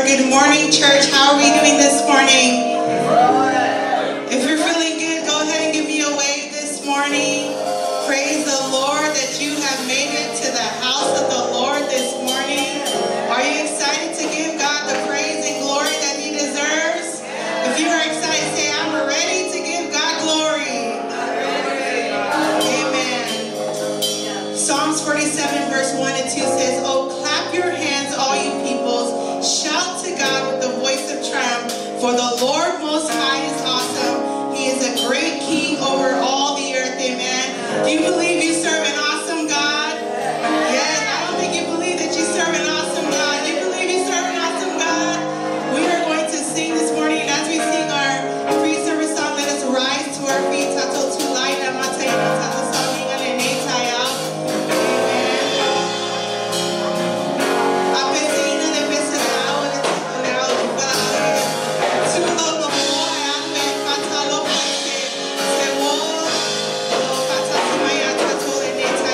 Lord. Good morning, church. How are we doing this morning? If you're feeling good, go ahead and give me a wave this morning. Praise the Lord that you have made it to the house of the Lord this morning. Are you excited to give God the praise and glory that he deserves? If you are excited, say, I'm ready to give God glory. Amen. Psalms 47, verse 1 and 2 says, Oh, clap your hands, all you peoples. Shout to God with the voice of triumph, for the Lord Most High is awesome. He is a great king over all the earth. Amen. Do you believe you serve an awesome God? Yes, I don't think you believe that you serve an awesome God. You believe you serve an awesome God? We are going to sing this morning, and as we sing our pre-service song, let us rise to our feet. Tato tulai na matai na tato saminga le nei taiao. Amen. Apesina de pesela o le le au ba tulo lo mo ape patalo se se wo o patata maya tato le nei.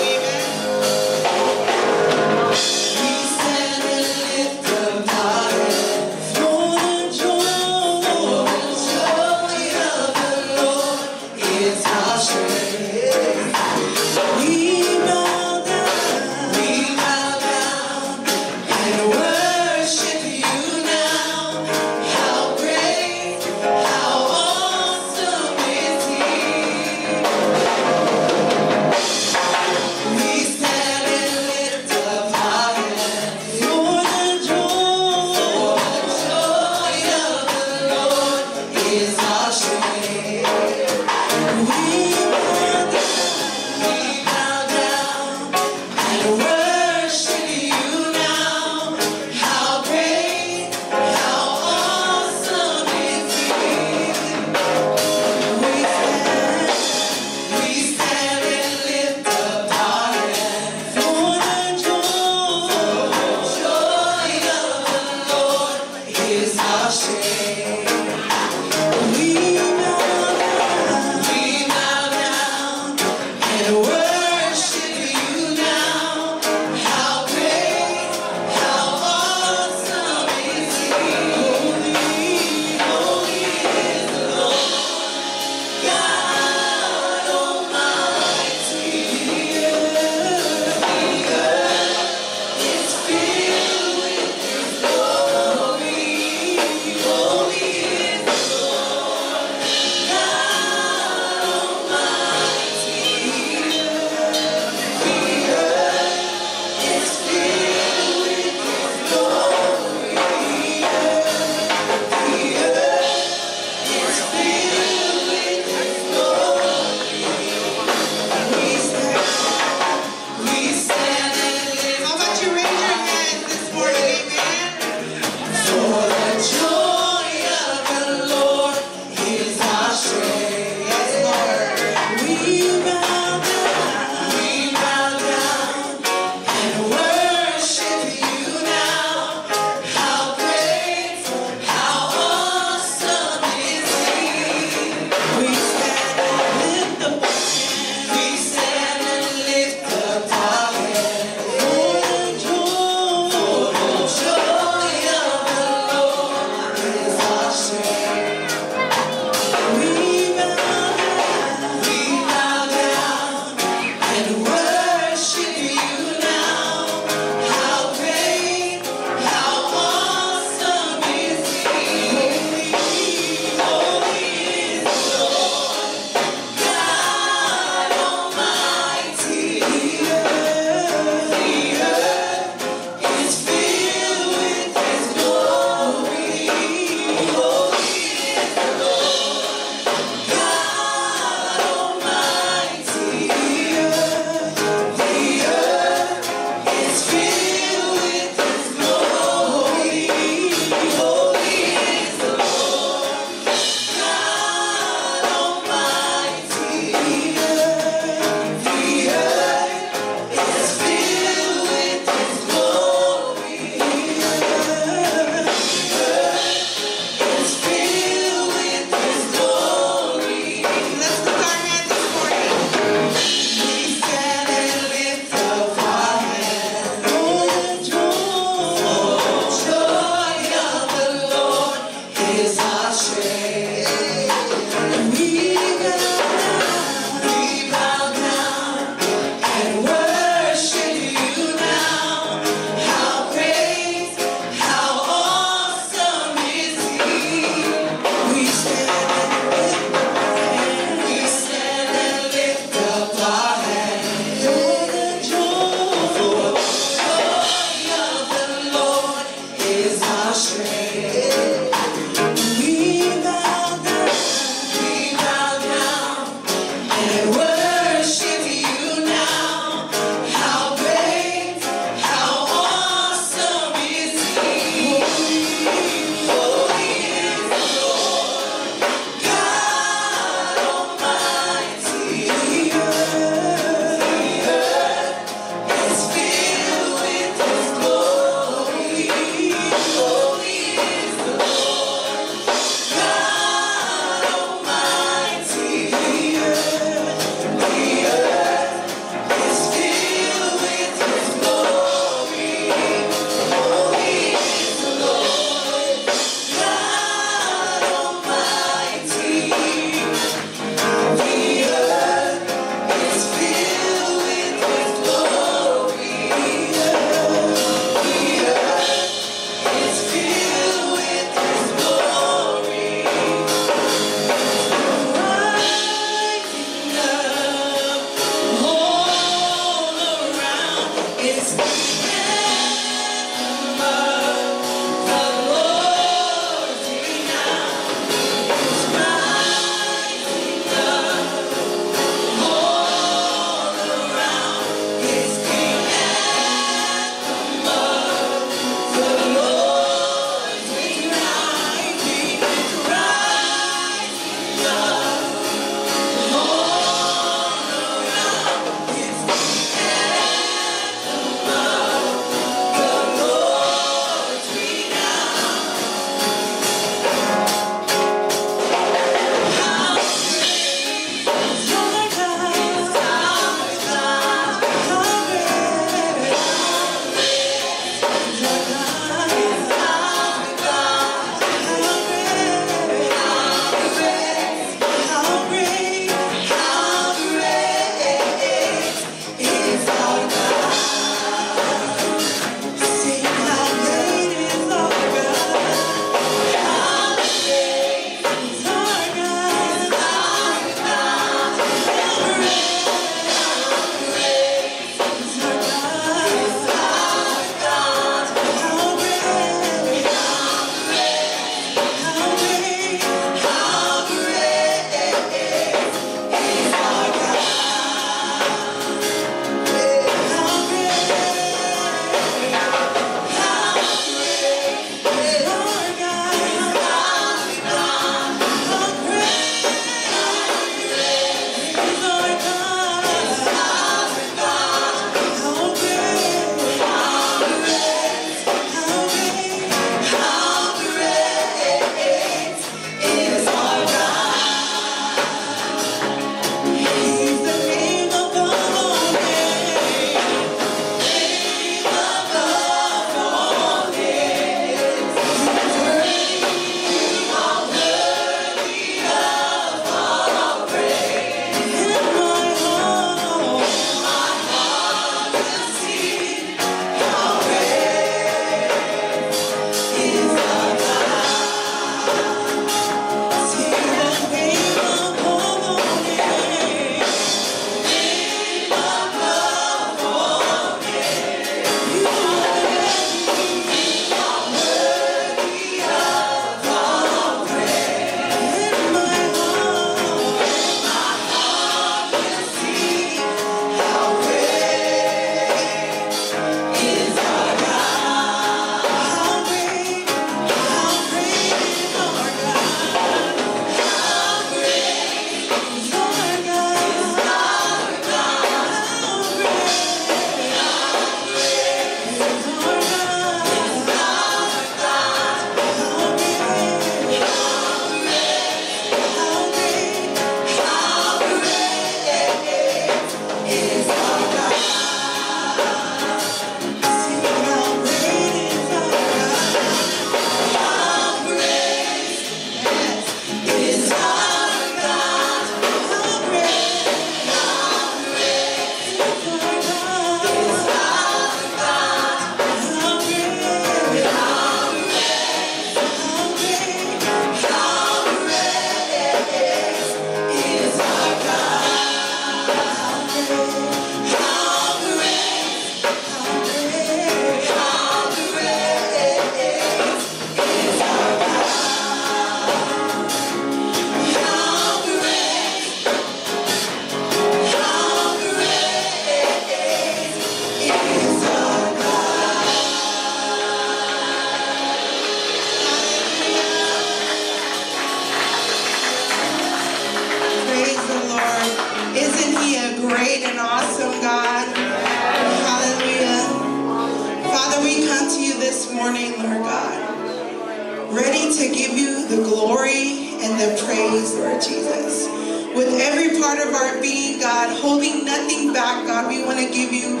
unto you this morning, Lord God, ready to give you the glory and the praise, Lord Jesus. With every part of our being, God, holding nothing back, God, we want to give you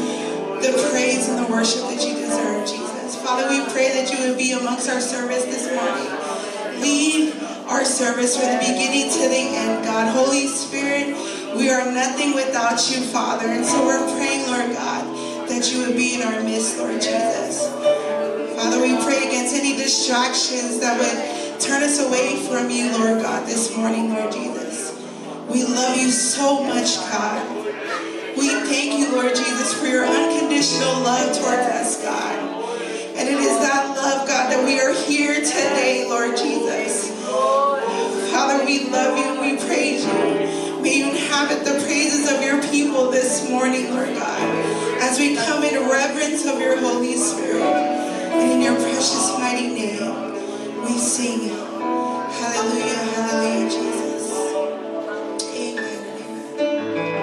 the praise and the worship that you deserve, Jesus. Father, we pray that you would be amongst our service this morning. Lead our service from the beginning to the end, God. Holy Spirit, we are nothing without you, Father. And so we're praying, Lord God, that you would be in our midst, Lord Jesus. Father, we pray against any distractions that would turn us away from you, Lord God, this morning, Lord Jesus. We love you so much, God. We thank you, Lord Jesus, for your unconditional love towards us, God. And it is that love, God, that we are here today, Lord Jesus. Father, we love you and we praise you. May you inhabit the praises of your people this morning, Lord God, as we come in reverence of your Holy Spirit. And in your precious mighty name, we sing hallelujah, hallelujah, Jesus. Amen and amen.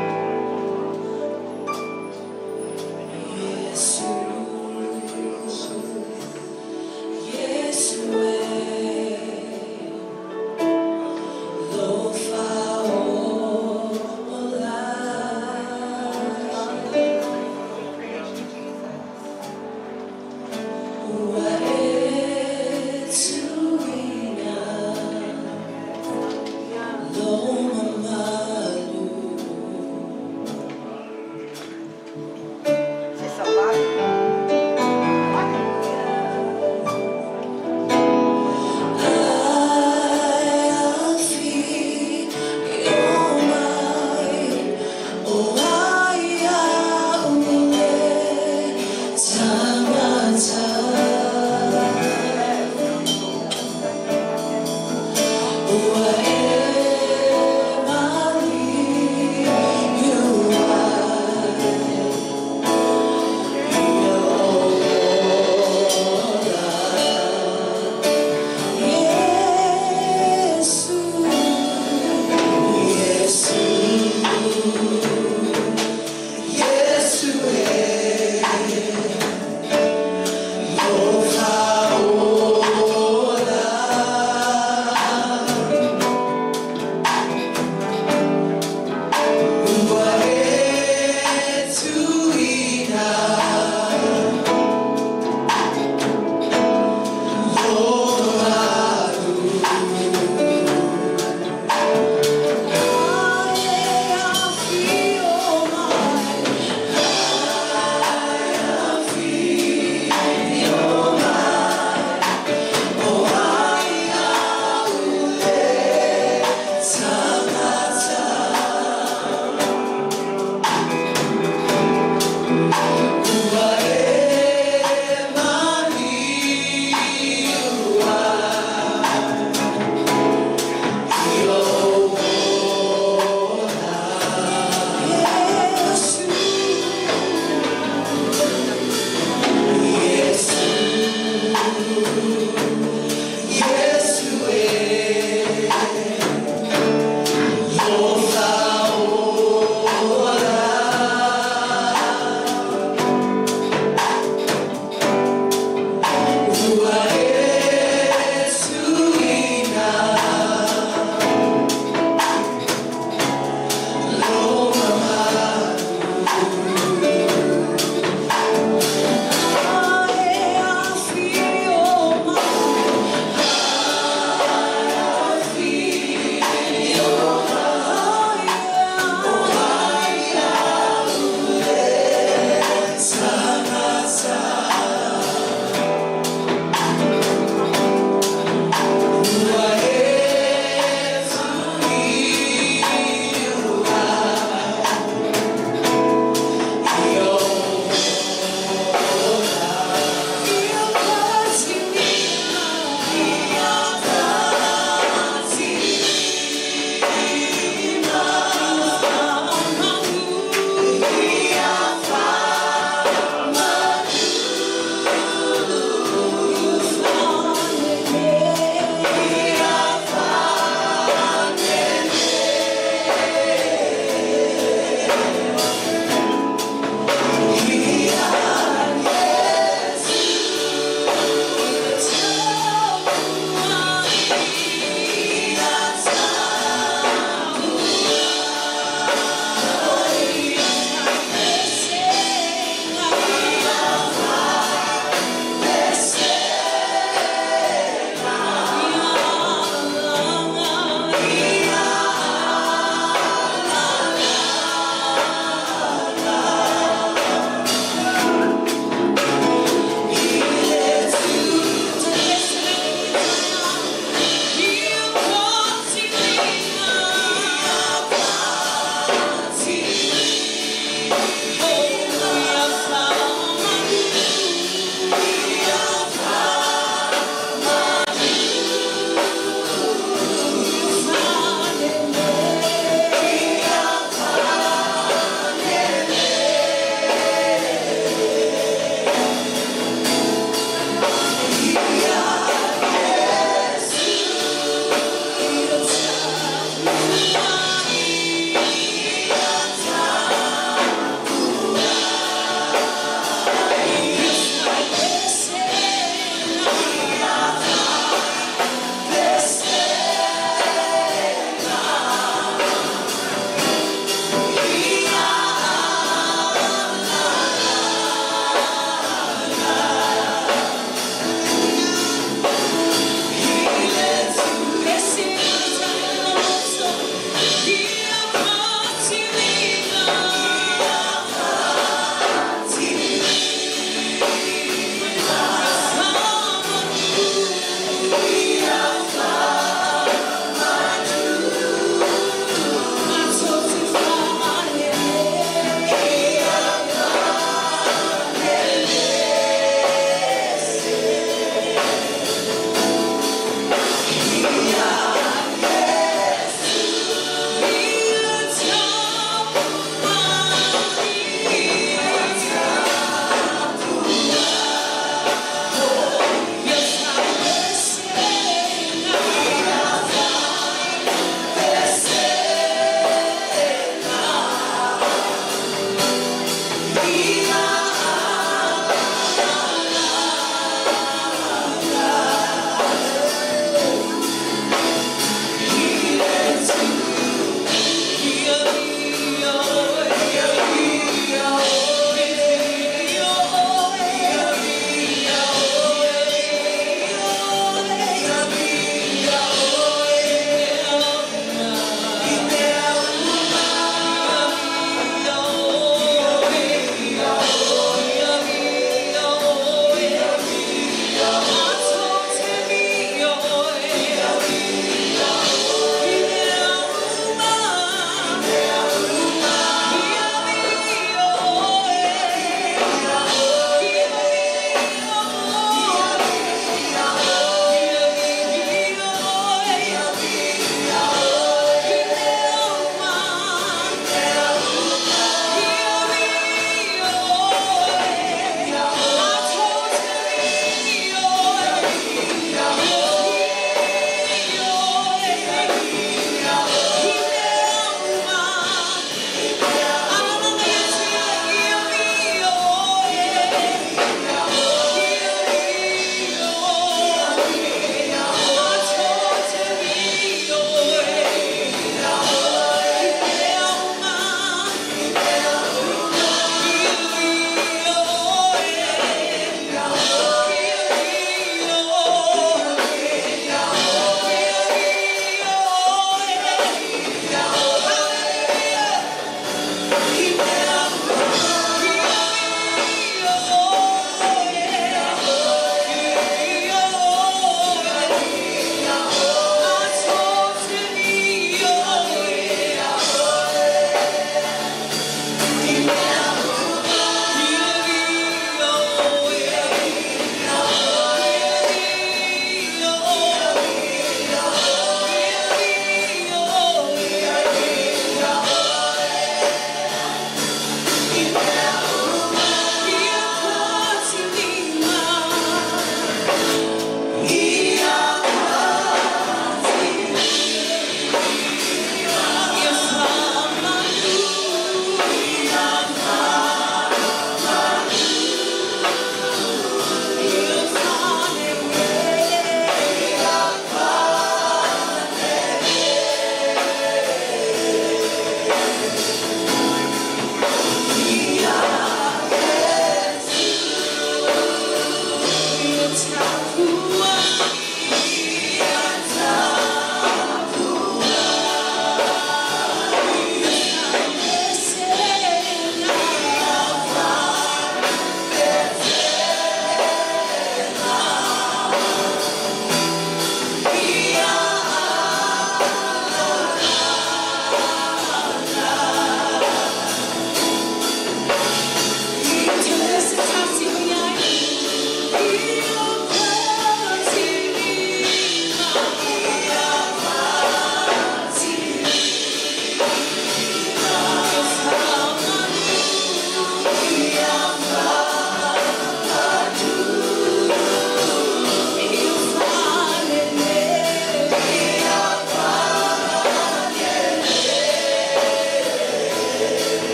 Yesu.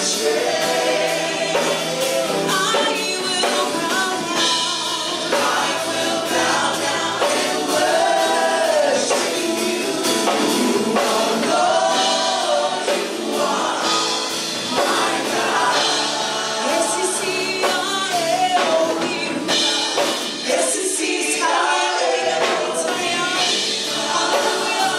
strength. I will bow down. I will bow down and worship you. You are Lord. You are my God. S-C-I-L-E. S-C-I-L-E. Hallelujah.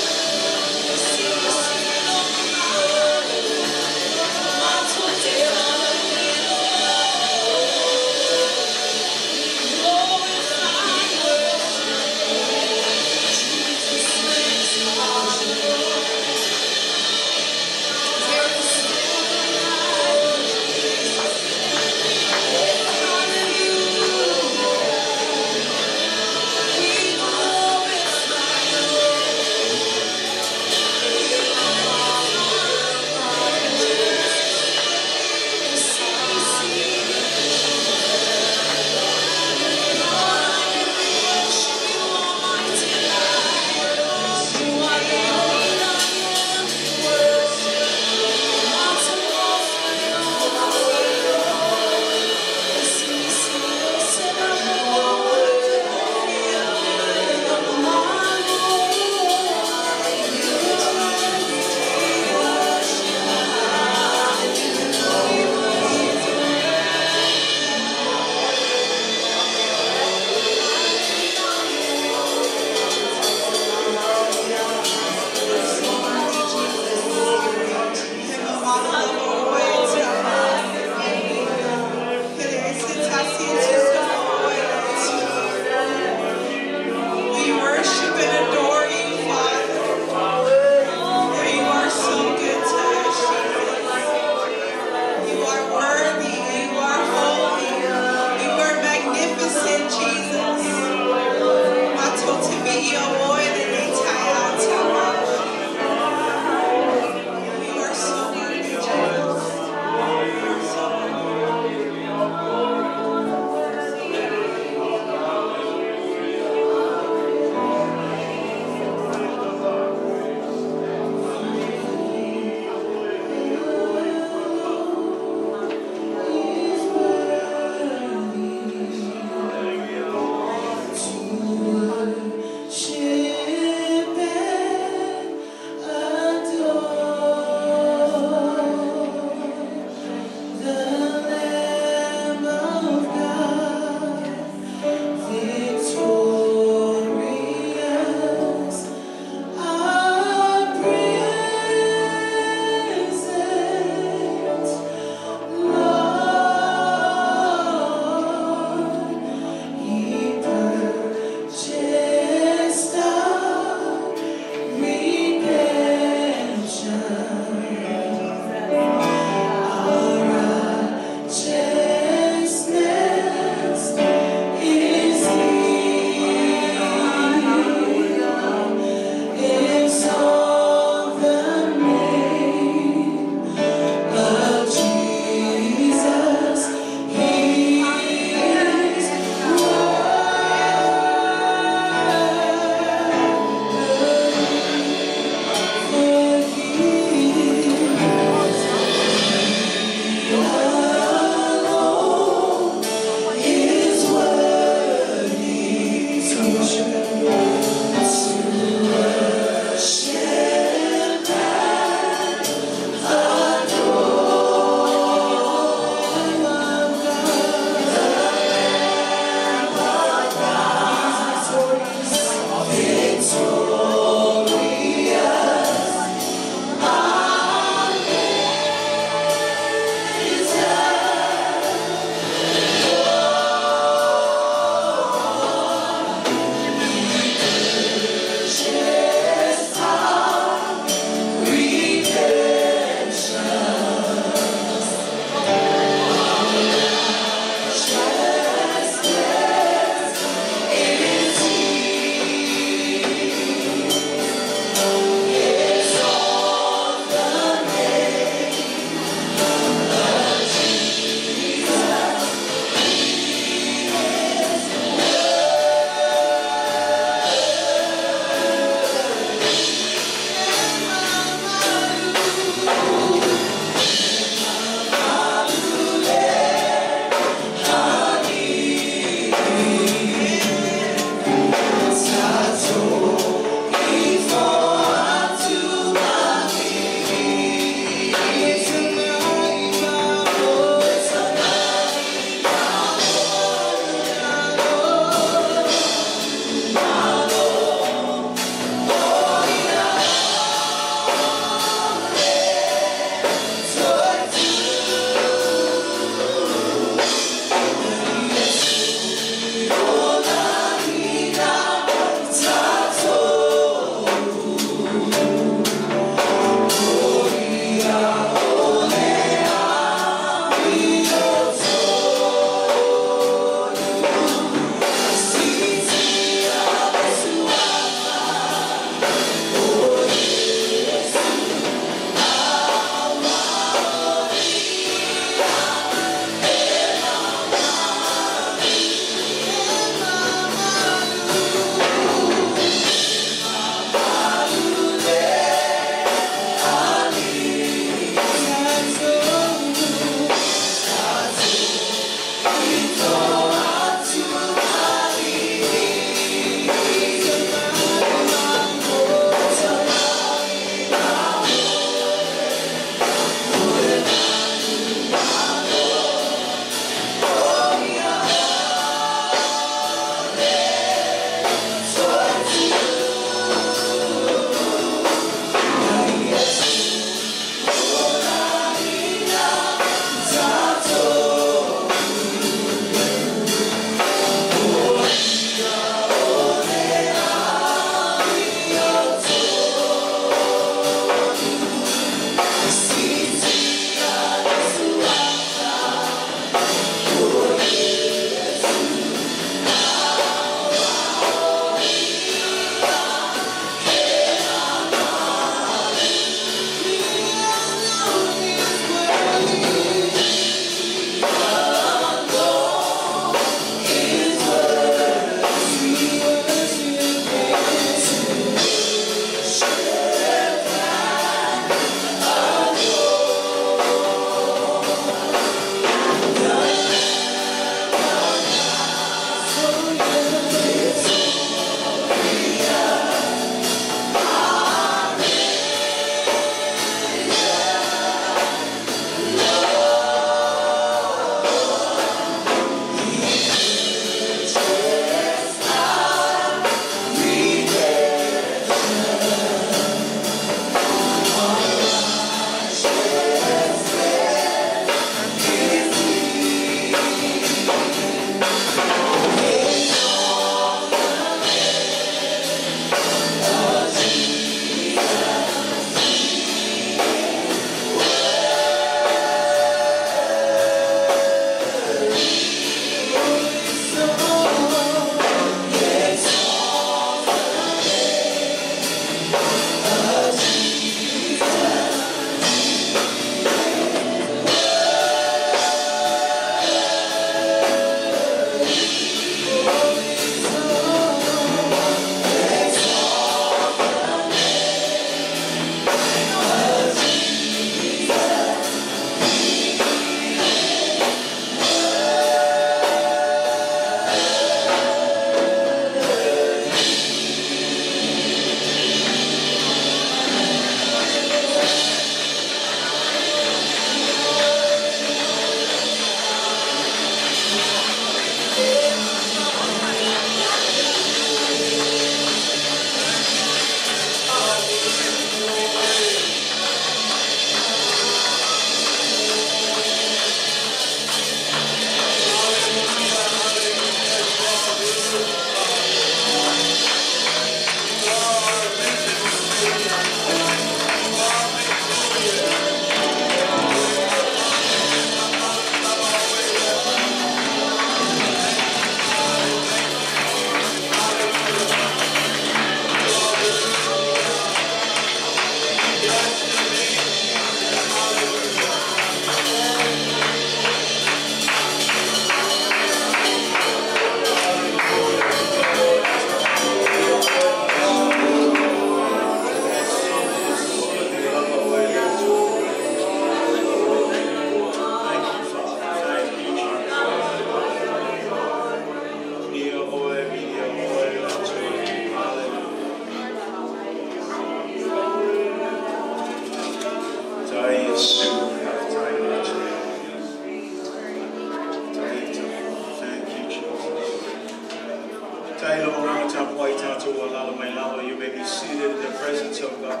Faafetai lou agaga tapuai tatou alaala mai lalo. You may be seated in the presence of God.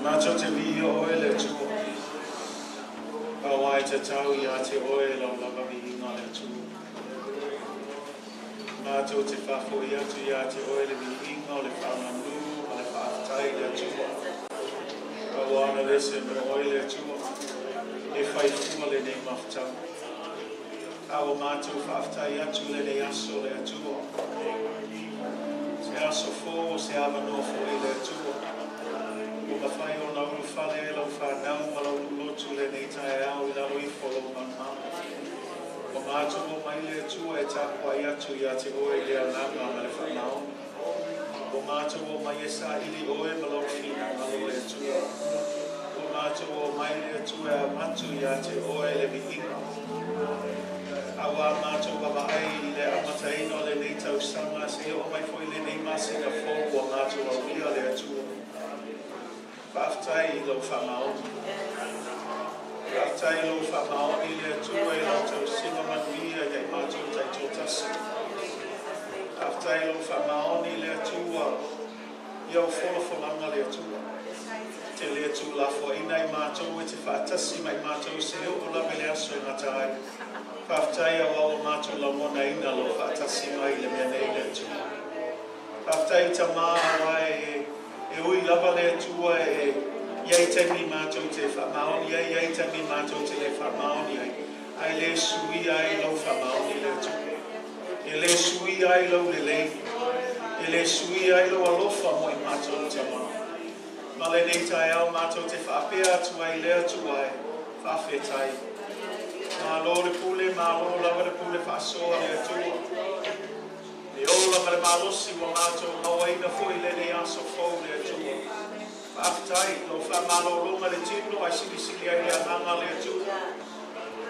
Matou te viia oe le Atua. Auā e tatau ia te oe lau lava viiga le Atua. Matou te faafoi atu ia te oe le viiga o le faamanu ma le faafetai le Atua. Auā na lese mo oe le Atua. E faifua lenei mafutaga. A ua matou faafetai atu lenei aso le Atua. Se aso fou o se avanoa foi le Atua. Ua mafai ona ulufale ai lau fanau ma lau lotu lenei taeao i lalo ifo o lou malumalu. Ua matou omai le Atua e tapuai atu ia te oe i le agaga ma le faamaoni. Ua matou omai e saili oe ma lou finagalo le Atua. Ua matou omai le Atua e avatu ia te oe le viiga. Auā matou vaavaai i le amataina o lenei tausaga seia oo mai foi lenei masina fou ua matou aulia le Atua. Faafetai i lou faamaoni. Faafetai i lou faamaoni le Atua i lau tausiga manuia ia i matou taitoatasi. Faafetai i lou faamaoni le Atua i au folafolaga le Atua. Te le tuulafoaiina i matou e te faatasi ma i matou seia oo lava i le aso e gata ai. Faafetai auā ua matou lagonaina lou faatasi mai i le mea nei le Atua. Faafetai Tamā auā e ui lava le Atua e i ai taimi matou te faamaoni ai, i ai taimi matou te le faamaoni ai, ae le suia ai lou faamaoni le Atua. E le suia ai lou lelei. E le suia ai lou alofa mo i matou Tamā. Ma lenei taeao matou te faapea atu ai le Atua e faafetai. Malo le pule, malo lava le pule faasoa le Atua. Le ola ma le malosi ua matou mauaina foi lenei aso fou le Atua. Faafetai lou faamalologa i le tino ae silisili ai le agaga le Atua.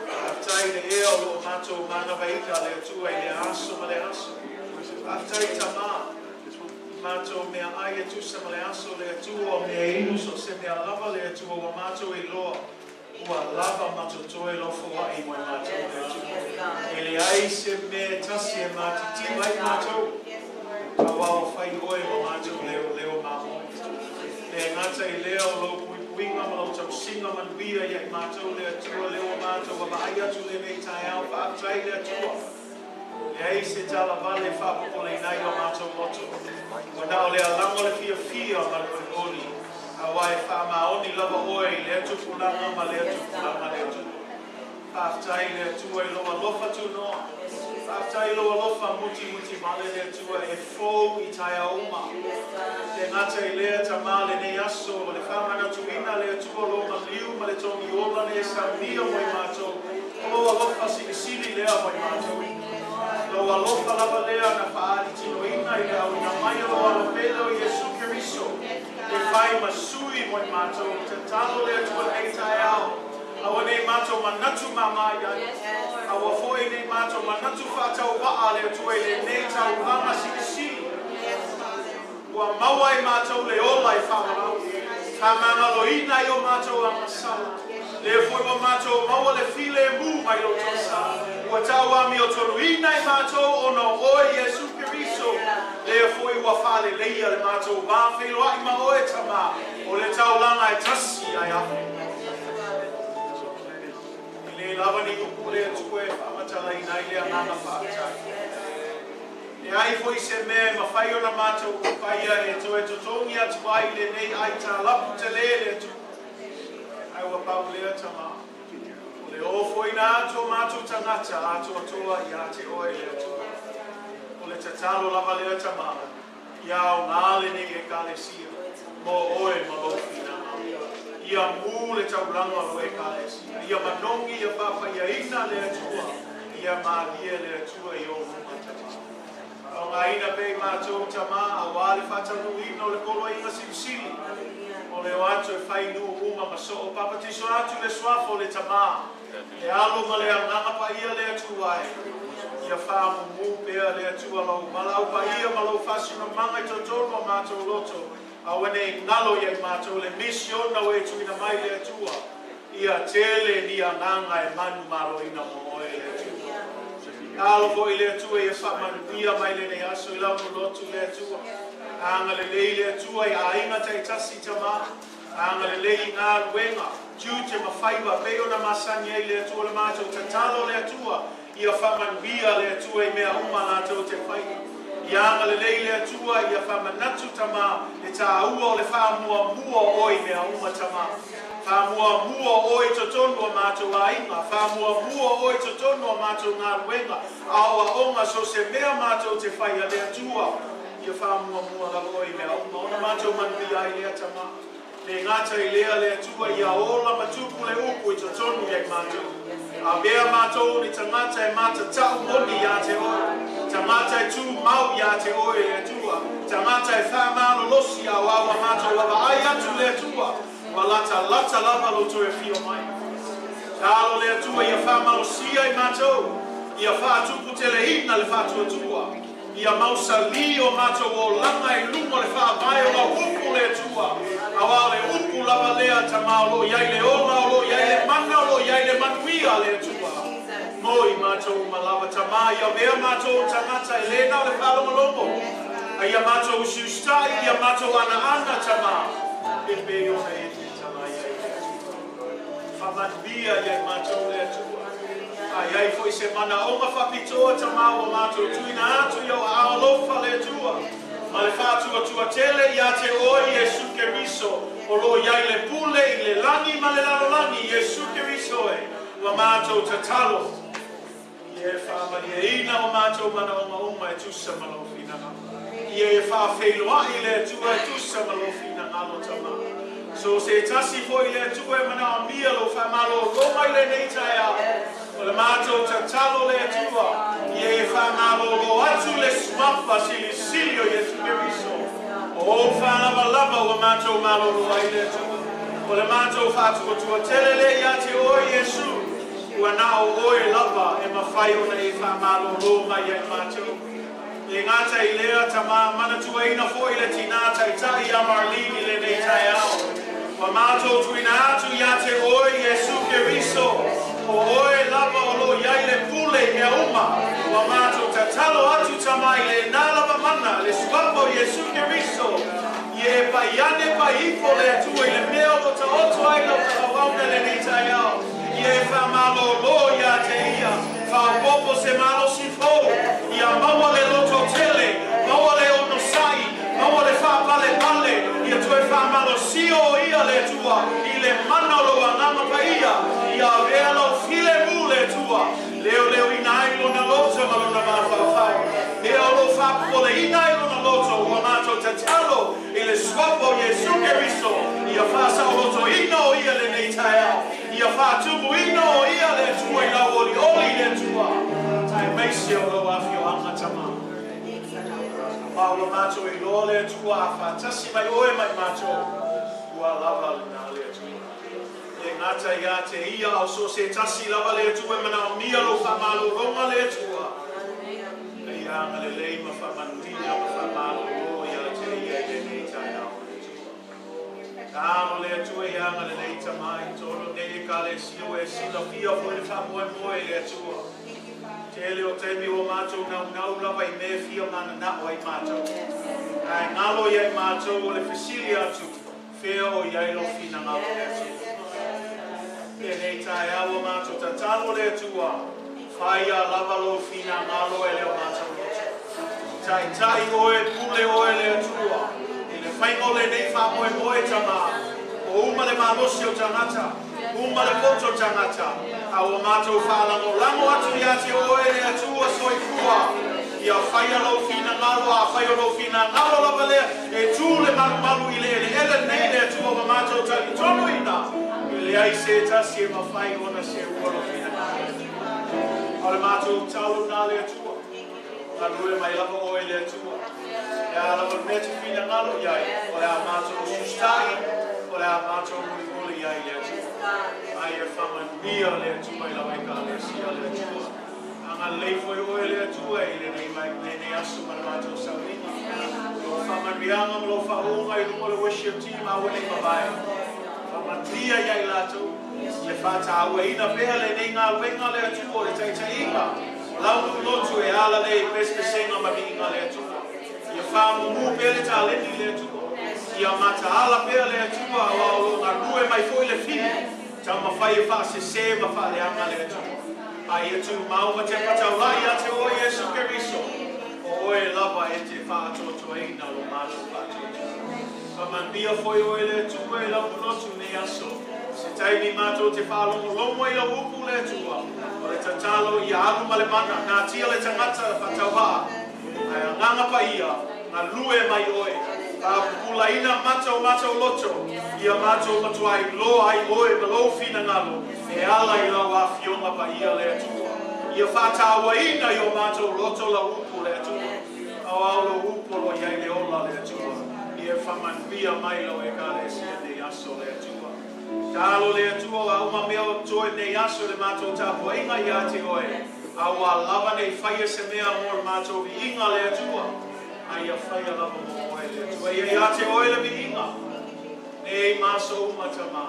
Faafetai le ea o loo matou manavaina le Atua i le aso ma le aso. Faafetai Tamā i matou meaai e tusa ma le aso le Atua o mea inu so o se mea lava le Atua ua matou iloa ua lava ma totoe lou foai mo i matou le Atua. E leai se mea e tasi e matitiva ai matou. Auā ua fai oe ma matou leoleo mamoe. Le gata i lea o lou puipuiga ma lau tausiga manuia ia i matou le Atua lea ua matou vaavaai atu lenei taeao. Faafetai le Atua. Leai se tala vale e faapopoleina ai o matou loto. Ua na o le alaga o le fiafia ma le olioli. Auā e faamaoni lava oe i lea tupulaga ma lea tupulaga le Atua. Faafetai le Atua i lou alofa tunoa. Faafetai i lou alofa mutimutivale le Atua e fou i taeao uma. Le gata i lea Tamā lenei aso o le faamanatuina le Atua lou maliu ma le togiola na e saunia mo i matou. O lou alofa silisili lea mo i matou. Lou alofa lava lea na faaalitinoina i le auina mai o lou Alo pele o Iesu Keriso e fai ma sui mo i matou. Tatalo le Atua lenei taeao. Aua nei matou manatu māmā i ai. Aua foi nei matou manatu faatauvaa le Atua i lenei taulaga silisili. Ua maua e matou le ola e faavalau. Faamagaloina ai o matou agasala. Lea foi ua matou maua le filemu mai lou toasa. Ua tauamiotonuina i matou ona o oe Iesu Keriso. Lea foi ua faaleleia le matou va feiloai ma oe Tamā o le taulaga e tasi ae afe. E le lava ni upu le Atua e faamatalaina ai le agaga faafetai. Leai foi se mea e mafai ona matou faia e toe totogi atu ai lenei aitalapu tele le Atua. Ae ua pau lea Tamā. O le ofoina atu o matou tagata atoatoa ia te oe le Atua. O le tatalo lava lea Tamā, ia aoga lenei Ekalesia mo oe ma lou finagalo. Ia mu le taulaga o lou Ekalesia. Ia manogi, ia faapaiaina le Atua. Ia malie le Atua i ou luma Tamā. Faaaogaina pea i matou Tamā auā le faataunuuina o le poloaiga silisili o le o atu e fai nuu uma ma soo papatiso atu i le suafa o le Tamā, le Alo ma le Agaga Paia le Atua e. Ia faamumu pea le Atua lou valaau paia ma lou faasinomaga i totonu o matou loto, aua ne i galo ia i matou le misiona ua e tuuina mai le Atua. Ia tele ni agaga e manumaloina mo oe le Atua. Alo foi le Atua ia faamanuia mai lenei aso i lau lotu le Atua. Agalelei le Atua i aiga taitasi tama. Agalelei i galuega, tiute ma faiva pei ona masani ai le Atua le matou tatalo le Atua. Ia faamanuia le Atua i mea uma latou te faia. Ia agalelei le Atua ia faamanatu tama le tāua o le faamuamua o oe i mea uma tama. Faamuamua oe i totonu o matou aiga, faamuamua oe i totonu o matou galuega, aoaoga so o se mea matou te faia le Atua. Ia faamuamua lava oe i mea uma, ona matou manuia ai lea tama. Le gata i lea le Atua ia ola ma tupu le upu i totonu ia i matou. Avea matou ni tagata e matatau moni ia te oe. Tagata e tumau ia te oe le Atua. Tagata e faamalolosi aoao a matou vaavaai atu le Atua. Ua latalata lava lou toe afio mai. Talo le Atua ia faamalosia i matou. Ia faatuputeleina le faatuatua. Ia mausali o matou olaga i luga o le faavae o lau upu le Atua. Auā o le upu lava lea tama o lo o i ai le ola, o lo o i ai le mana, o lo o i ai le manuia le Atua. Mo i matou uma lava tama, ia avea matou o tagata e le na o le faalogologo, a ia matou usiusitai, ia matou anaana tama, e pei ona e tatala ai le Atua. Faamanuia ia i matou le Atua. A i ai foi se manaoga faapitoa tama ua matou tuuina atu i ou aao alofa le Atua, ma le faatuatua tele ia te oe Iesu Keriso, o lo o i ai le pule i le lagi ma le lalolagi, Iesu Keriso e, ua matou tatalo, ia e faamalieina o matou manaoga uma e tusa ma lou finagalo. Ia e faafeiloai le Atua e tusa ma lou finagalo tama. So o se tasi foi le Atua e manaomia lou faamalologa i lenei taeao, o le matou tatalo le Atua, ia e faamalolo atu le suafa silisili o Iesu Keriso. O ou faalavalava ua matou malolo ai le Atua. O le matou faatuatua tele lea ia te oe Iesu, ua na o oe lava e mafai ona e faamalolo mai ia i matou. E gata i lea tama, manatuaina foi le tinā taitai ia Marlene i lenei taeao. Ua matou tuuina atu ia te oe Iesu Keriso, o oe lava o lo o i ai le pule i mea uma. Ua matou tatalo atu tama i lena lava mana, le suafa o Iesu Keriso, ia e pai ane pai ifo le Atua i le mea o lo o taoto ai lau tauauauna i lenei taeao. Ia e faamalolo ia te ia, faaopoopo se malosi fou, ia maua le lototele, maua le onosai, maua le faapalepale, ia toe faamalosia o ia le Atua i le mana o lou Agaga Paia, ia avea lau filemu le Atua, leoleoina ai lona loto ma lona mafaufau. Mea o lo o faapopoleina ai lona loto, ua matou tatalo i le suafa o Iesu Keriso, ia faasaolotoina o ia lenei taeao, ia faatumuina o ia le Atua i lau olioli le Atua, aemaise o lau afioaga tama. Ma ua matou iloa le Atua a faatasi mai oe ma i matou, ua lava lena le Atua. E gata ia te ia, a o so o se tasi lava le Atua e manaomia lou faamalologa le Atua. Ia agalelei ma faamanuia ma faamalolo ia te ia i lenei taeao le Atua. Talo le Atua ia agalelei tama i totonu o nei Ekalesia ua e silafia foi le faamoemoe i le Atua. Tele o taimi ua matou naunau lava i mea e fia mananao ai matou. Ae galo ia i matou o le fesili atu, fea o i ai lou finagalo le Atua. Lenei taeao ua matou tatalo le Atua, faia lava lou finagalo e le o matou loto. Taitai oe, pule oe le Atua, i le faiga o lenei faamoemoe tama, ua uma le malosi o tagata, uma le poto o tagata, a ua matou faalagolago atu ia te oe le Atua soifua, ia faia lou finagalo, afai o lou finagalo lava lea e tu le malumalu i le eleele lenei le Atua ua matou talitonuina, e leai se tasi e mafai ona seua lou finagalo. A o le matou talo lena le Atua, galue mai lava oe le Atua. E a lava le mea e te finagalo i ai, o le a matou usiusitai, o le a matou mulimuli i ai le Atua. A ia faamanuia le Atua i lau Ekalesia le Atua. Agalelei foi oe le Atua i lenei mai lenei aso ma le matou sauniga. Lou faamanuiaga ma lou faauuga i luga o le worship team aua ne i mavae. Faamanuia ia i latou. Ia faatauaina pea lenei galuega le Atua o le taitaiga o lau nuulotu e ala lea i pesepesega ma viiga le Atua. Ia faamumu pea le taleni le Atua. Ia mataala pea le Atua auā o loo galue mai foi le fili taumafai e faasesē ma faaleaga le Atua. A ia tumau ma tepa taula'i ia te oe Iesu Keriso, o oe lava e te faatoatoaina lo matou faatuatua. Faamanuia foi oe le Atua i lau nuulotu i nei aso. Se taimi matou te faalogologo ai i lau upu le Atua, o le tatalo ia alu ma le mana, natia le tagata faatauvaa, ae Agaga Paia, galue mai oe. Faapupulaina mata o matou loto, ia matou matuā iloa ai oe ma lou finagalo e ala i lau Afioga Paia le Atua. Ia faatauaina i o matou loto lau upu le Atua. Auā o lou upu o lo o i ai le ola le Atua. Ia faamanuia mai lau Ekalesia i nei aso le Atua. Taalo le Atua o a uma mea o totoe i lenei aso i le matou tapuaiga ia te oe, aua lava ne i faia se mea mo le matou viiga le Atua, a ia faia lava mo oe le Atua. Ia ia te oe le viiga, nei ma aso uma Tama.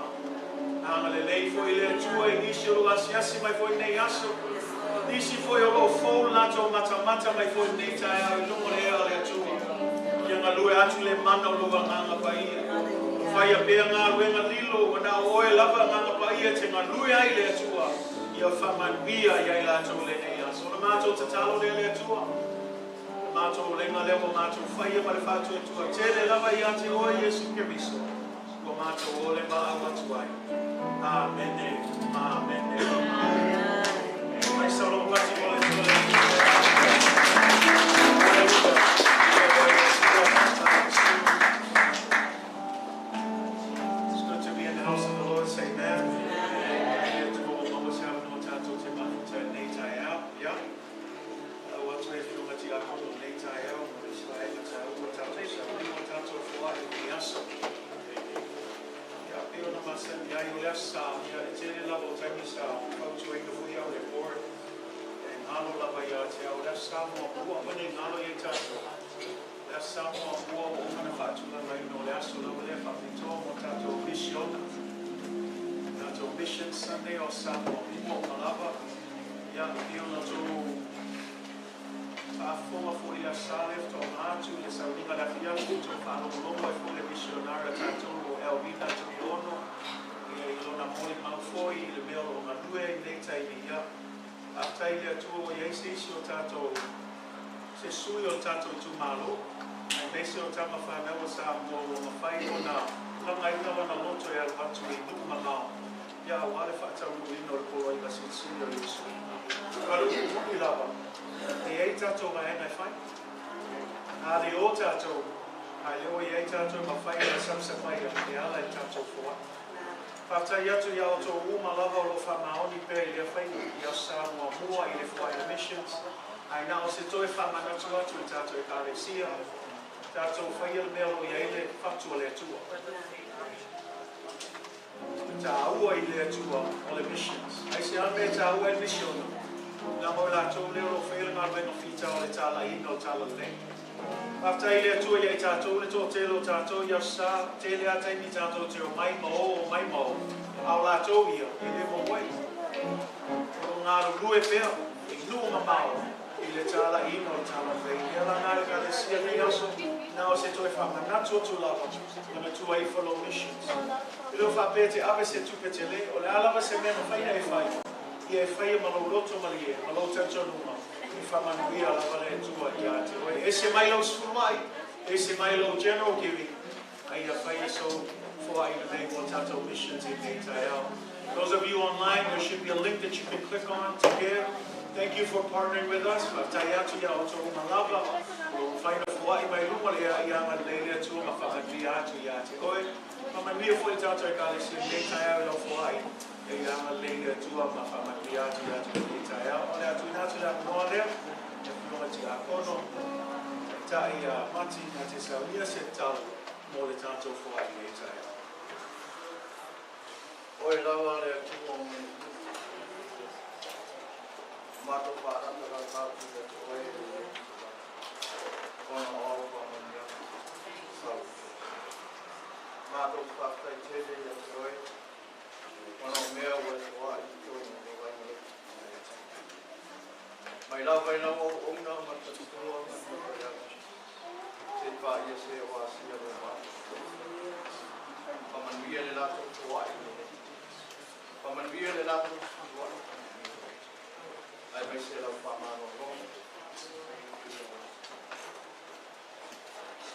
Agalelei foi le Atua i nisi o lo o asiasi mai foi i lenei aso, nisi foi o lo o fou le latou matamata mai foi i lenei taeao i luga o le ea o le Atua. Ia galue atu le mana o lou Agaga Paia. Faia pea galuega lilo ua na o oe lava Agaga Paia e te galue ai le Atua. Ia faamanuia ia i latou lenei aso. O le matou tatalo lea le Atua. O le matou olega lea ua matou faia ma le faatuatua tele lava ia te oe Iesu Keriso ua matou ole valaau atu ai. Amene. Amene. Amene. Mai sauloga pati mo le Atua le Hallelujah. It's good to be in the house of the Lord. Say amen. Amen. Le Atua ua maua se avanoa tatou te mafuta i lenei taeao. Ia. Lau atu e Afioga Tiakono i lenei taeao mo le isi vaega taua tatou sauniga o tatou foai i lenei aso. Ia, pei ona masani ai o le Aso Sa, ia, e tele lava o taimi sa fautuaina foi au e le board e galo lava ia te au. O le Aso Sa muamua, aua ne i galo ia i tatou. O le Aso Sa muamua ua uma ona faatulagaina o le aso lava lea faapitoa mo tatou misiona. Tatou Mission Sunday o Aso Sa muamua uma lava. Ia, pei ona outou faafofoga foi i le Aso Sa lea faatoa atu i le sauniga i le afiafi, outou faalogologo ai foi i le misionari a tatou o Elvina Tuiono, ia, i lona molimau foi i le mea o lo o galue ai i lenei taimi. Ia, faafetai i le Atua ua i ai se isi o tatou, se sui o le tatou itumalo, aemaise o tama fanau a Samoa ua mafai ona lagaina lona loto e alu atu i nuu mamao, ia, aua le faataunuuina o le Poloaiga Silisili o Iesu. O le upu moni lava, e i ai tatou vaega e fai. A le o tatou, a le o i ai tatou e mafai ona sapasapaia e ala i le tatou foai. Faafetai atu ia outou uma lava o lo o faamaoni pea i lea faiga, i Aso Sa muamua i le foai le Missions, ae na o se toe faamanatu atu i le tatou Ekalesia, tatou faia le mea o lo o i ai le fatu a le Atua. Le taua i le Atua o le Missions. Aisea le mea e taua ai le misiona? Leaga o i latou lea o lo o faia le galuega fita o le talaiina o le talalelei. Faafetai i le Atua ia i tatou le toatele o tatou i Aso Sa, tele lava taimi tatou te omai ma o, omai ma o, a o latou ia, e le maua ai. O lo o galulue pea i nuu mamao i le talaiina o le talalelei. Ia la na Ekalesia i lenei aso, na o se toe faamanatu atu lava, manatua ifo lou missions. E le o faapea e te ave se tupe tele, o le a lava se mea mafai ona e fai, ia e faia ma lou loto malie, ma lou talitonuga, e faamanuia lava le Atua ia te oe. E ese mai lau sefuluai, ese mai lou general giving, a ia faia sou foai lelei mo tatou missions i lenei taeao. Those of you online, there should be a link that you can click on to give. Thank you for partnering with us. Faafetai atu ia outou uma lava o lo o mafai ona foai mai luma le ea ia agalelei le Atua ma faamanuia atu ia te oe. Faamanuia foi le tatou Ekalesia i lenei taeao i lau foai e ia agalelei le Atua ma faamanuia atu ia te oe i lenei taeao. O le a tuuina atu le avanoa lea i le Afioga i le Tiakono Taitai ia Mati na te saunia se tatalo mo le tatou foai i lenei taeao. Oe lava le Atua o mea uma. Matou faalatala atu ia te Oe i lenei itula, ona o Au faamanuiaga sau. Matou te faafetai tele ia te Oe, ona o mea ua e foai i totonu o lou aiga lotu. Mai lava i lau auauna ma le faletua ma le nofaiaga, seia paia se o asia lou malu. Faamanuia le latou foai i lenei. Faamanuia le latou fesuiai. Aemaise lau faamalologa.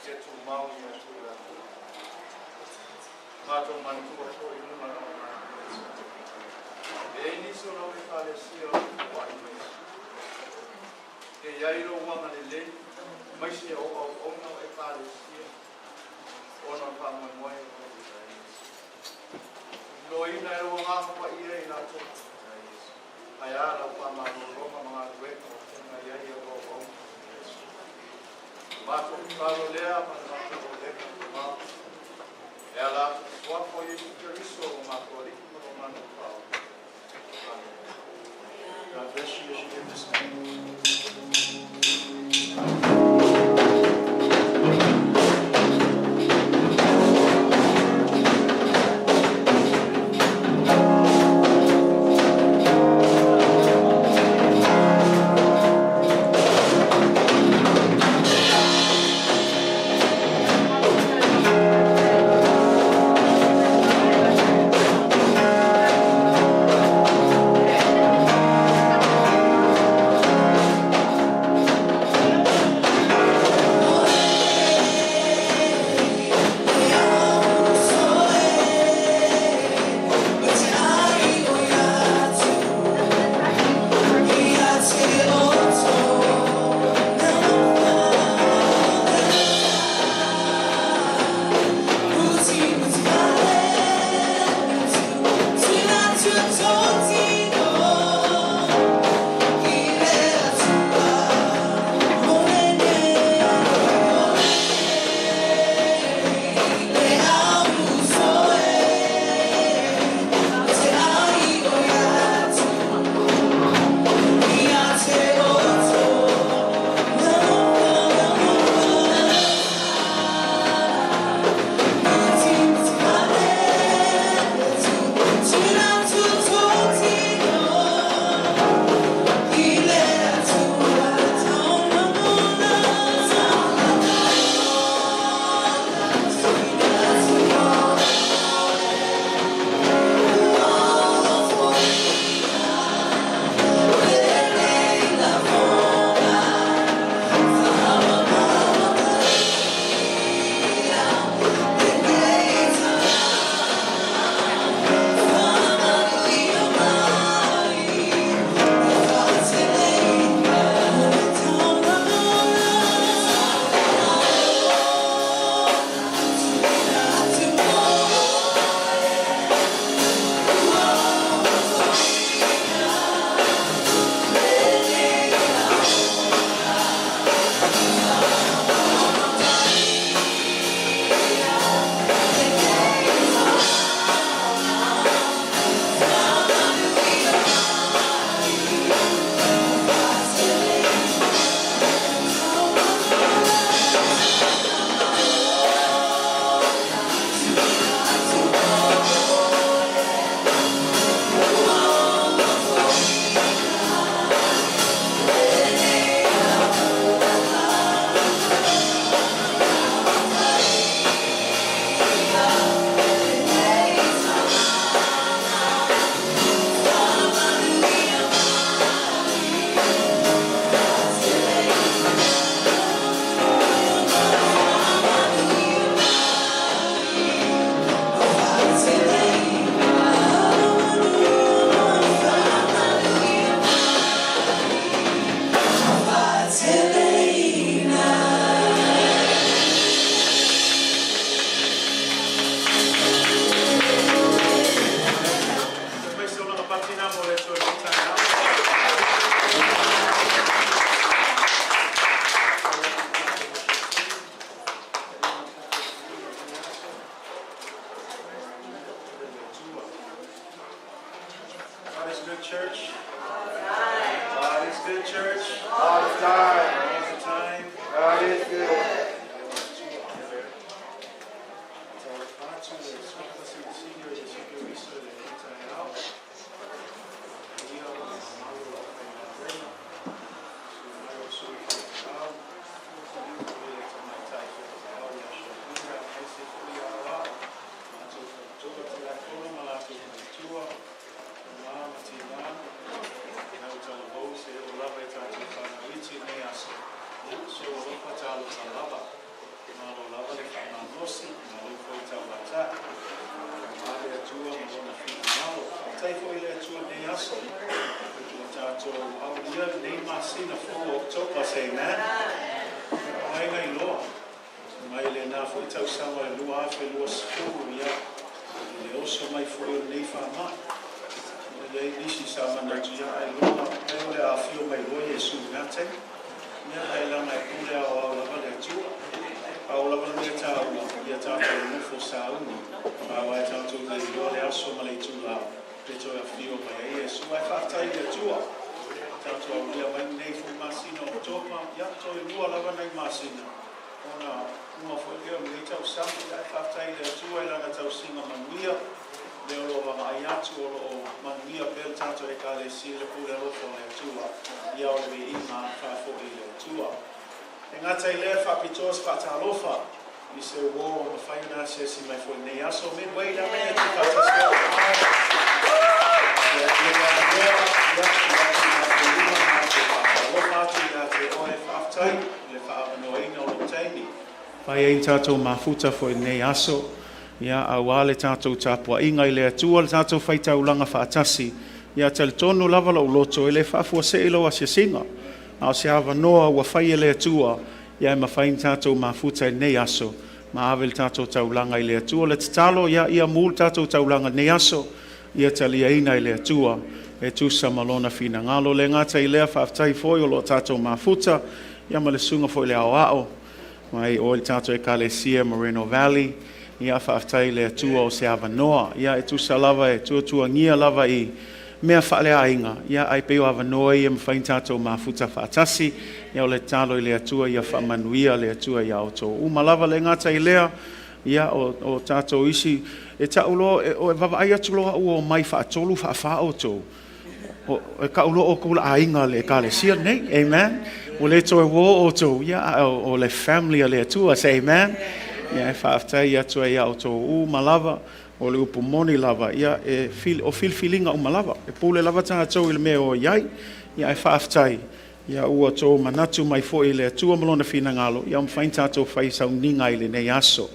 Ia tumau ia te i latou. Matou manatua foi i luga o lau E i ai nisi o lau ekalesia o lo o foai mai. Ia i ai lou agalelei, aemaise o auauna o ekalesia, ona o le faamoemoe o lo o i ai. Loina e lau agaga paia i latou. Ae a lau faamalologa ma galuega o feagai ai au auauna. Matou tatalo lea ma le matou olega tumau. E ala atu i le suafa o Iesu Keriso lo matou Alii ma lo matou Faaola. Amen. God bless you as you give this morning. God is good, church. God is good, church. All the time. All the time. God is good. aso. Ua tatou aulia lenei masina fou o October, say amen. O ai na iloa, mai lena foi tausaga o le 2020, ia, i le oso mai foi o lenei faamai. Ia i ai nisi sa manatu, ia ailoga ai o le a afio mai loa Iesu i lena taimi. Ia, ae leaga e pule aoao lava le Atua. Pau lava le mea taua, ia tatou nofo sauni, aua e tatou te iloa le aso ma le itula e toe afio mai ai Iesu. Ae faafetai i le Atua, tatou aulia mai lenei foi masina o Oketopa, ia, toe lua lava nai masina ona uma foi lea o lenei tausaga. Ia, ae faafetai i le Atua i Lana tausiga manuia, lea o lo o vaavaai atu o lo o manuia pea le tatou Ekalesia i le pule alofa o le Atua, ia o le viiga faafoi i le Atua. E gata i lea, e faapitoa se faatalofa i se uo ua mafai ona asiasi mai foi i lenei aso. Midway, le a mea e tuufaatasi ai? Ia, i le avanoa, ia, tuu atu i matou lima ma matou faatalofa atu ia te oe. Faafetai i le faaavanoaina o lou taimi. Fai ai ni tatou mafuta foi i lenei aso, ia, aua le tatou tapuaiga i le Atua, le tatou faitaulaga faatasi. Ia, talitonu lava lou loto, e le faafuasei lou asiasiga, a o se avanoa ua fai e le Atua, ia, e mafai ona tatou mafuta i lenei aso ma ave le tatou taulaga i le Atua. O le tatalo, ia, ia mu le tatou taulaga i lenei aso, ia taliaina e le Atua e tusa ma Lona finagalo. Le gata i lea, faafetai foi o lo o tatou mafuta, ia, ma le susuga foi i le Aoao mai o le tatou Ekalesia Moreno Valley. Ia, faafetai i le Atua o se avanoa. Ia, e tusa lava e tuatuagia lava i mea faaleaiga, ia, ae pei o avanoa ia e mafai ona tatou mafuta faatasi. Ia, o le tatalo i le Atua ia faamanuia le Atua iā outou uma lava. Le gata i lea, ia, o tatou isi e ta'u loa o e vaavaai atu loa au ua omai faatolu faafā outou, e ta'u loa outou o le aiga le Ekalesia lenei. Amen. Ua le toe uō outou, ia, a o le family a le Atua. Say amen. Ia, e faafetai atu ai iā outou uma lava. O le upu moni lava, ia, e o filifiliga uma lava, e pule lava tatou i le mea o i ai. Ia, ae faafetai, ia, ua outou manatu mai foi i le Atua ma Lona finagalo, ia mafai ona tatou fai sauniga i lenei aso.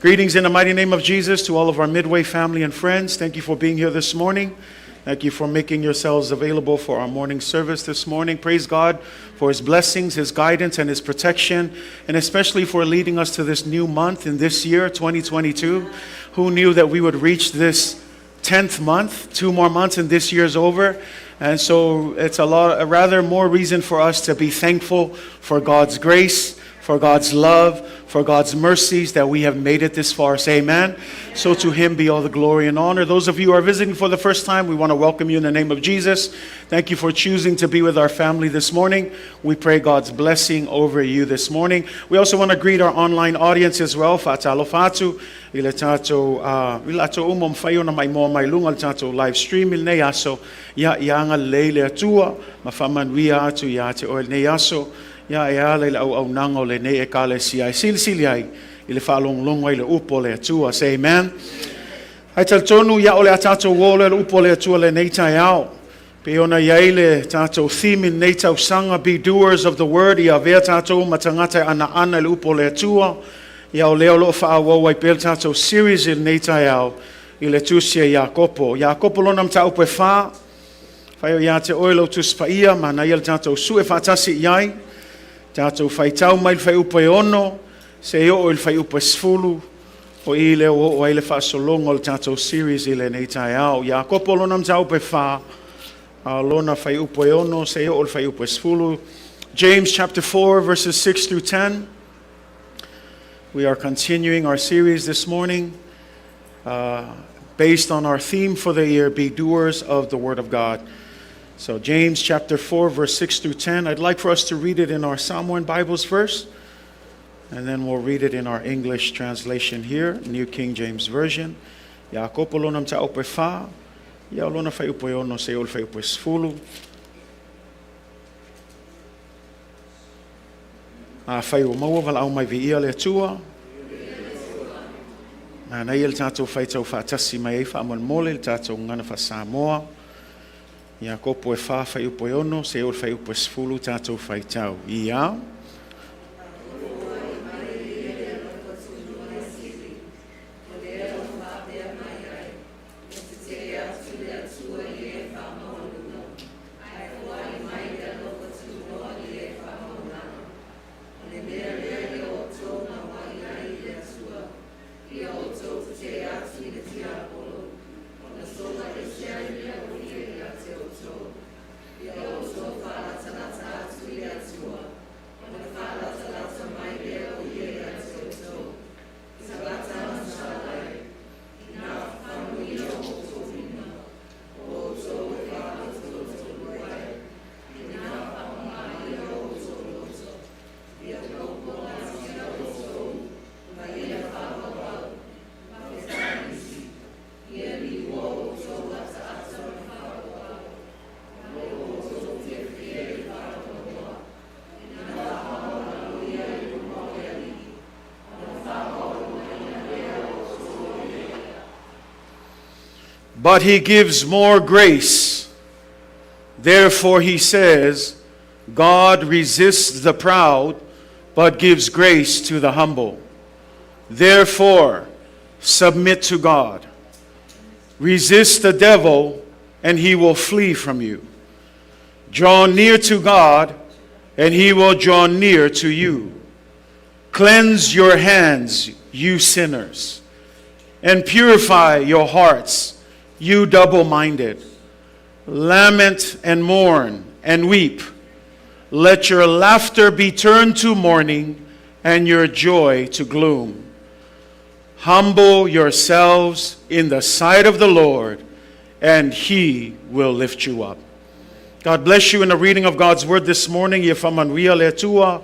Greetings in the mighty name of Jesus to all of our Midway family and friends. Thank you for being here this morning. Thank you for making yourselves available for our morning service this morning. Praise God for His blessings, His guidance, and His protection, and especially for leading us to this new month in this year, 2022. Who knew that we would reach this 10th month, 2 more months, and this year's over? And so it's a lot, rather more reason for us to be thankful for God's grace, for God's love, for God's mercies that we have made it this far. Say amen. So to Him be all the glory and honor. Those of you who are visiting for the first time, we want to welcome you in the name of Jesus. Thank you for choosing to be with our family this morning. We pray God's blessing over you this morning. We also want to greet our online audience as well. Faatalofa atu i le tatou i latou uma mafai ona maimoa mai luga o le tatou live stream i lenei aso. Ia, ia agalelei le Atua ma faamanuia atu ia te oe lenei aso. Ia, e ala i le auaunaga o lenei Ekalesia e silisili ai i le faalogologo ai le upu o le Atua. Say amen. Ae talitonu, ia, o le a tatou o loa le upu o le Atua lenei taeao. Pei ona i ai le tatou theme i lenei tausaga, "Be doers of the word", ia avea tatou ma tagata e anaana i le upu o le Atua. Ia, o lea o lo o faaauau ai pea le tatou series i lenei taeao i le tusi a Iakopo. Iakopo lona mataupu e 4, fai o ia te oe lau Tusi Paia, manaia le tatou sue faatasi i ai. Tatou faitau mai le fuaiupu e 6, seia oo i le fuaiupu e 10, o i lea ua oo ai le faasologa o le tatou series i lenei taeao. Iakopo lona mataupu e 4, a lona fuaiupu e 6, seia oo i le fuaiupu e 10. James chapter 4, verses 6 through 10. We are continuing our series this morning based on our theme for the year, "Be Doers of the Word of God." So, James chapter 4, verse 6 through 10. I'd like for us to read it in our Samoan Bibles first, and then we'll read it in our English translation here, New King James Version. Iakopo lona mataupu e 4, ia o lona fuaiupu e 6 seia oo i le fuaiupu e 10. Afai ua maua, valaau mai viia le Atua. Manaia le tatou faitau faatasi mai ai faamolemole le tatou gagana faa-Samoa. Iakopo e 4 fuaiupu e 6 seia oo i le fuaiupu e 10 tatou faitau. Ia. But he gives more grace. Therefore, he says, God resists the proud, but gives grace to the humble. Therefore, submit to God. Resist the devil, and he will flee from you. Draw near to God, and he will draw near to you. Cleanse your hands, you sinners, and purify your hearts, you double minded. Lament and mourn and weep. Let your laughter be turned to mourning and your joy to gloom. Humble yourselves in the sight of the Lord, and he will lift you up. God bless you in the reading of God's word this morning. Ia faamanuia le Atua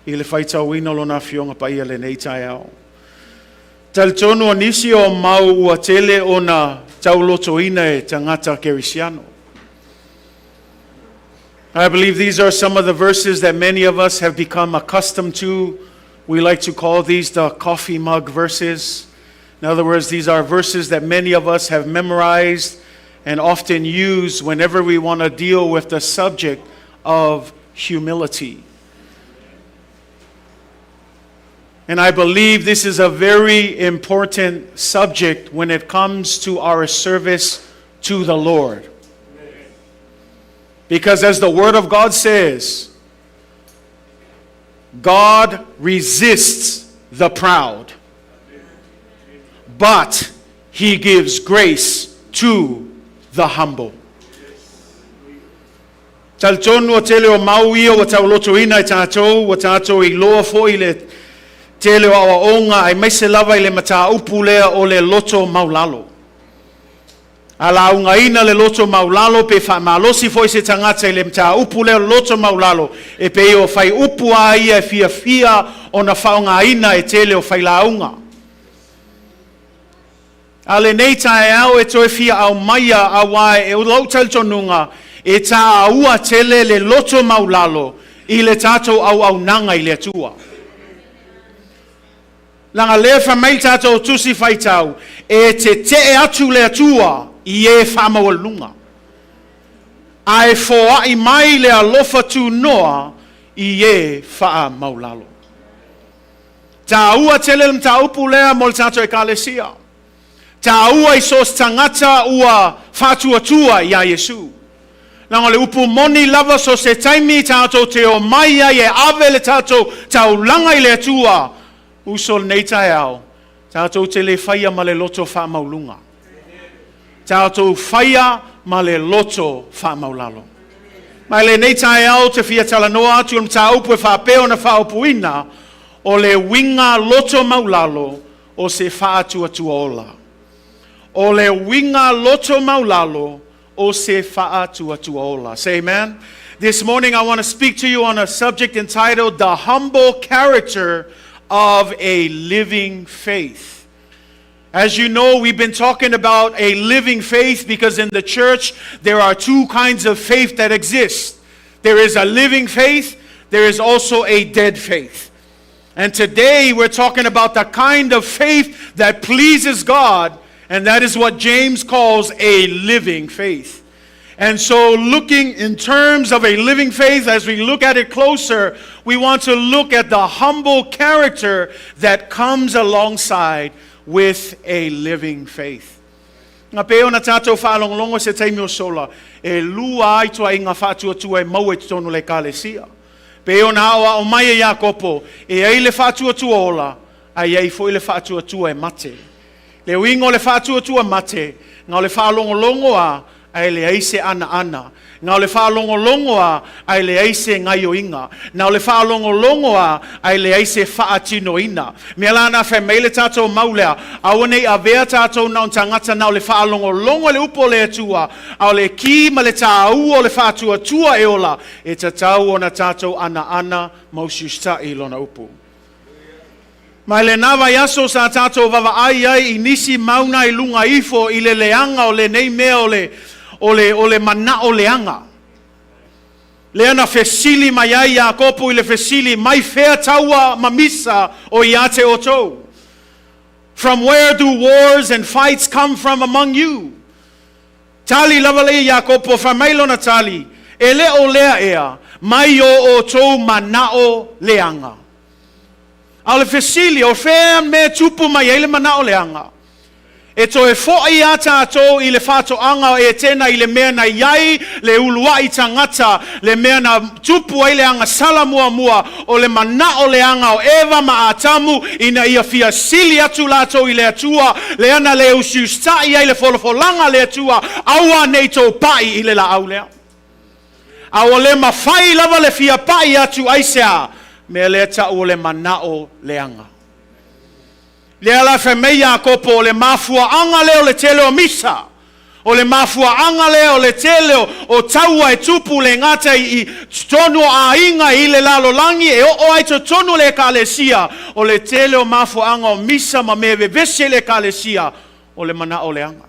i le faitauina o lona afioga paia i lenei taeao. Talitonu o nisi o mau ua tele ona taulotoina e tagata kerisiano. I believe these are some of the verses that many of us have become accustomed to. We like to call these the coffee mug verses. In other words, these are verses that many of us have memorized and often use whenever we want to deal with the subject of humility. And I believe this is a very important subject when it comes to our service to the Lord. Because as the Word of God says, God resists the proud, but He gives grace to the humble. Talitonu o tele o mau ia ua taulotoina e tatou, ua tatou iloa foi le tele o aoaoga aemaise lava i le mataupu lea o le loto maulalo. A laugaina le loto maulalo pe faamalosi foi se tagata i le mataupu lea o le loto maulalo, e pei o faiupu a ia e fiafia ona faaaogaina e tele o failauga. A lenei taeao e toe fia aumaia auā e lou talitonuga e tāua tele le loto maulalo i le tatou auaunaga i le Atua. Leaga lea fai mai le tatou tusi faitau, e tetee atu le Atua i e faamaualuluga, ae foai mai le alofa tunoa i e faamaulalo. Tāua tele le mataupu lea mo le tatou ekalesia. Tāua i so o se tagata ua faatuatua iā Iesu. Leaga o le upu moni lava so o se taimi tatou te omai ai e ave le tatou taulaga i le Atua, uso lenei taeao, tatou te le faia ma le loto faamauluga. Tatou faia ma le loto faamaulalo. Ma i lenei taeao ou te fia talanoa atu i le mataupu e faapea ona faaupuina, o le uiga loto maulalo o se faatuatua ola. O le uiga loto maulalo o se faatuatua ola. Say amen. This morning I want to speak to you on a subject entitled The Humble Character of a Living Faith. As you know, we've been talking about a living faith because in the church there are two kinds of faith that exist. There is a living faith, there is also a dead faith. And today we're talking about the kind of faith that pleases God, and that is what James calls a living faith. And so, looking in terms of a living faith, as we look at it closer, we want to look at the humble character that comes alongside with a living faith. Na pei ona tatou faalogologo i se taimi o sola, e lua ai tuaiga faatuatua e maua i totonu o le Ekalesia. Pei ona aoao mai e Iakopo, e ai le faatuatua ola, a i ai foi le faatuatua e mate. Le uiga o le faatuatua mate, na o le faalogologo a, ae leai se anaana. Na o le faalogologo a, ae leai se gaioiga. Na o le faalogologo a, ae leai se faatinoina. Mea la na fai mai le tatou mau lea, aua nei avea tatou na o tagata na o le faalogologo i le upu o le Atua, a o le ki ma le tāua o le faatuatua e ola, e tatau ona tatou anaana ma usiusitai i lona upu. Mai lenā vaiaso sa tatou vavaai ai i nisi mauna i luga ifo i le leaga o lenei mea o le, o le, o le manao leaga. Lea na fesili mai ai Iakopo i le fesili, mai fea taua ma misa o iā te outou? From where do wars and fights come from among you? Tali lava lea Iakopo, fai mai lona tali, E le o lea ea, mai o outou manao leaga. A o le fesili, o fea mea tupu mai ai le manao leaga? E toe fo'i a tatou i le faatoaga o Etena i le mea na i ai le uluai tagata, le mea na tupu ai le agasala muamua, o le manao leaga o Eva ma Atamu ina ia fia sili atu latou i le Atua, lea na le usiusitai ai le folafolaga a le Atua, aua ne i tou pa'i i le laau lea. A ua le mafai lava le fia pa'i atu, aisea? Mea lea ta'u o le manao leaga. Lea la fai mai Iakopo, o le mafuaaga lea o le tele o misa, o le mafuaaga lea o le tele o taua e tupu le gata i totonu o aiga i le lalolagi e oo ai totonu o le ekalesia, o le tele o mafuaaga o misa ma mea e vevesi ai le ekalesia, o le manao leaga.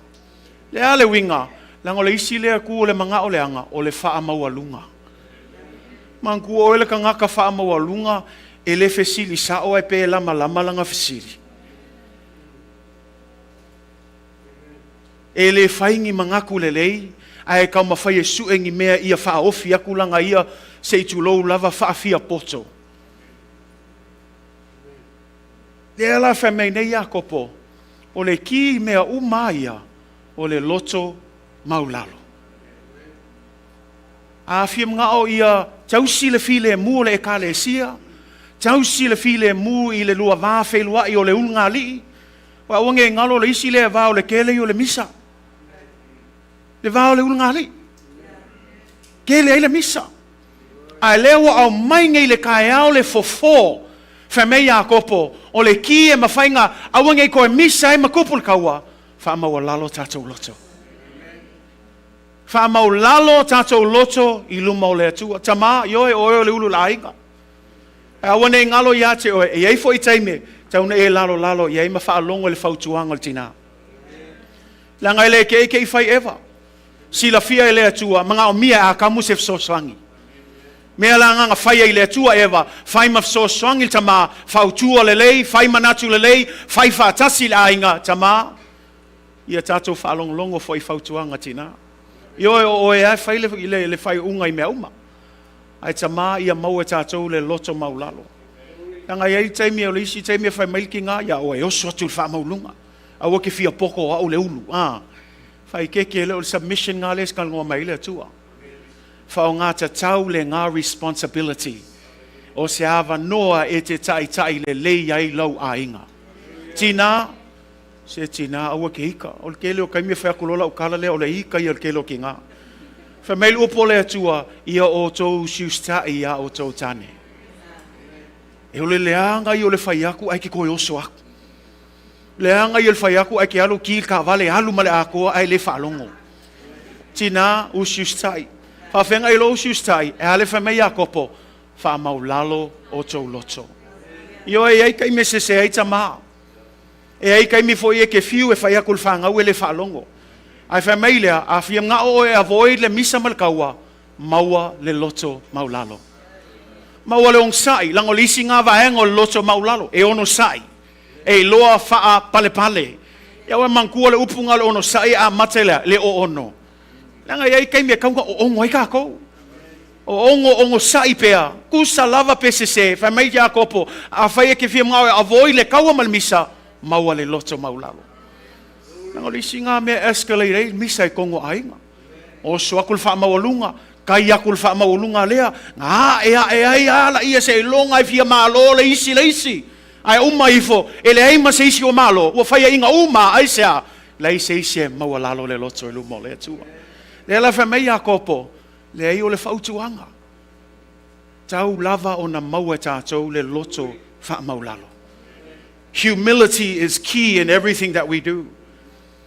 Le a le uiga? Leaga o le isi lea tu o le manao leaga, o le faamaualuga. Manatua oe le tagata faamaualuga e le fesili sao ae pe lamalama lana fesili. E le fai ni manatu lelei, ae taumafai e sue ni mea ia faaofi atu lana ia se i tulou lava faafia poto. Lea la fai mai nei Iakopo, o le ki mea uma ia, o le loto maulalo. A fia manao ia tausi le filemu o le ekalesia, tausi le filemu i le lua va feiloai o le ulugalii, aua aua ne i galo le isi lea va o le tele ia o le misa. Le va o le ulugalii. Tele ai le misa. Ae lea ua aumai nei i le taeao le fofo, fai mai Iakopo, o le ki e mafai ona aua ne i toe misa ai ma tupu le taua, faamaualalo tatou loto. Faamaulalo tatou loto i luma o le Atua. Tama, ioe, o oe o le ulu o le aiga. Ae aua ne i galo ia te oe, e i ai foi taimi e tatau ona e lalolalo i ai ma faalogo i le fautuaga o le tina. Leaga e le keikei fai Eva. Silafia e le Atua, manaomia e Atamu se fesoasoani. Mea la na na faia i le Atua Eva, fai ma fesoasoani le tama, fautua lelei, fai manatu lelei, fai faatasi le aiga, tama, Ia tatou faalogologo foi i fautuaga tina. Ioe, o oe lava e fai le, le, le faaiuga i mea uma. Ae tama ia maua e tatou le loto maulalo. Leaga e i ai le taimi, o le isi taimi e fai mai le tina, ia oe oso atu i le faamaualuga. Aua ke fia poto o au le ulu. A, faaeteete le o le submission na lea e talanoa mai ai le Atua. Faaaoga tatau lena responsibility. O se avanoa e te taitai lelei ai lou aiga. Tina, Se tina, aua ke ika. O le tele o taimi e fai atu loa lau tala lea, o le ika ia o le tele o tina. Fai mai le upu a le Atua, ia outou usiusitai iā outou tane. E o le leaga ia o le fai atu ae ke toe oso atu. Leaga ia o le fai atu ae ke alu ki le taavale alu ma le atoa ae le faalogo. Tina, usiusitai. Faafeagai lou usiusitai, e a le fai mai Iakopo, faamaulalo outou loto. Ioe, e i ai taimi e sese ai tama. E ai taimi foi e te fiu e fai atu i le fanau e le faalogo. Ae fai mai lea, a fia manao oe e avoid le misa ma le taua, maua le loto maulalo. Maua le onosai, leaga o le isi na vaega o le loto maulalo, e onosai, e iloa faapalepale. Ia ua manatua le upu na o le onosai e amata i le a? Le oono. Leaga e i ai taimi e tatau ona oono ai tatou. Oono, onosai pea, tusa lava pe sese. Fai mai Iakopo, afai e te fia manao e avoid le taua ma le misa, maua le loto maulalo. Leaga o le isi na mea e escalate ai le misa i totonu o aiga. Oso atu le faamaualuga, kai atu le faamaualuga lea, na ae ae ai ala ia seiloga e fia malo le isi le isi. Ae uma ifo, e leai ma se isi o malo, ua faiaina uma, aisea? Leai se isi e maualalo le loto i luma o le Atua. Lea la fai mai Iakopo, leai o le fautuaga, tau lava ona maua e tatou le loto faamaulalo. Humility is key in everything that we do.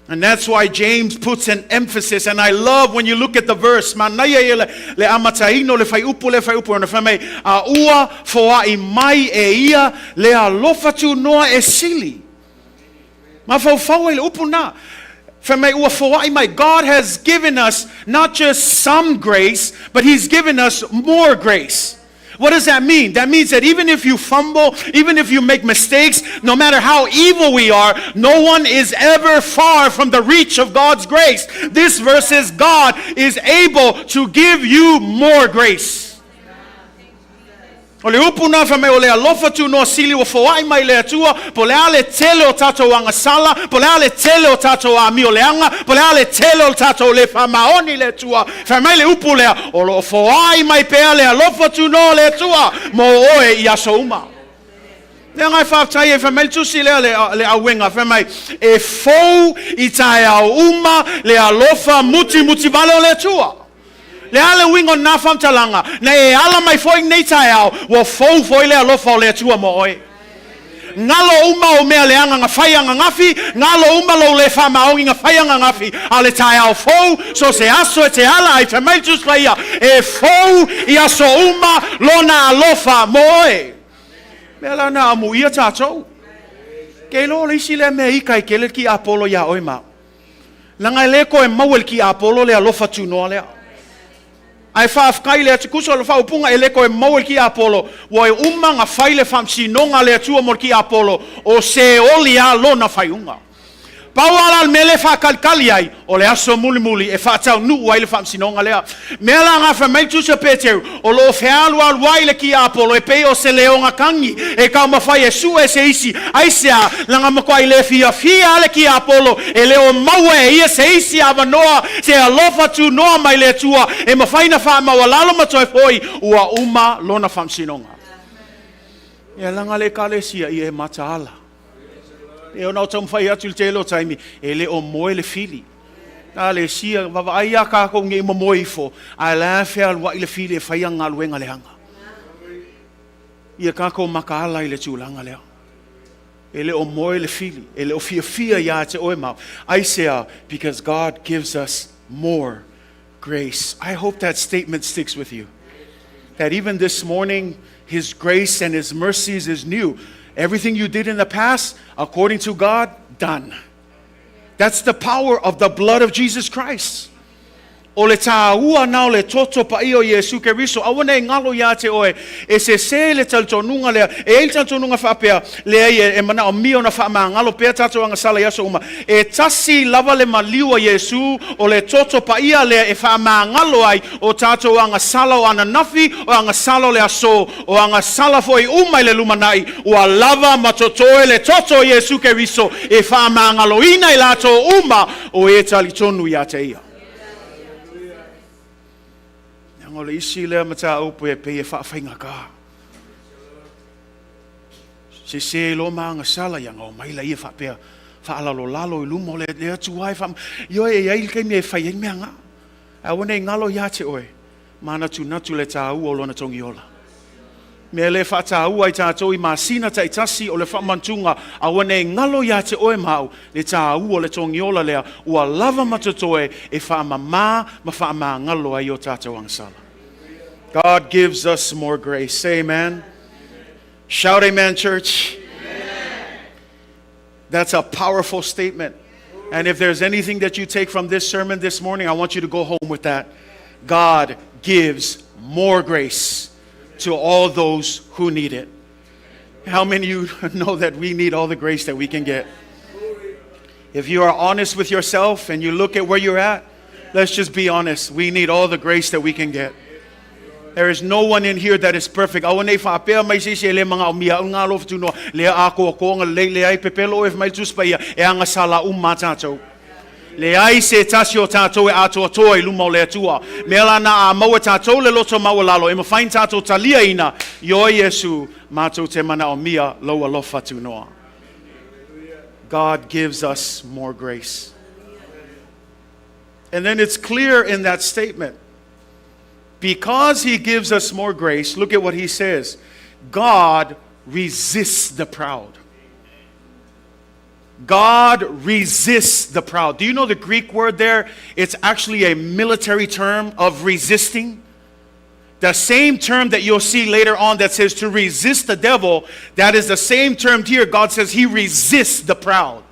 And that's why James puts an emphasis, and I love when you look at the verse, manaia ia le, le amataina o le fuaiupu le fuaiupu, ona fai mai, a ua foai mai e ia le alofa tunoa e sili. Mafaufau ai le upu na. Fai mai ua foai mai. God has given us not just some grace, but He's given us more grace. What does that mean? That means that even if you fumble, even if you make mistakes, no matter how evil we are, no one is ever far from the reach of God's grace. This verse says God is able to give you more grace. O le upu na fa mai o le alofa tunoa sili ua foai mai le Atua, po le a le tele o tatou agasala, po le a le tele o tatou amioleaga, po le a le tele o tatou le faamaoni le Atua. Fai mai le upu lea, o lo o foai mai pea le alofa tunoa o le Atua mo oe i aso uma. Lea ngai faafetai e fai mai le tusi lea le auega, fai mai, e fou i taeao uma le alofa mutimuti vale o le Atua. Le a le uiga o lena faamatalaga, na e ala mai foi lenei taeao, ua fou foi le alofa o le Atua mo oe. Galo uma o mea leaga na fai ananafi, galo uma lou le faamaoni na fai ananafi, a o le taeao fou, so se aso e te ala ai, fai mai le Tusi Paia, e fou i aso uma lona alofa mo oe. Mea la na amuia tatou. Ke iloa o le isi lea mea ika ai tele le tiapolo iā oe ma au. Leaga e le toe maua i le tiapolo le alofa tunoa lea. Ae faafetai le Atua, tusa o le faaupuga e le toe maua i le tiapolo, ua uma ona fai le faamasinoga a le Atua mo le tiapolo, o Seoli lava lona faaiuga. Pau lava la le mea lea e faatalitali ai, o le aso mulimuli e faataunuu ai le faamasinoga lea. Mea la na fai mai le tusi a Peteru, o lo o fealualu ai le tiapolo e pei o se leoga tagi e taumafai e sue se isi, aisea, leaga matuai le fiafia lava le tiapolo e le o maua e ia se isi avanoa, se alofa tunoa mai le Atua e mafai ona faamaualalo ma toe foi, ua uma lona faamasinoga. Ia leaga le Ekalesia ia e mataala. E ona o taumafai atu i le tele o taimi, e le o moe le fili. A le sia, vaavaai ia kākou nei mamoe ifo, ae la e fealuai le fili e fai ana galuega leaga. Ia kākou makaala i le tulaga lea. E le o moe le fili, e le o fiafia iā te oe ma au. Aisea, because God gives us more grace. I hope that statement sticks with you. That even this morning, His grace and His mercies is new. Everything you did in the past, according to God, done. That's the power of the blood of Jesus Christ. O le tāua na o le toto paia o Iesu Keriso, aua nei galo iā te oe, e sesē le talitonuga lea, e i ai le talitonuga faapea, leai e manaomia ona faamagalo pea tatou agasala i aso uma. E tasi lava le maliu a Iesu, o le toto paia lea e faamagalo ai o tatou agasala o ananafi, o agasala o le aso, o agasala foi uma i le lumanai, ua lava ma totoe le toto o Iesu Keriso e faamagaloina i latou uma o e talitonu iā te ia. Leaga o le isi lea mataupu e pei e faafaigata. Sese loa ma agasala ia ona omai laia faapea faalalolalo i luma o le Atua e faa... Ioe, e i ai le taimi e fai ai mea na. Ae aua ne i galo ia te oe, manatunatu le tāua o lona togiola. Mea lea e faataua ai tatou i masina taitasi o le faamantuga, aua ne i galo ia te oe ma au le tāua o le togiola lea ua lava ma totoe e faamama ma faamagalo ai o tatou agasala. God gives us more grace. Say amen. Shout amen, church. Amen. That's a powerful statement. And if there's anything that you take from this sermon this morning, I want you to go home with that. God gives more grace to all those who need it. How many of you know that we need all the grace that we can get? If you are honest with yourself and you look at where you're at, let's just be honest. We need all the grace that we can get. There is no one in here that is perfect. Aua nei faapea mai se isi e le manaomia au ngā alofa tunoa. Lea ākoakoa lei leai pepelo oe mai le Tusi Paia e agasala uma tātou. Leai se tasi o tātou e atoatoa i luma o le Atua. Mea la na a maua tātou le loto maualalo e mafai ona tātou taliaina ioe Iesu matou te manaomia lou alofa tunoa. God gives us more grace. And then it's clear in that statement. Because he gives us more grace, look at what he says. God resists the proud. God resists the proud. Do you know the Greek word there? It's actually a military term of resisting. The same term that you'll see later on that says to resist the devil, that is the same term here. God says he resists the proud.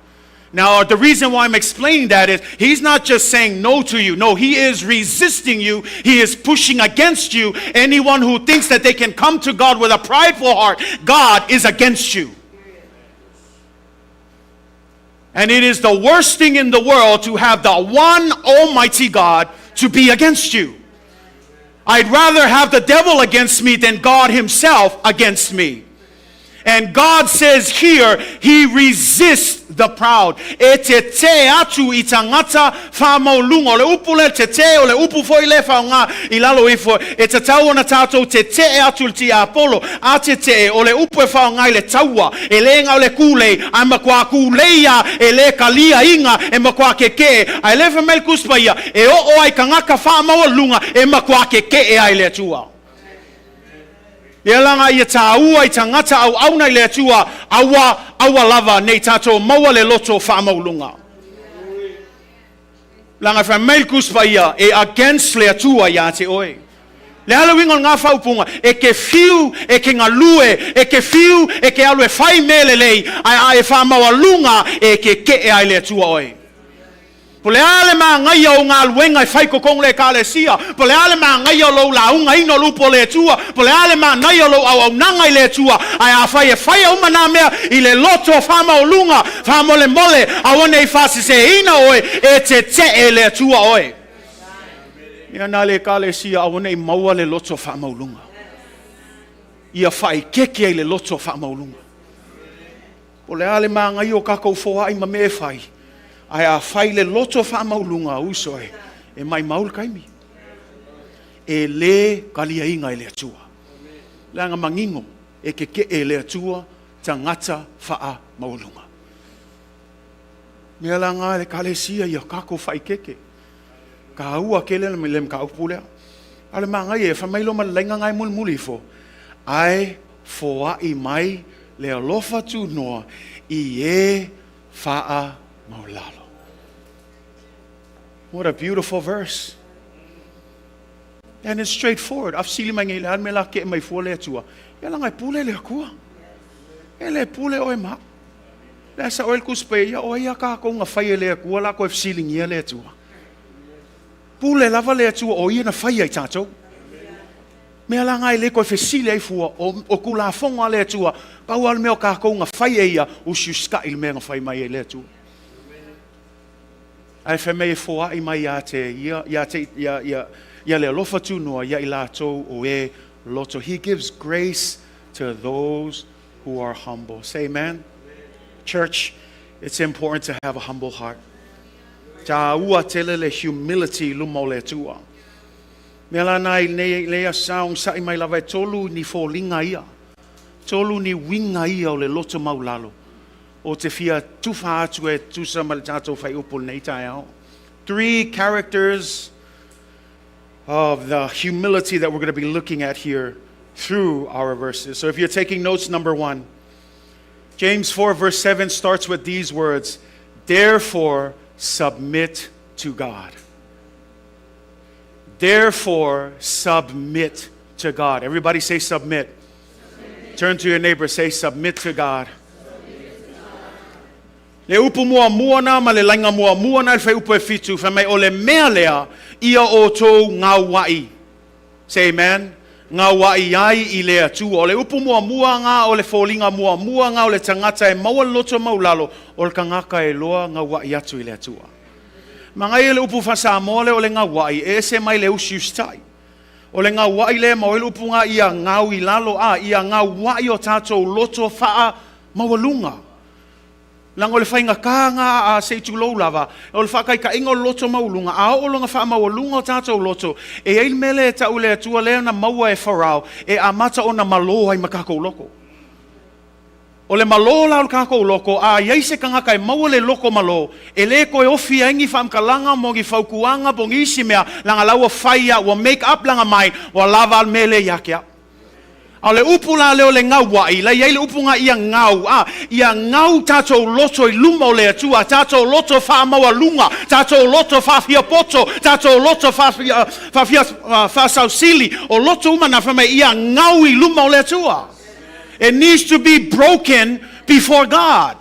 Now, the reason why I'm explaining that is he's not just saying no to you. No, he is resisting you. He is pushing against you. Anyone who thinks that they can come to God with a prideful heart, God is against you. And it is the worst thing in the world to have the one Almighty God to be against you. I'd rather have the devil against me than God himself against me. And God says here, He resists the proud. E tetē atu i tagata faamaualuga. O le upu lea tetē, o le upu foi lea faaaoga i lalo ifo, e tatau ona tatou tetee atu i le tiapolo. A tetee, o le upu e faaaoga i le taua, e le na o le kulei, ae matua kulei lava, e le kaliaina, e matua kekee. Ae lea fai mai le Tusi Paia, e oo lava i tagata faamaualuga, e matua kekee lava i le Atua. Ia laga ia tāua i tagata auauna i le Atua, aua, aua lava ne i tatou maua le loto faamaualuga. Laga fai mai le Tusi Paia, e against le Atua ia te oe. Le a le uiga o lena faaupuga, e te fiu e te galue, e te fiu e te alu e fai mea lelei, ae a e faamaualuga e keke'e ai le Atua oe. Po o le a le magaia o galuega e fai totonu le Ekalesia, po o le a le magaia o lou laugaina o le upu o le Atua, po o le a le manaia o lou auaunaga i le Atua, ae afai e faia uma nā mea i le loto faamaualuga, faamolemole, aua ne i faaseseina oe, e tetee le Atua oe. Mea na le Ekalesia, aua ne i maua le loto faamaualuga. Ia faaekeke ai le loto faamaualuga. Po o le a le magaia o tatou foai ma mea e fai, ae a fai le loto faamaualuga, uso e, e maimau le taimi. E le kaliaina e le Atua. Leaga manino e keke'e e le Atua tagata faamaualuga. Mea la na e le Ekalesia ia tatou faaekeke. Taua tele le mataupu lea. A o le magaia, e fai mai loa ma le laina na e mulimuli ifo, ae foai mai le alofa tunoa i e faamaulalo. What a beautiful verse. And it's straightforward. A fesili mai nei le a le mea la ke'e mai fua le Atua. Ia laga e pule le Atua. E le pule oe ma au. Le sa oe le Tusi Paia, ia o ai a tatou na fai e le Atua la toe fesiligia le Atua. Pule lava le Atua o ia na faia i tatou. Mea la na e le toe fesili ai fua, o Tulafono a le Atua, pau lava le mea o tatou na fai e ia, usiusita'i le mea na fai mai ai le Atua. Ae fai mai e foai mai ia te ia, ia te, ia, ia, ia le alofa tunoa ia i latou o e loto. He gives grace to those who are humble. Say amen. Church, it's important to have a humble heart. Taua tele le humility i luma o le Atua. Mea la na i nei lea sa onosa'i mai lava e tolu ni foliga ia. Tolu ni uiga ia o le loto maulalo. O te fia tufa atu e tusa ma le tatou faaiupu lenei taeao. Three characters of the humility that we're going to be looking at here through our verses. So if you're taking notes, number one, James 4, verse 7 starts with these words: "Therefore, submit to God." Therefore, submit to God. Everybody say submit. Submit. Turn to your neighbor, say submit to God. Le upu muamua na ma le laina muamua na i le fuaiupu e 7, fai mai o le mea lea ia outou gaua'i. Say amen. Gaua'i ai i le Atua. O le upu muamua ga o le foliga muamua ga o le tagata e maua le loto maulalo, o le tagata e loa gaua'i atu i le Atua. Magaia le upu faa-Samoa lea o le gaua'i, e ese mai le usiusita'i. O le gaua'i lea ma oi le upu ga ia gau i lalo a, ia gaua'i o tatou loto faamaualuga. Leaga o le faigata ga a se i tulou lava, o le faataitaiga o le loto maualuga, a oo lona faamaualuga o tatou loto, e i ai le mea lea e tau e le Atua lea na maua e Farao, e amata ona malo ai ma tatou loto. O le malo la o le tatou loto, a i ai se tagata e maua le loto malo, e le toe ofi ai ni faamatalaga mo ni fautuaga po o nisi mea, leaga la ua fai lava, ua make up lana mind, ua lava a le mea lea ia te au. A o le upu la lea o le gaua'i, la i ai le upu ga ia gau, a, ia gau tatou loto i luma o le Atua, tatou loto faamaualuga, tatou loto faafiapoto, tatou loto faafia, faafia, faasausili, o loto uma na fai mai ia gau i luma o le Atua. It needs to be broken before God.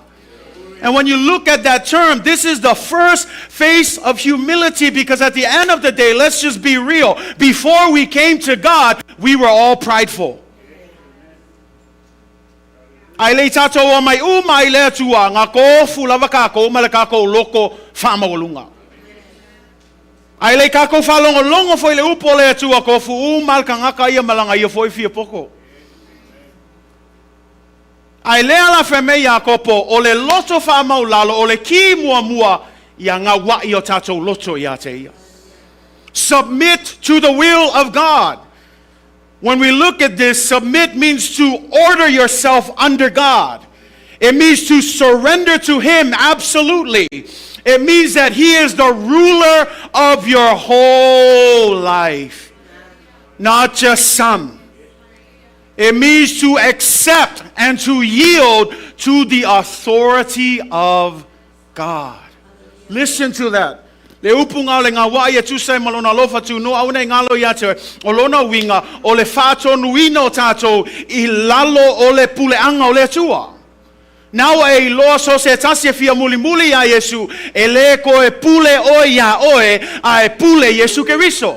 And when you look at that term, this is the first face of humility because at the end of the day, let's just be real. Before we came to God, we were all prideful. Ae le i tatou omai uma i le Atua, na tofu lava kākou ma le kākou loto faamaualuga. Ae le i kākou faalogologo foi i le upu o le Atua, tofu uma le tagata ia ma lana ia foi fia poto. Ae lea la fai mai Iakopo, o le loto faamaulalo, o le ki muamua ia gaua'i o tatou loto ia te ia. Submit to the will of God. When we look at this, submit means to order yourself under God. It means to surrender to Him absolutely. It means that He is the ruler of your whole life, not just some. It means to accept and to yield to the authority of God. Listen to that. Le upu nga o le gaua'i e tusa ai ma lona alofa tunoa aua ne i galo ia te oe, o lona uiga, o le faatonuina o tatou i lalo o le puleaga o le Atua. Na ua e iloa so se tasi e fia mulimuli iā Iesu, e lē toe pule oe iā oe, a e pule Iesu Keriso.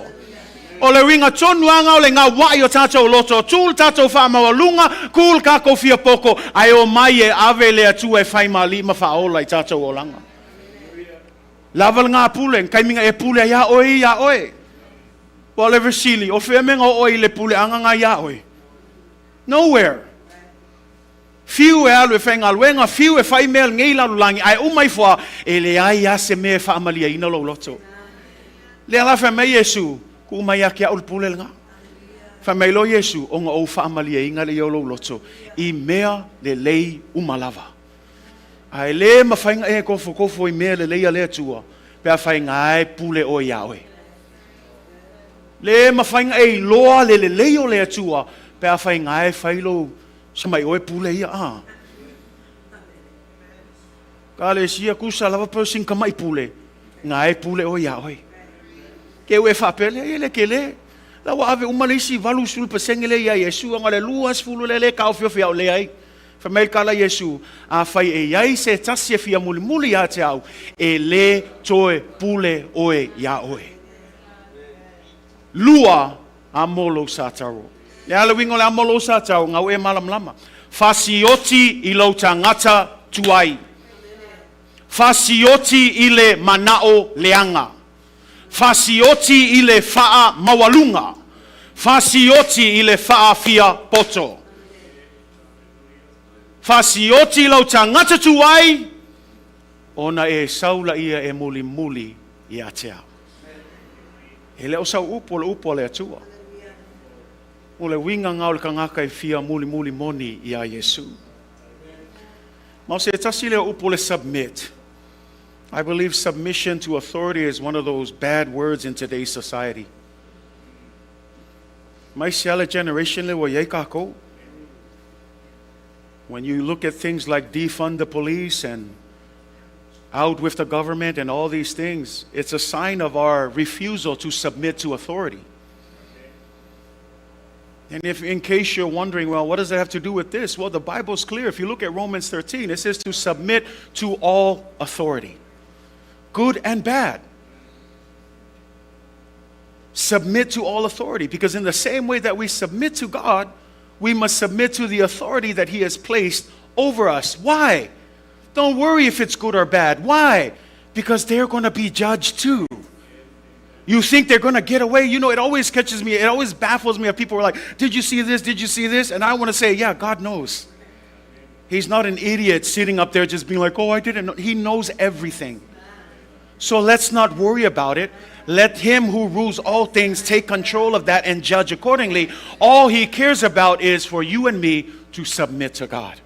O le uiga tonu lava nga o le gaua'i o tatou loto, tu le tatou faamaualuga, ku le kakou fia poto, ae omai e ave le Atua e fai ma alii ma faaola i tatou olaga. Lava le pule, taimi e pule ai ia oe ia oe. Ua o le fesili, o fea mea na oo ai le puleaga nga ia oe? Nowhere. Fiu e alu e faigaluega, fiu e fai mea lenei lalolagi, ae uma ifo lava, e leai lava se mea e faamaliaina lou loto. Lea la fai mai Iesu, tuu mai ia te a'u le pule lena. Fai mai loa Iesu, ona ou faamalieina lea o lou loto i mea lelei uma lava. Ae lē mafai ona e tofotofo i mea lelei a le Atua pe afai nga e pule oe iā oe. Lē mafai ona e iloa le lelei o le Atua pe afai nga e fai lou samai oe pule ia a. Ka le sia kusa lava pe o sina tama'i pule, nga e pule oe iā oe. Ke ua e faapea lea, e le tele. La ua ave uma le isi 80% lea iā Iesu, ona o le 20 lea lea e taofiofi au lea ai. Fai mai le tala a Iesu, Afai e i ai se tasi e fia mulimuli ia te au, e lē toe pule oe iā oe. Lua, amo lou sataro. Le a le uiga o le amo lou sataro, gau e malamalama. Fasioti i lou tagata tuai. Fasioti i le manao leaga. Fasioti i le faamaualuga. Fasioti i le faafia poto. Fasioti i lou tagata tuai, ona e sau laia e mulimuli ia te au. E le o sau upu o le upu a le Atua. O le uiga nga o le tagata e fia mulimuli moni iā Iesu. Ma o se tasi lea o upu o le submit. I believe submission to authority is one of those bad words in today's society. Mai se ala generation le ua iai kākou. When you look at things like defund the police and out with the government and all these things, it's a sign of our refusal to submit to authority. And if in case you're wondering, well, what does that have to do with this? Well, the Bible's clear. If you look at Romans 13, it says to submit to all authority, good and bad. Submit to all authority, because in the same way that we submit to God, we must submit to the authority that He has placed over us. Why? Don't worry if it's good or bad. Why? Because they're going to be judged too. You think they're going to get away? You know, it always catches me, it always baffles me if people are like, did you see this? Did you see this? And I want to say, yeah, God knows. He's not an idiot sitting up there just being like, oh, I didn't know. He knows everything. So let's not worry about it. Let him who rules all things take control of that and judge accordingly. All he cares about is for you and me to submit to God.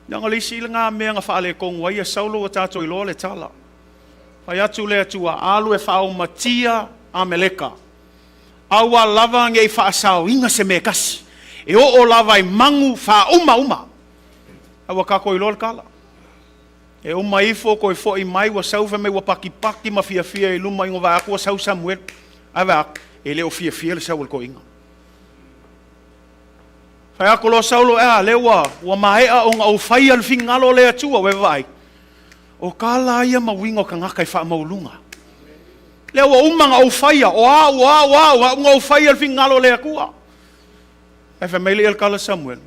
Leaga o le isi lena mea na faaletonu ai ia Saulo ua tatou iloa le tala. Fai atu le Atua, Alu e faaumatia Ameleka. Aua lava ne i faasaoina se mea e tasi. E oo lava i magu faaumauma. A ua tatou iloa le tala. E uma ifo toe fo'i mai ua sau fai mai ua pakipaki ma fiafia i luma ina vaai atu ua sau Samuelu. Ae vaai atu, e le o fiafia le sau o le toeaina. Fai atu loa Saulo, Ea, lea ua, ua maea ona ou faia le finagalo o le Atua, ua e vaai. O tala ia ma uiga o tagata e faamaualuga. Lea ua uma ona ou faia, o au, o au, o au, au na ou faia le finagalo o le Atua. Ae fai mai le ia le tala Samuele,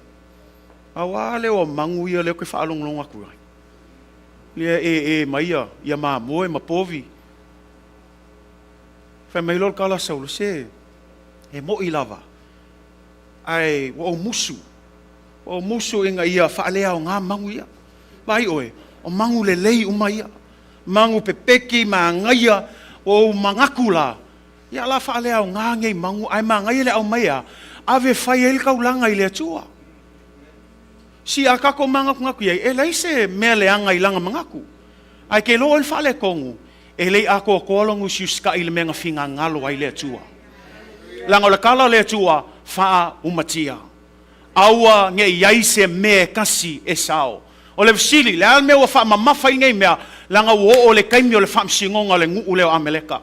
Auā lea o magu ia lea ou te faalogologo atu ai. Lea e e mai ia, ia mamoe ma povi. Fai mai loa le tala Saulo, Se, e mo'i lava, ae ua ou musu, ua ou musu ina ia faaleaoga magu ia. Vaai oe, o magu lelei uma ia, magu pepeki, manaia, ua ou manatu la, ia la faaleaoga nei magu, ae manaia le aumai a, ave e fai ai le taulaga i le Atua. Si a tatou manatunatu i ai, e leai se mea leaga i lana manatu. Ae ke iloa oe le faaletonu, e le i atoatoa lona usiusita'i i le mea na finagalo ai le Atua. Leaga o le tala a le Atua, Faaumatia. Aua ne i ai se mea e tasi e sao. O le fesili, le a le mea ua faamamafa ai nei mea? Leaga ua oo le taimi o le faamasinoga o le nuu lea o Ameleka.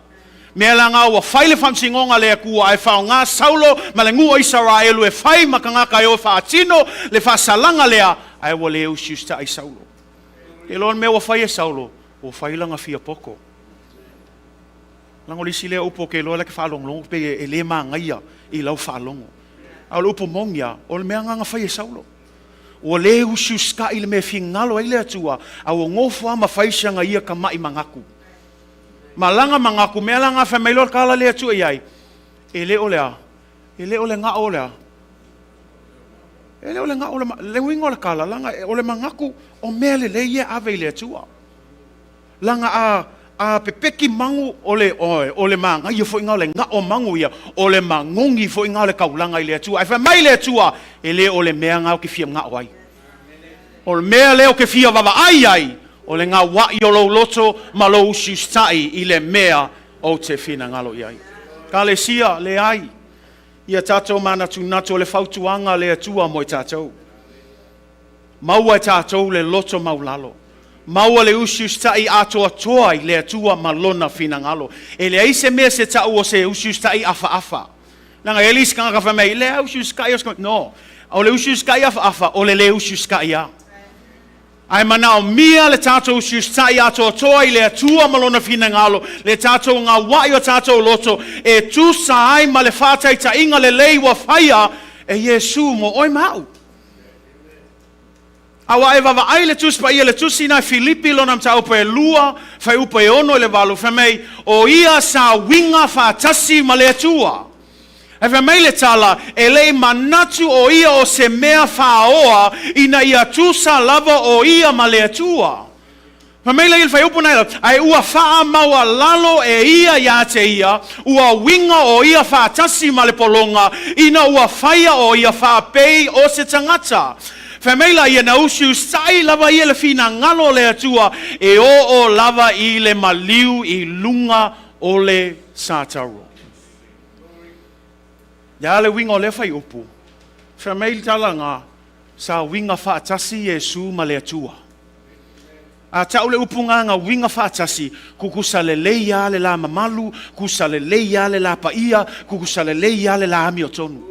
Mea la na ua fai le faamasinoga a le Atua ae faaaoga Saulo ma le nuu o Isaraelu e fai ma tagata e o e faatino le faasalaga lea, ae ua le usiusita'i Saulo. Te iloa le mea ua fai e Saulo, ua fai lana fia poto. Leaga o le isi lea upu ou te iloa la e te faalogologo pei e le manaia i lau faalogo. A o le upu moni lava, o le mea lena na fai e Saulo. Ua le usiusita'i i le mea e finagalo ai le Atua, a ua nofo lava ma fai si ana ia tamai manatu. Ma lana manatu, mea la na fai mai loa le tala le Atua i ai, e le o le a? E le o le gao o le a? E le o le gao o le, le uiga o le tala, leaga o le manatu o mea lelei ia e ave i le Atua. Leaga a, a pepeki magu o le, oe, o le manaia foi lena o le gao magu ia, o le magogi foi lena o le taulaga i le Atua. Ae fai mai le Atua, e le o le mea lena ou te fia gao ai. O le mea lea ou te fia vaavaai ai, o le gaua'i o lou loto ma lou usiusita'i i le mea ou te finagalo i ai. Kalesia, leai. Ia tatou manatunatu o le fautuaga a le Atua mo i tatou. Maua e tatou le loto maulalo. Maua le usiusita'i atoatoa i le Atua ma Lona finagalo. E leai se mea se ta'u o se usiusita'i afaafa. Leaga e i ai le isi tagata fai mai, leai usiusita'i o se. No. O le usiusita'i afaafa, o le le usiusita'i lava. Ae manaomia le tatou usiusita'i atoatoa i le Atua ma Lona finagalo, le tatou gaua'i o tatou loto e tusa ai ma le faataitaiga lelei ua faia e Iesu mo oe ma a'u. A ua e vaavaai i le Tusi Paia, le Tusi na Filipi lona mataupu e 2, fuaiupu e 6 i le 8, fai mai, O ia sa uiga faatasi ma le Atua. Ae fai mai le tala, e le i manatu o ia o se mea faaoa ina ia tusa lava o ia ma le Atua. Fai mai lea i le fuaiupu na ae ua faamaualalo e ia iā te ia, ua uiga o ia faatasi ma le pologa, ina ua faia o ia faapei o se tagata. Fai mai la ia, na usiusa'i lava ia le finagalo o le Atua e oo lava i le maliu i luga o le satauro. Le a le uiga o lea fuaiupu? Fai mai le tala na, sa uiga faatasi Iesu ma le Atua. A tau le upu na na uiga faatasi, kukusa lelei lava le la mamalu, kusa lelei lava le la paia, kukusa lelei lava le la amiotonu.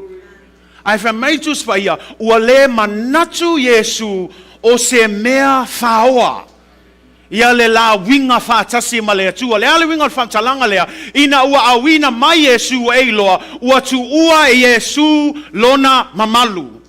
Ae fai mai Tusi Paia, ua le manatu Iesu o se mea faoa ia le la uiga faatasi ma le Atua. Le a le uiga o le faamatalaga lea? Ina ua auina mai Iesu ua e iloa, ua tuua e Iesu lona mamalu.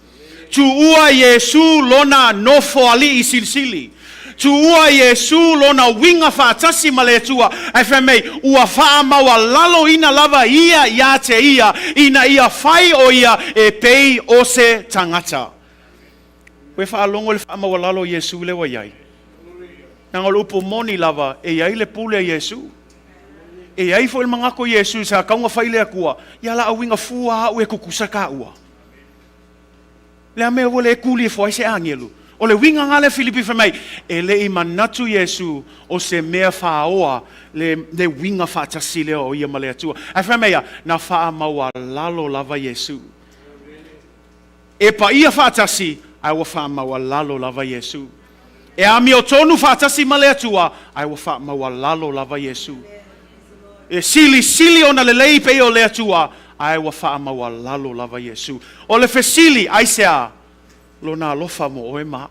Tuua Iesu lona nofoalii silisili. Tuua Iesu lona uiga faatasi ma le Atua, ae fai mai, ua faamaualaloina lava ia iā te ia, ina ia fai o ia e pei o se tagata. Ua e faalogo i le faamaualalo o Iesu lea ua i ai? Leaga o le upu moni lava, e i ai le pule a Iesu. E i ai foi le manatu o Iesu sa tau na fai le Atua, ia la auiga fua a'u e tutusa tāua. Le a mea ua le kuli ifo ai se agelu? O le uiga lena lea Filipi fai mai, e le i manatu Iesu o se mea faaoa le, le uiga faatasi lea o ia ma le Atua. Ae fai mai ia, na faamaualalo lava Iesu. E paia faatasi, ae ua faamaualalo lava Iesu. E amiotonu faatasi ma le Atua, ae ua faamaualalo lava Iesu. E silisili ona lelei pei o le Atua, Ae ua faamaualalo lava Iesu. O le fesili, aisea? Lona alofa mo oe ma a'u.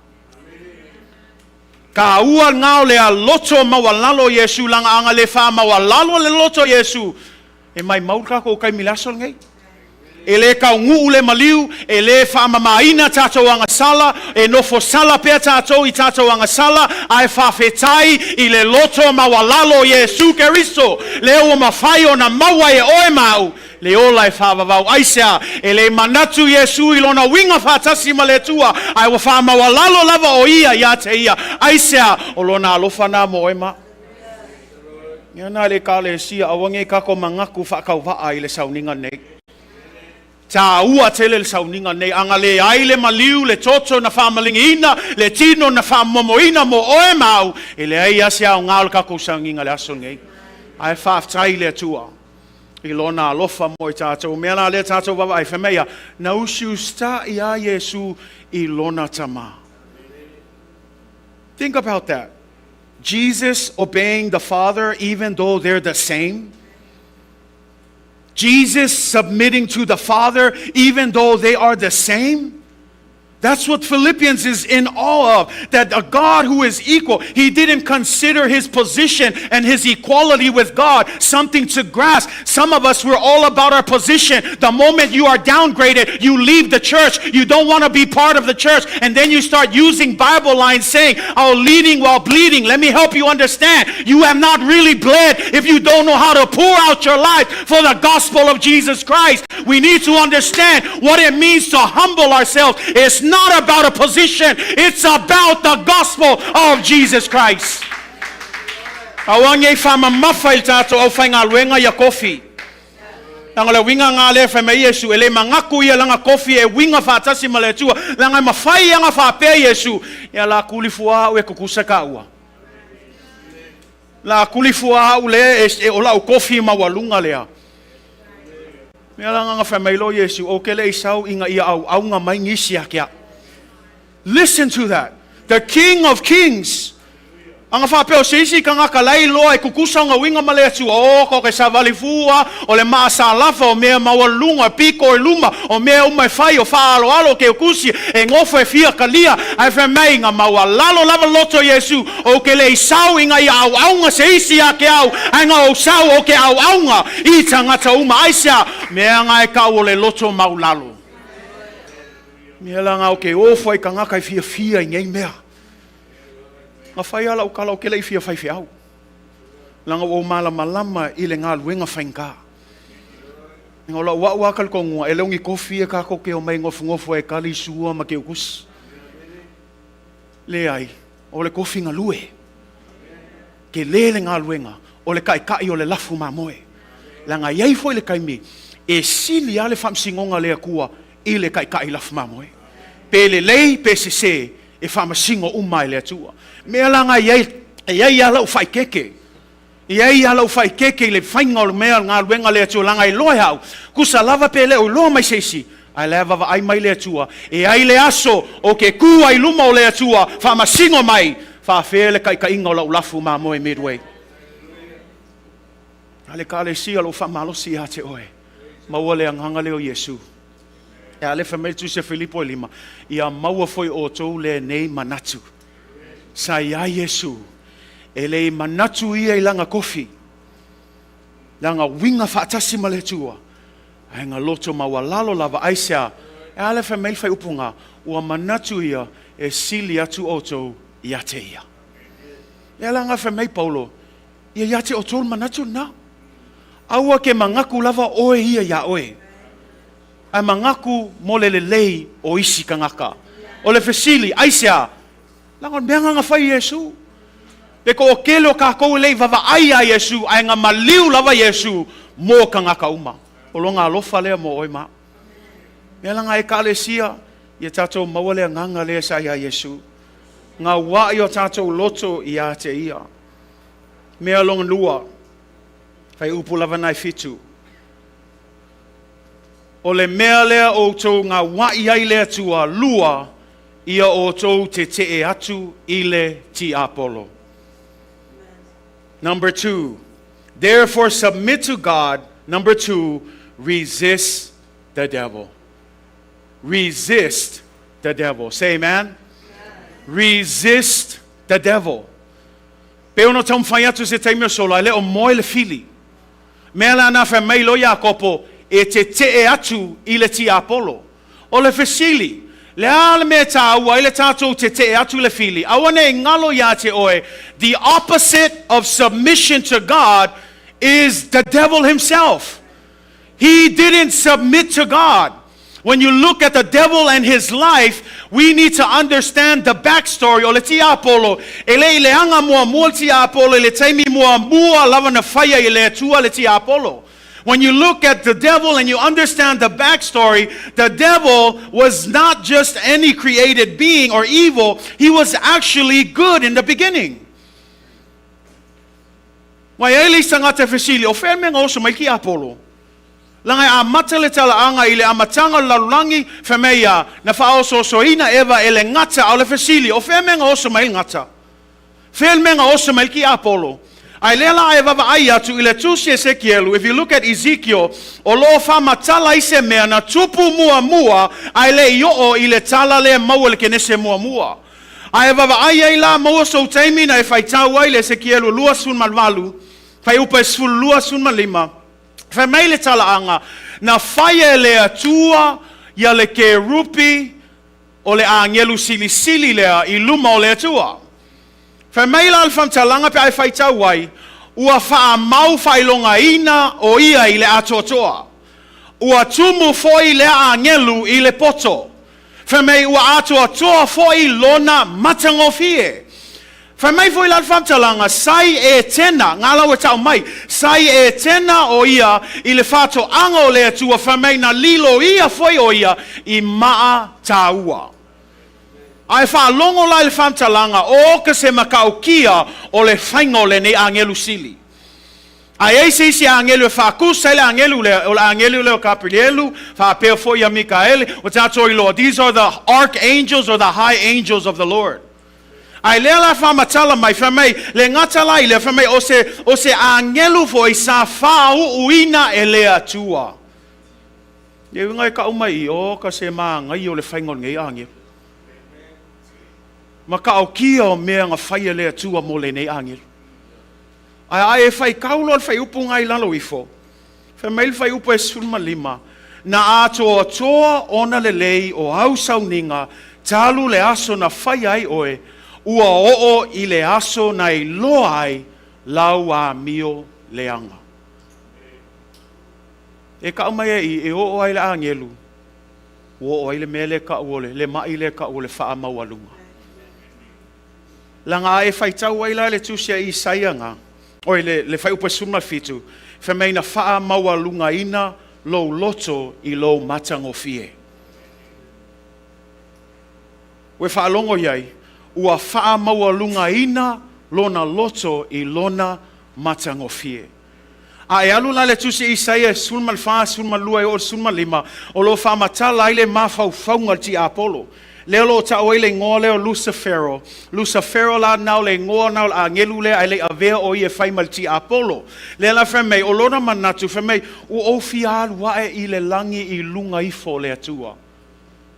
Taua lena o le loto maualalo o Iesu, leaga ana le faamaualalo le loto o Iesu, e maimau le tatou taimi i le aso lenei. E le taunuu le maliu, e le faamamaina tatou agasala, e nofo sala pea tatou i tatou agasala, ae faafetai i le loto maualalo o Iesu Keriso, lea ua mafai ona maua e oe ma a'u le ola e faavavau. Aisea? E le manatu Iesu i lona uiga faatasi ma le Atua, ae ua faamaualalo lava o Ia ia te Ia. Aisea? O lona alofa na mo oe ma a'u. Ia na le Ekalesia, aua nei tatou manatu faatauvaa i le sauniga nei. Taua tele le sauniga nei. Ana leai le maliu, le toto na faamaligiina, le tino na faamomoina mo oe ma au, e leai lava se aoga o le tatou sauniga i le aso lenei. Ae faafetai i le Atua i Lona alofa mo i tatou. Mea la lea tatou vaavaai, fai mai ia, na usiusitaʻi lava Iesu i Lona Tama. Think about that. Jesus obeying the Father even though they're the same. Jesus submitting to the Father even though they are the same. That's what Philippians is in awe of. That a God who is equal, he didn't consider his position and his equality with God something to grasp. Some of us, we're all about our position. The moment you are downgraded, you leave the church. You don't want to be part of the church. And then you start using Bible lines saying, oh, leading while bleeding. Let me help you understand. You have not really bled if you don't know how to pour out your life for the gospel of Jesus Christ. We need to understand what it means to humble ourselves. It's not about a position. It's about the gospel of Jesus Christ. Aua nei faamamafa i le tatou aufaigaluega ia kofi. Leaga o le uiga lena lea e fai mai ai Iesu, e le manatu ia lana kofi e uiga faatasi ma le Atua, leaga e mafai ana faapea Iesu, ia la kulifua au e tutusa taua. La kulifua au lea e, o lau kofi maualuga lea. Mea la na fai mai loa Iesu, ou te le i sau ina ia auauna mai nisi ia te au. Listen to that. The King of Kings. Ana faapea o se isi tagata la e iloa e tutusa ona uiga ma le Atua, o ko ke savali fua, o le maasalafa, o mea maualuluga, piko i luma, o mea uma e fai, o faaaloalo, o keukusi, e nofo e fia kalia, ae fai mai na maualalo lava loto Iesu, ou te le i sau ina ia auauna se isi ia te au, ae na ou sau ou te auauna i tagata uma. Aisea? Mea na e tau o le loto maulalo. Mea la na o ke ofo ai tagata e fiafia i nei mea. Na fai lava lau tala ou te le i fia faifeau. Leaga ua ou malamalama i le galuega faigata. O lau au lava talitonuga, e le o ni kofi ia tatou te omai nofonofo ai e kali sua ma keukusi. Leai, o le kofi galue. Tele le galuega o le taʻitaʻi o le lafu mamoe. Leaga e i ai foi le taimi e sili lava le faamasinoga a le Atua i le taʻitaʻi lafu mamoe. Pe lelei pe sese, e faamasino uma e le Atua. Mea la na e i ai, e i ai lava lau faaeteete. E i ai lava lau faaeteete i le faiga o le mea o le galuega a le Atua, leaga e iloa e au, tusa lava pe le o iloa mai se isi, ae la e vaavaai mai le Atua. E i ai le aso ou te tu ai i luma o le Atua, faamasino mai, faafea le taitaiga o lau lafu mamoe Midway. A le Ekalesia o lou faamalosi ia te oe, maua le agaga lea o Iesu. E a lea fai mai le Tusi a Filipo e lima, ia maua foi outou lenei manatu. Sa i ai Iesu, e le i manatu ia i lana kofi, lana uiga faatasi ma le Atua, ae na loto maualalo lava. Aisea? E a lea fai mai le faaiupu Ua manatu ia e sili atu outou ia te ia. E ala na fai mai Paulo, ia ia te outou le manatu lena. Aua ke manatu lava oe ia iā oe, ae manatu mo le lelei o isi tagata. O le fesili, aisea? Leaga o le mea lena na fai e Iesu. Le toatele o tatou e le i vaavaai iā Iesu, ae na maliu lava Iesu mo tagata uma. O lona alofa lea mo oe ma au. Mea la na Ekalesia, ia tatou maua le agaga lea sa iā Iesu. Gauaʻi o tatou loto iā te ia. Mea lona lua, Fuaiupu lava na e fitu. O le mea lea outou gauaʻi ai le Atua, lua, ia outou tetee atu i le tiapolo. Number two, therefore submit to God. Number two, Resist the devil. Resist the devil. Say amen. Amen. Resist the devil. Pe ona taumafai atu se taimi o sola, e le o moe le fili. Mea la na fai mai lo Iakopo, e tete'e atu i le tiapolo. O le fesili, le a le mea tāua ai le tātou tete'e atu i le fili? Aua ne i galo iā te oe, the opposite of submission to God is the devil himself. He didn't submit to God. When you look at the devil and his life, we need to understand the backstory. O le tiapolo, e le i leaga muamua le tiapolo i le taimi muamua lava na faia i le Atua le tiapolo. When you look at the devil and you understand the backstory, the devil was not just any created being or evil, he was actually good in the beginning. Mai ai le isi tagata e fesili, O fea le mea na oso mai le tiapolo? Leaga e amata le talaaga i le amataga o le lalolagi, fai mai ia, na faaosoosoina Eva e le gata, a o le fesili, o fea le mea na oso mai le gata? Fea le mea na oso mai le tiapolo? Ae lea la e vaavaai atu i le tusi Esekielu, if you look at Ezekiel, o lo o faamatala i se mea na tupu muamua ae le i oo i le tala lea maua i le Kenese muamua. A e vaavaai ai la, maua sou taimi na e faitau ai le Esekielu 28, fuaiupu e 25. Fai mai le talaaga, Na faia e le Atua ia le kerupi o le agelu silisili lea i luma o le Atua. Fai mai la le faamatalaga pe a e faitau ai, Ua faamau faailogaina o ia i le atoatoa. Ua tumu foi lea agelu i le poto. Fai mai ua atoatoa foi lona matagofie. Fai mai foi la le faamatalaga, Sai Etena, ngā lau e tau mai, sai Etena o ia i le faatoaga o le Atua, fai mai na lilo ia foi o ia i maa tāua. A e faalogo la i le faamatalaga, o ka se matautia o le faiga o lenei agelu sili. A i ai se isi agelu e faakusa ai le agelu lea, o le agelu lea o Kapilielu, faapea foi ia Mikaele, ua tatou iloa, these are the archangels or the high angels of the Lord. A i lea la faamatala mai, fai mai, le gata la i lea, fai mai, o se, o se agelu foi sa faauuina e le Atua. E uiga e kau mai i, o ka se māngai o le faiga o lenei agelu. Matautia o mea na fai e le Atua mo lenei agelu. Ae a e faitau loa le fuaiupu lena i lalo ifo, fai mai le fuaiupu e 15, Na atoatoa ona lelei o au sauniga talu le aso na faia ai oe, ua oo i le aso na iloa ai lau amio leaga. E kau mai e i, e oo ai le agelu, ua oo ai le mea lea e kau o le, le maʻi lea e kau o le faamaualuga. Leaga a e faitau ai la le tusi a Isaia na, oi le, le fuaiupu e 17, fai mai na faamaualugaina lou loto i lou matagofie. Ua e faalogo i ai, ua faamaualugaina lona loto i lona matagofie. A e alu la le tusi Isaia e 14, 12 e oo i le 15, o lo o faamatala ai le mafaufauga o le tiapolo. Lea o lo o tau ai le igoa lea o Lusifero. Lusifero la na o le igoa na o le agelu lea ae le i avea o ia e fai ma le tiapolo. Lea la fai mai, o lona manatu, fai mai, ua ou fia alu ae i le lagi i luga ifo o le Atua.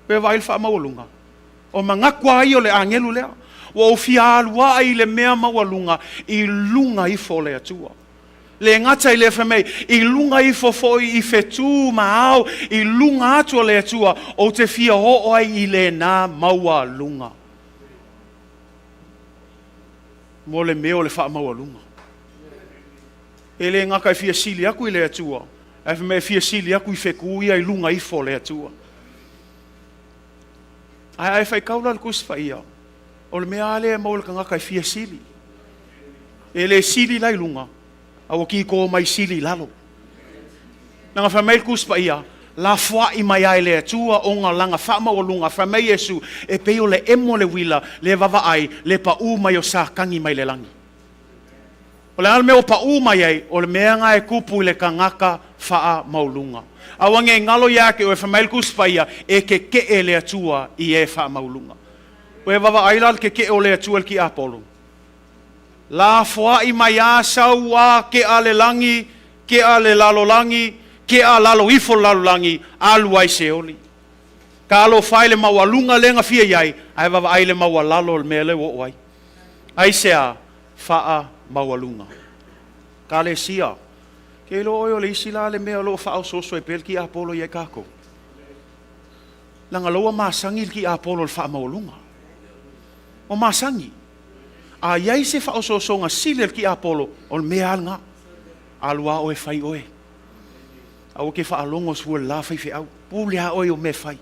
Pe vaai le faamaualuga. O manatu lava ia o le agelu lea. Ua ou fia alu ae i le mea maualuga i luga ifo o le Atua. Le gata i lea fai mai, i luga ifo foi i whetū ma ao, i luga atu o le Atua, ou te fia oo ai i lena maualuga. Mo le mea o le faamaualuga. E le gata e fia sili atu i le Atua, ae fai mai e fia sili atu i whetū ia i luga ifo o le Atua. Ae a e faitau la le Tusi Paia, o le mea lava lea e maua i le tagata e fia sili. E le sili la i luga, a ua kikō mai sili i lalo. Leaga fai mai le Tusi Paia, lafoai mai lava e le Atua ona lana faamaualuga, fai mai Iesu, e pei o le emo le uila, le vaavaai, le paʻū mai o Satani mai le lagi. O le a le mea ua paʻū mai ai, o le mea na e tupu i le tagata faamauluga. Aua ne i galo ia te oe, fai mai le Tusi Paia, e kekeʻe le Atua i e faamauluga. Ua e vaavaai la le kekeʻe o le Atua i le tiapolo? Lafoai mai a sau a kea le lagi, kea le lalolagi, Tea lalo ifo le lalolagi, alu ai Seoli. Talofa e i le maualuga lea na fia i ai, ae vaavaai i le maualalo o le mea lea ua oo ai. Aisea? Faamaualuga. Ekalesia, ke iloa oe o le isi la le mea o lo o faaosooso ai pea le tiapolo ia i tatou. Leaga o la ua masani le tiapolo i le faamaualuga. Ua masani. A i ai se faaosoosoga sili a le tiapolo, o le mea lava lena. Alu lava oe fai oe. Aua e te faalogo sua le la faifeau. Pule lava oe i ou mea e fai.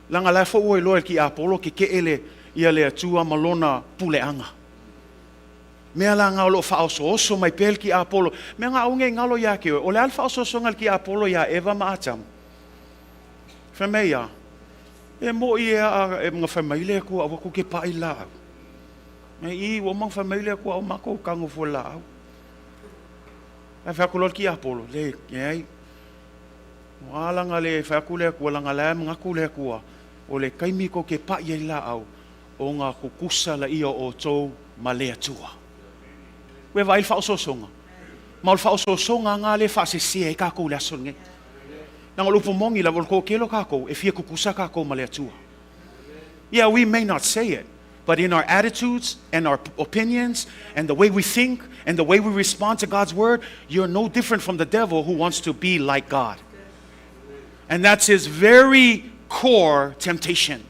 Leaga la foi ua iloa e le tiapolo tetee le, ia le Atua ma lona puleaga. Mea la na o lo o faaosooso mai pea le tiapolo. Mea na aua ne i galo ia te oe, o le a le faaosoosoga a le tiapolo ia Eva ma Atamu? Fai mai a, E moi ea a e na fai mai le Atua aua tou te pai i le laau. Mai i, ua uma ona fai mai le Atua aua matou tago fua i le laau. Ae fai atu loa le tiapolo, le, leai. Ua leaga le fai atu le Atua, leaga la e manatu le Atua, o le taimi tou te pai ai i le laau, ona tutusa laia o outou ma le Atua. Ua e vaai i le faaosoosoga? Ma o le faaosoosoga lena lea e faasese ai tatou i le aso lenei. Leaga o le upu moni lava, o le toatele o tatou, e fia tutusa tatou ma le Atua. Yeah, we may not say it, but in our attitudes and our opinions and the way we think and the way we respond to God's word, you're no different from the devil who wants to be like God. And that's his very core temptation.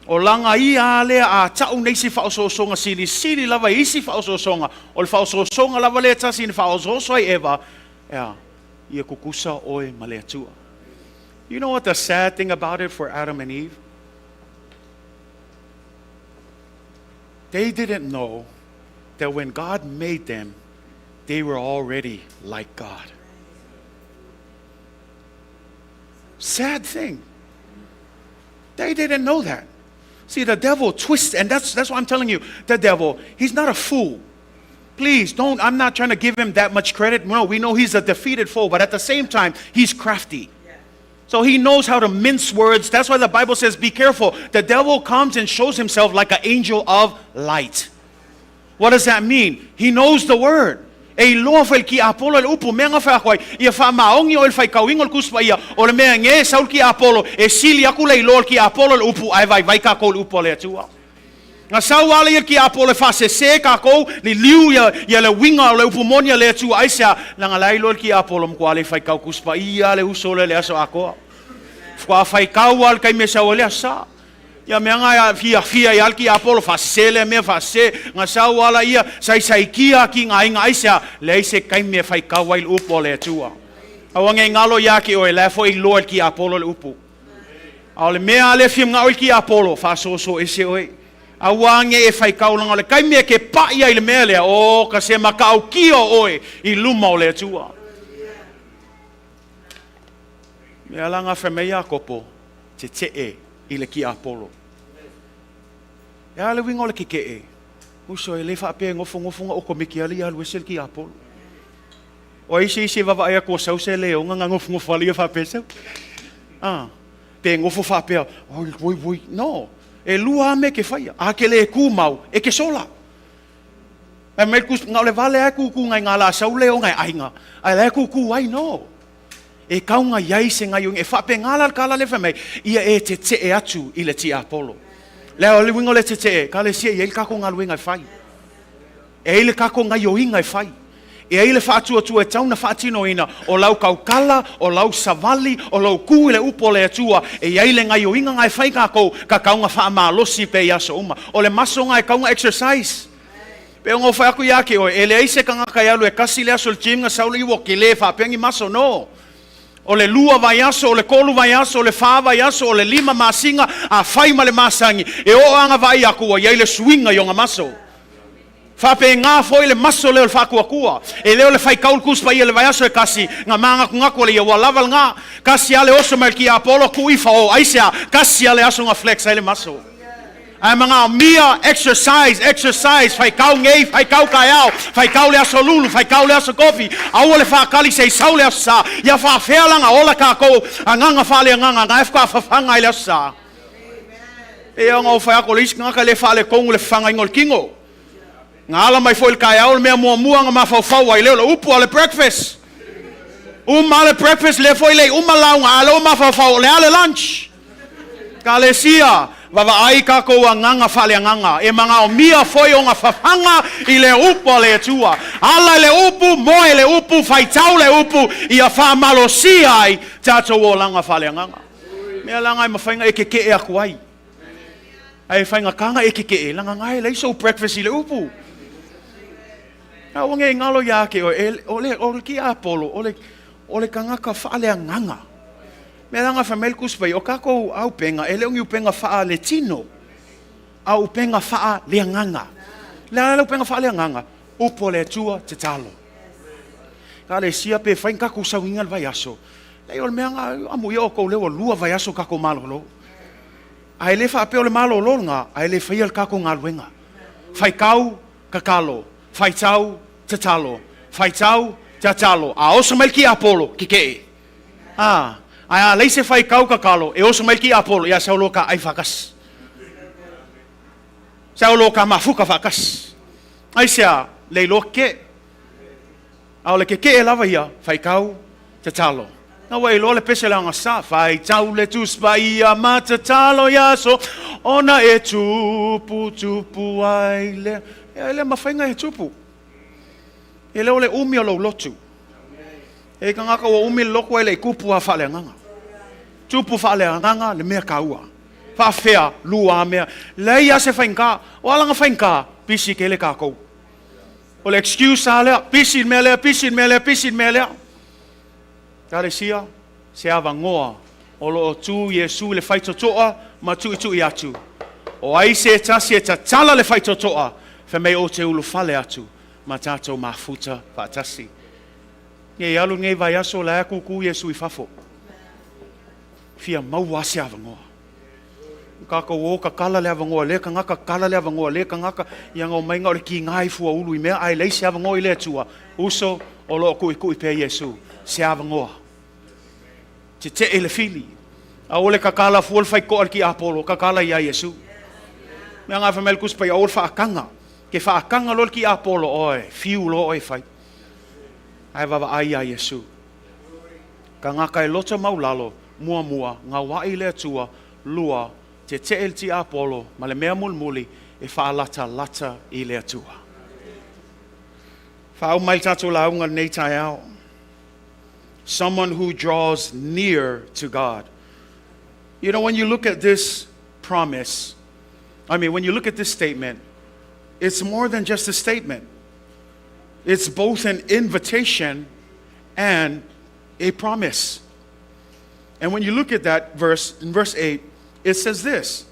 O laga ia a lea a tau nei se faaosoosoga silisili lava i isi faaosoosoga, o le faaosoosoga lava lea e tasi na faaosooso ai Eva, ea, ia tutusa oe ma le Atua. You know what the sad thing about it for Adam and Eve? They didn't know that when God made them, they were already like God. Sad thing. They didn't know that. See, the devil twists, and that's, that's what I'm telling you. The devil, he's not a fool. Please don't, I'm not trying to give him that much credit. No, we know he's a defeated foe, but at the same time, he's crafty. So he knows how to mince words. That's why the Bible says, be careful. The devil comes and shows himself like an angel of light. What does that mean? He knows the word. E iloa foi le tiapolo i le upu, mea na fai aku ai, ia faamaoni oe i le faitauina o le Tusi Paia, o le mea e sau le tiapolo, e sili aku le iloa o le tiapolo i le upu, ae vaivai tatou i le upu a le Atua. Na sau lava ia le tiapolo e faasese tatou, liliu ia, ia le uiga o le upu moni a le Atua, aisea? Leaga la e iloa e le tiapolo, matua le faitau Tusi Paia le uso lea i le aso atoa. Faatoa faitau lava i le taimi e sau ai le Aso Sa. Ia mea nga e fia fia ia le tiapolo, faasese lea mea, faasese. Na sau lava laia, saisaitia ki nga aiga, aisea? Leai se taimi e faitau ai le upu a le Atua. Aua ne i galo ia te oe, la e foi iloa e le tiapolo le upu. A o le mea lava lea e fia manao ai le tiapolo, faasoso ese oe. Aua ne i e faitau leaga o le taimi e te pai ai i le mea lea, o ka se matautia o oe i luma o le Atua. Mea la na fai mai Iakopo, tetee i le tiapolo. E a le uiga o le tetee? Uso, e le faapea e nofonofo na okomeki lava ia alu ese le tiapolo. O ai se isi e vaavaai atu ua sau se leoga na nofonofo lava ia faapea sau? A, pe nofo faapea, oi, oi, oi. No, e lua lava mea e te faia. A te le tumau, e te sola. Fai mai le Tusi, na o le vale lava e tūtū ngai ngā la sau leoga e aiga, ae la e tūtū ai no. E kau ngai ai se gaioiga, e faapena la le tala lea fai mai, ia e tetee atu i le tiapolo. Le o le uiga o le tetee, Ekalesia e i ai le tatou galuega e fai. E i ai le tatou gaioiga e fai. E i ai le faatuatua e tatau ona faatinoina, o lau tautala, o lau savali, o lou tu i le upu a le Atua, e i ai le gaioiga na e fai tatou, ka tatau ona faamalosi pea i aso uma. O le maso na e tatau ona exercise. Pei ona ou fai atu ia te oe, e leai se tagata e alu e kasi le aso i le gym na sau lea ua tele faapea ni maso. No. O le lua vaiaso, o le tolu vaiaso, o le fa vaiaso, o le lima masina, a fai ma le masani, e oo lava na vaai atu ua i ai le suiga i ona maso. Faapena foi le maso lea o le faatuatua. E le o le faitau le Tusi Paia i le vaiaso e kasi, na manatunatu e le ia ua lava lena. Kasi lava le oso mai le tiapolo, tuu ifo o, aisea? Kasi lava le aso na flex ai le maso. Ae manaomia, exercise, exercise, faitau nei, faitau taeao, faitau le aso lulu, faitau le aso tofi, aua le faatali se i sau le Aso Sa. Ia faafea la na ola tatou agaga faaleagaga na e faatoa fafaga ai le Aso Sa? E ona ou fai atu, o le isi tagata e le faaletonu le fafagaina o le tino. Na ala mai foi i le taeao le mea muamua na mafaufau ai lea o le upu a le breakfast. Uma le breakfast lea foi le i uma lauga a o lea ua mafaufau o le a le lunch. Ekalesia, vaavaai tatou agaga faaleagaga, e magaomia foi ona fafaga i le upu a le Atua. Ala i le upu, moe i le upu, faitau le upu, ia faamalosia ai tatou olaga faaleagaga. Mea la na e mafai ona e keke'e atu ai. Ae faigata ona e keke'e, leaga na e leai sou breakfast i le upu. Aua ne i galo ia te oe, o le, o le tiapolo, o le, o le tagata faaleagaga. Mea la na fai mai le Tusi Paia, o tatou auupega, e le o ni upega faaletino, a o upega faaleagaga. O le a le upega faaleagaga? Upu a le Atua, tatalo. Ekalesia pe fai ni tatou sauniga i le vaiaso, leai o le mea na, amuia outou lea ua lua vaiaso o tatou malolo. Ae le faapea o le malolo lena, ae le faia le tatou galuega. Faitau, tatalo, faitau, tatalo, faitau, tatalo. A oso mai le tiapolo, keke'e. A, ae a leai se faitau tatalo, e oso mai le tiapolo, ia sau loa ta ai faatasi. Sau loa ta mafuta faatasi. Aisea? Le iloa keke'e. A o le keke'e lava ia, faitau, tatalo. Na ua e iloa le pese le augasa, faitau le Tusi Paia ma tatalo i aso ona e tupu, tupu ai lea. E le mafai ona e tupu. E le o le umi o lou lotu. E tagata ua umi le lotu ae le i tupu lava faaleagaga. Tupu faaleagaga le mea taua. Faafefea? Lua mea. Leai lava se faigata. O a lana faigata? Pisi tele tatou. O le excuse lava lea, pisi le mea lea, pisi le mea lea, pisi le mea lea. Ekalesia, se avanoa o lo o tu Iesu i le faitotoa ma tuitui atu. O ai se tasi e tatala le faitotoa, fai mai ou te ulufale atu ma tatou mafuta faatasi. Nei alu lenei vaiaso, o la e tutu Iesu i fafo. Fia maua lava se avanoa. Tatou o tatala le avanoa lea tagata, tatala le avanoa lea tagata, ia na omai na o le kiga i fuaulu i mea, ae leai se avanoa i le Atua. Uso, o lo o tuitui pea Iesu, se avanoa. Tetee le fili. Aua le tatala fua le faitotoa i le tiapolo, tatala ia Iesu. Mea na fai mai le Tusi Paia, aua le faataga. Ke faataga loa le tiapolo, oe, fiu loa oe e fai. Ae vaavaai ia Iesu. Tagata e loto maulalo, muamua, gaua'i le Atua, lua, tetee le tiapolo, ma le mea mulimuli, e faalatalata i le Atua. Faauma ai le tatou lauga lenei taeao. Someone who draws near to God. You know, when you look at this promise, I mean, when you look at this statement, it's more than just a statement. It's both an invitation and a promise. And when you look at that verse, in verse 8, it says this: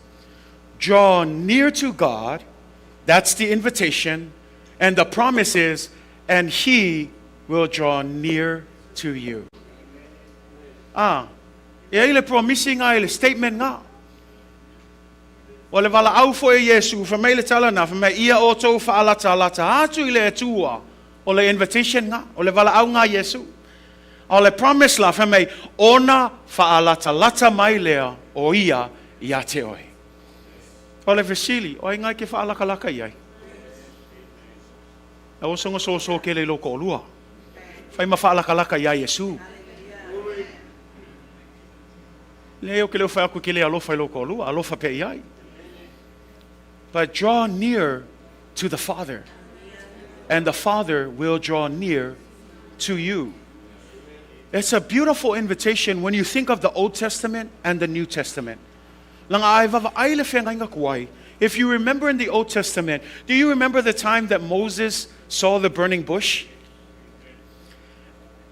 Draw near to God. That's the invitation. And the promise is, and He will draw near to you. Ah, e ai le promise nga i le statement nga. O le valaau foi e Iesu, fai mai le tala na, fai mai ia outou faalatalata atu i le Atua. O le invitation nga, o le valaau nga Iesu. A o le promise la, fai mai, ona faalatalata mai lea o ia ia te oe. O le fesili, o ai nga e te faalakalaka i ai? Aua soona soso tele i lou toalua. Fai ma faalakalaka ia Iesu. Leai ou te le o fai atu e te le alofa i lou toalua, alofa pea i ai. But draw near to the Father, and the Father will draw near to you. It's a beautiful invitation when you think of the Old Testament and the New Testament. Leaga a vaavaai le feagaiga tuai. If you remember in the Old Testament, do you remember the time that Moses saw the burning bush?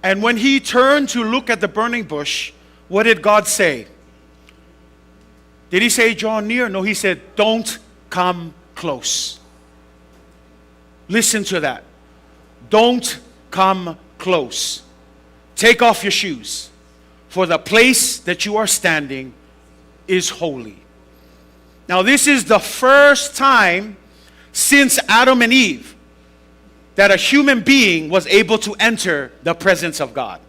And when he turned to look at the burning bush, what did God say? Did he say, draw near? No, he said, don't come close. Listen to that. Don't come close. Take off your shoes, for the place that you are standing is holy. Now, this is the first time since Adam and Eve that a human being was able to enter the presence of God.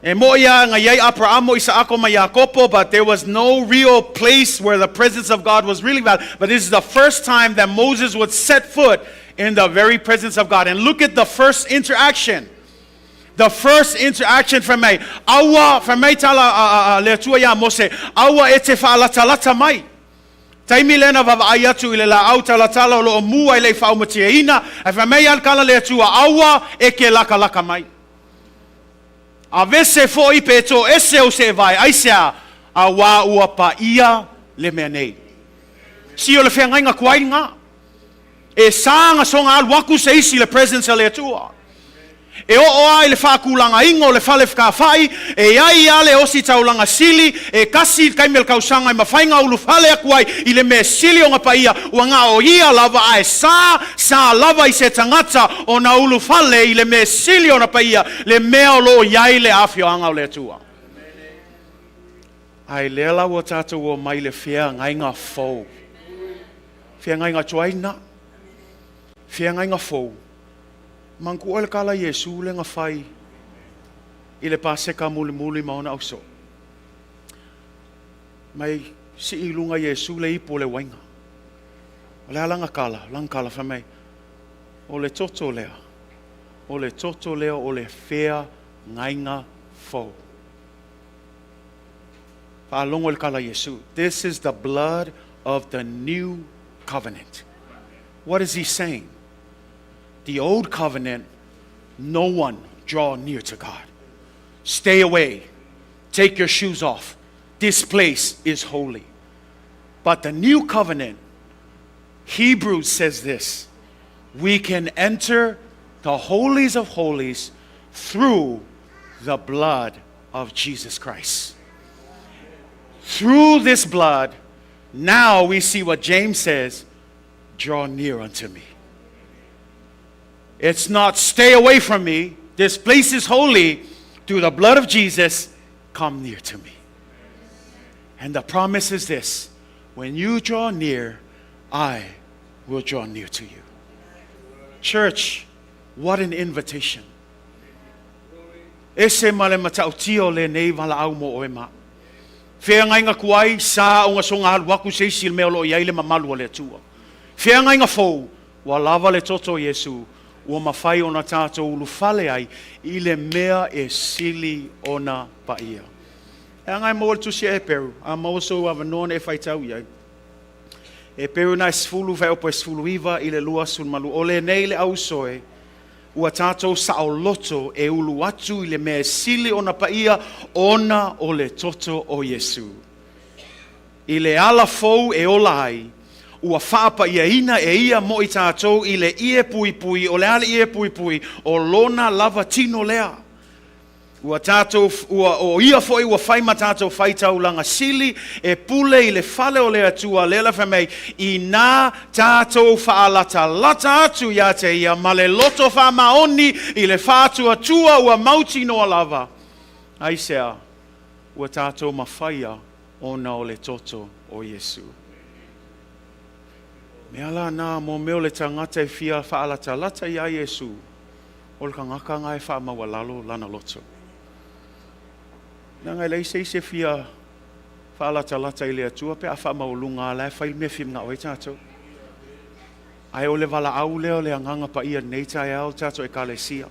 E mo'i lava na i ai Aperamo, Isaako ma Iakopo, but there was no real place where the presence of God was really valid. But this is the first time that Moses would set foot in the very presence of God. And look at the first interaction. The first interaction fai mai, Aua, fai mai tala a, a, a le Atua iā Mose, aua e te faalatalata mai. Taimi lea na vaavaai atu i le laau talatala o lo o mū ai le i faaumatiaina, ae fai mai ia le tala le Atua, Aua e ke lakalaka mai. Avese foi pe toese ou seevae, aisea? Auā ua paia le mea nei. Si o le feagaiga kuai lena. E sa na soga alu aku se isi i le presence a le Atua. E oo a i le faatulagaina o le fale fekafai, e i ai a le ositaulaga sili, e kasi le taimi o le tausaga e mafai na ulufale atu ai i le mea sili ona paia, ua na o ia lava ae sa, sa lava i se tagata ona ulufale i le mea sili ona paia, le mea o lo o i ai le afioaga o le Atua. Ae lea la ua tatou omai i le feagaiga fou. Feagaiga tuai lena. Feagaiga fou. Manatua le tala a Iesu lea na fai i le Paseka mulimuli ma ona ausoo. Mai sii i luga Iesu le ipu o le uaina. O le a lana tala? Lana tala fai mai, o le toto lea, o le toto lea o le feagaiga fou. Faalogo i le tala a Iesu. This is the blood of the new covenant. What is he saying? The old covenant, no one draw near to God. Stay away. Take your shoes off. This place is holy. But the new covenant, Hebrews says this we can enter the holies of holies through the blood of Jesus Christ. Through this blood, now we see what James says draw near unto me. It's not stay away from me. This place is holy. Through the blood of Jesus, come near to me. And the promise is this when you draw near, I will draw near to you. Church, what an invitation. Ese ma le matautia o lenei valaau mo oe ma au. Feagaiga tuai, sa o gasoga alu aku se isi i le mea o lo o i ai le mamalu o le Atua. Feagaiga fou, ua lava le toto o Iesu, ua mafai ona tatou ulufale ai i le mea e sili ona paia. E aga e maua le tusi a Heperu, a maua sou avanoa na e faitau i ai. Heperu na e 10, faeopo e 19 i le 22. O lenei le ausoe, Ua tatou saoloto e ulu atu i le mea e sili ona paia ona o le toto o Iesū. I le ala fou e ola ai, ua faapaiaina e ia mo i tatou i le ie puipui, o le a le ie puipui? O lona lava tino lea. Ua tatou, ua, o ia foi ua fai ma tatou faitaulaga sili e pule i le fale o le Atua, lea la fai mai, inā tatou faalatalata atu iā te ia ma le loto faamaoni i le faatuatua ua mautinoa lava. Aisea? Ua tatou mafaia ona o le toto o Iesu. Mea la na mo mea o le tagata e fia faalatalata iā Iesu, O le tagata na e faamaualalo lana loto. Leaga e leai se isi e fia faalatalata i le Atua pe a faamaualuga a la e fai le mea e fia manao ai tatou. Ae o le valaau lea o le Agaga Paia i lenei taeao le tatou Ekalesia.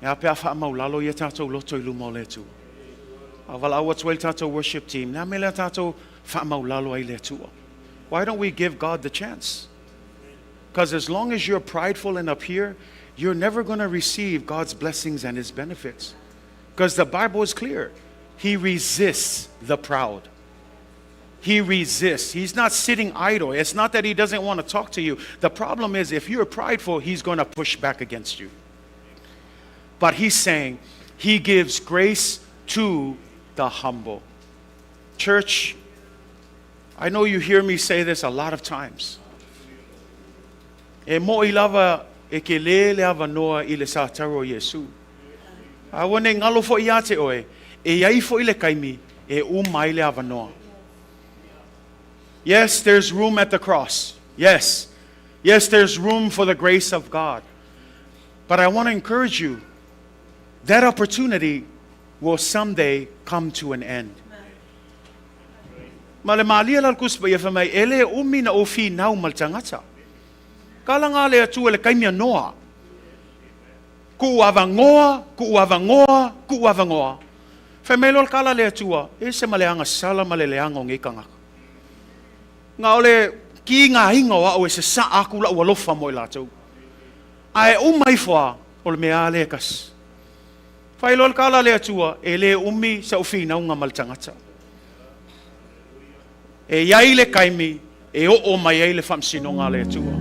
E a pe a faamaulalo ia tatou loto i luma o le Atua. A valaau atu ai le tatou worship team, le a mea lea tatou faamaulalo ai i le Atua? Why don't we give God the chance? Because as long as you're prideful and up here, you're never going to receive God's blessings and His benefits. Because the Bible is clear. He resists the proud. He resists. He's not sitting idle. It's not that he doesn't want to talk to you. The problem is, if you're prideful, he's going to push back against you. But he's saying he gives grace to the humble. Church, I know you hear me say this a lot of times. E moʻi lava e kelē le avanoa i le sataru o Iesū. A ua nei galo foi iā te oe, e i ai foi le taimi e uma ai le avanoa. Yes, there's room at the cross. Yes. Yes, there's room for the grace of God. But I want to encourage you, that opportunity will someday come to an end. Ma le malie la le Tusi Paia fai mai, E le umi na ou finau ma le tagata. Kala nga le Atua i le taimi a Noa. Kuʻu avanoa, kuʻu avanoa, kuʻu avanoa. Fai mai loa le tala a le Atua, e ese ma le agasala ma le leaga o nei tagata. Na o le kigaina o au e sasaa atu laʻu alofa mo i latou. Ae uma ifo lava, o le mea lava lea e tasi. Fai loa le tala a le Atua, e le umi saʻu finauga ma le tagata. E i ai le taimi e oo mai ai le faamasinoga a le Atua.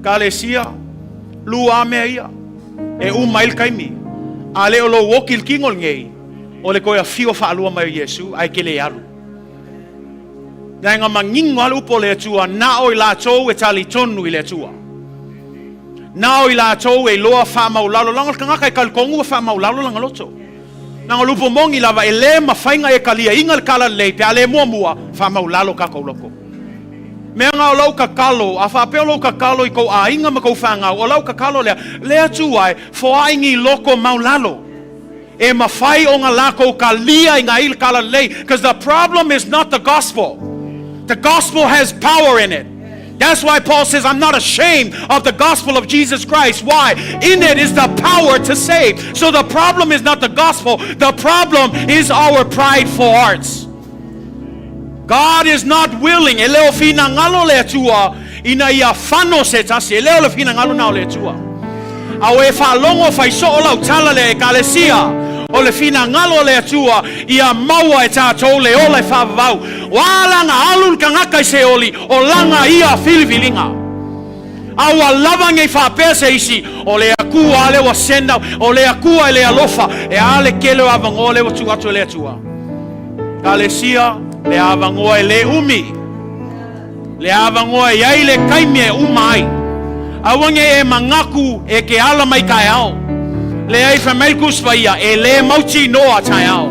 Ekalesia, lua lava mea ia, e uma ai le taimi, a le o lou oti i le tino lenei, o le toe afio faalua mai o Iesu, ae e te le alu. Leaga manino lava le upu a le Atua, na o i latou e talitonu i le Atua. Na o i latou e iloa faamaulalo, leaga o le tagata e talitonu ua faamaulalo lana loto. Leaga o le upu moni lava, e le mafai ona e taliaina le talalelei pe a le muamua faamaulalo tatou loto. Mea na o lau tatalo, a faapea o lou tatalo i tou aiga ma tou fanau, o lau tatalo lea, le Atua e, foai ni loto maulalo e mafai ona latou taliaina ai le talalelei, because the problem is not the gospel. The gospel has power in it. That's why Paul says, I'm not ashamed of the gospel of Jesus Christ. Why? In it is the power to save. So the problem is not the gospel. The problem is our prideful hearts. God is not willing, e le o finagalo le Atua ina ia fano se tasi, e le o le finagalo na o le Atua. A o e faalogo faisoo lau tala lea Ekalesia, o le finagalo o le Atua ia maua e tatou le ola e faavavau. Ua ala na alu le tagata i Seoli, o lana ia filifiliga. A ua lava nei faapea se isi, o le Atua a lea ua send out, o le Atua e le alofa, e a le tele o avanoa lea ua tuu atu e le Atua. Ekalesia, le avanoa e le umi. Le avanoa e i ai le taimi e uma ai. Aua nei e manatu e ke ala mai taeao. Leai, fai mai le Tusi Paia, e le mautinoa taeao.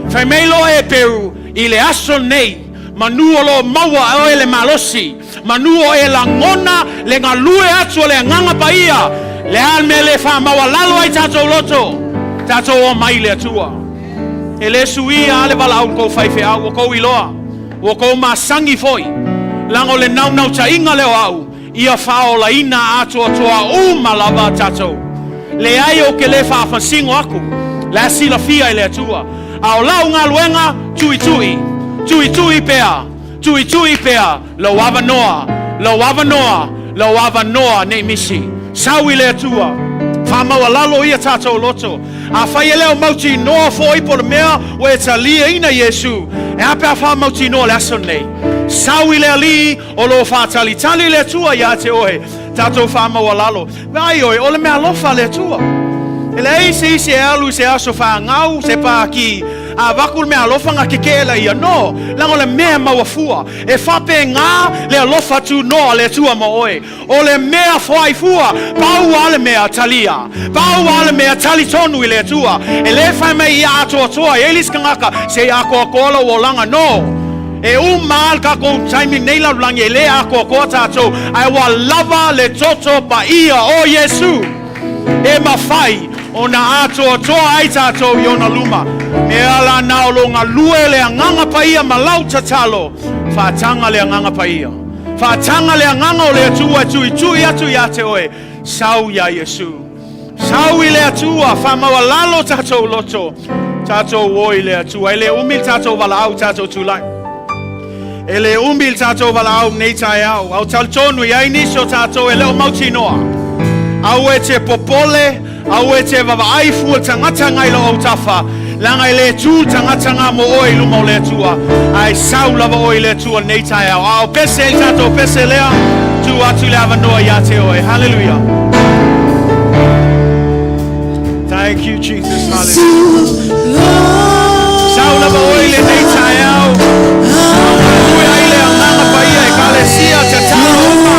Fai mai loa e Peru, i le aso nei, manu o lo o maua e oe le malosi, manu o e lagona le galue atu o le Agaga Paia, le a le mea le faamaualalo ai tatou loto, tatou omai i le Atua. E le suia a le valaau i le tou faifeau, ua tou iloa. Ua tou masani foi, leaga o le naunautaiga lea o au, ia faaolaina atoatoa uma lava tatou. Leai ou te le faafasino aku, la e silafia e le Atua. A o lau galuega, tuitui, tuitui pea, tuitui pea lou avanoa, lou avanoa, lou avanoa nei misi. Sau i le Atua, faamaualalo ia tatou loto. Afai e le o mautinoa foi po o le mea ua e taliaina Iesu, e a pe a faamautinoa le aso lenei? Sau i le Alii o lo o faatalitali le Atua iā te oe, tatou faamaualalo. Vaai oe, o le meaalofa a le Atua. E leai se isi e alu i se aso fanau, se pākī, a avatu le meaalofa na kekeʻe laia. No, leaga o le mea e maua fua. E faapena le alofa tunoa a le Atua mo oe. O le mea foai fua, pau lava le mea talia, pau lava le mea talitonu i le Atua. E le fai mai ia atoatoa, e i ai le isi tagata, se i atoatoa lou olaga. No! E uma lava le tatou taimi nei lalolagi, e le atoatoa tatou, ae ua lava le toto paia o Iesu e mafai ona atoatoa ai tatou i ona luma. Mea la na o lo galue le Agaga Paia ma lau tatalo, faataga le Agaga Paia. Faataga le Agaga o le Atua e tuitui atu iā te oe, sau iā Iesu. Sau i le Atua, faamaualalo tatou loto, tatou o i le Atua. E le umi le tatou valaau, tatou tulai. E le umi le tatou valaau nei taeao, a o talitonu i ai nisi o tatou e le o mautinoa. Aua e te popole, aua e te vaavaai fua le tagata nga i lou autafa, leaga e le tu le tagata nga mo oe i luma o le Atua, ae sau lava oe i le Atua nei taeao. A o pese ai le tatou pese lea, tuu atu le avanoa iā te oe. Hallelujah. Thank you, Jesus. Hallelujah. Sau lava oe i lenei taeao. Galue ai le Agaga Paia Ekalesia tatalo uma.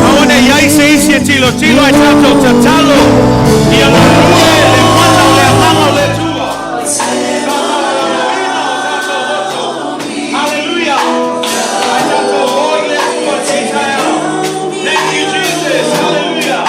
Aua ne i ai se isi e tilotilo ae tatou tatalo ia galue le mana o le Agaga o le Atua. Faamalaloina o tatou loto. Hallelujah. Ae tatou o i le Atua i lenei taeao. Thank you, Jesus. Hallelujah.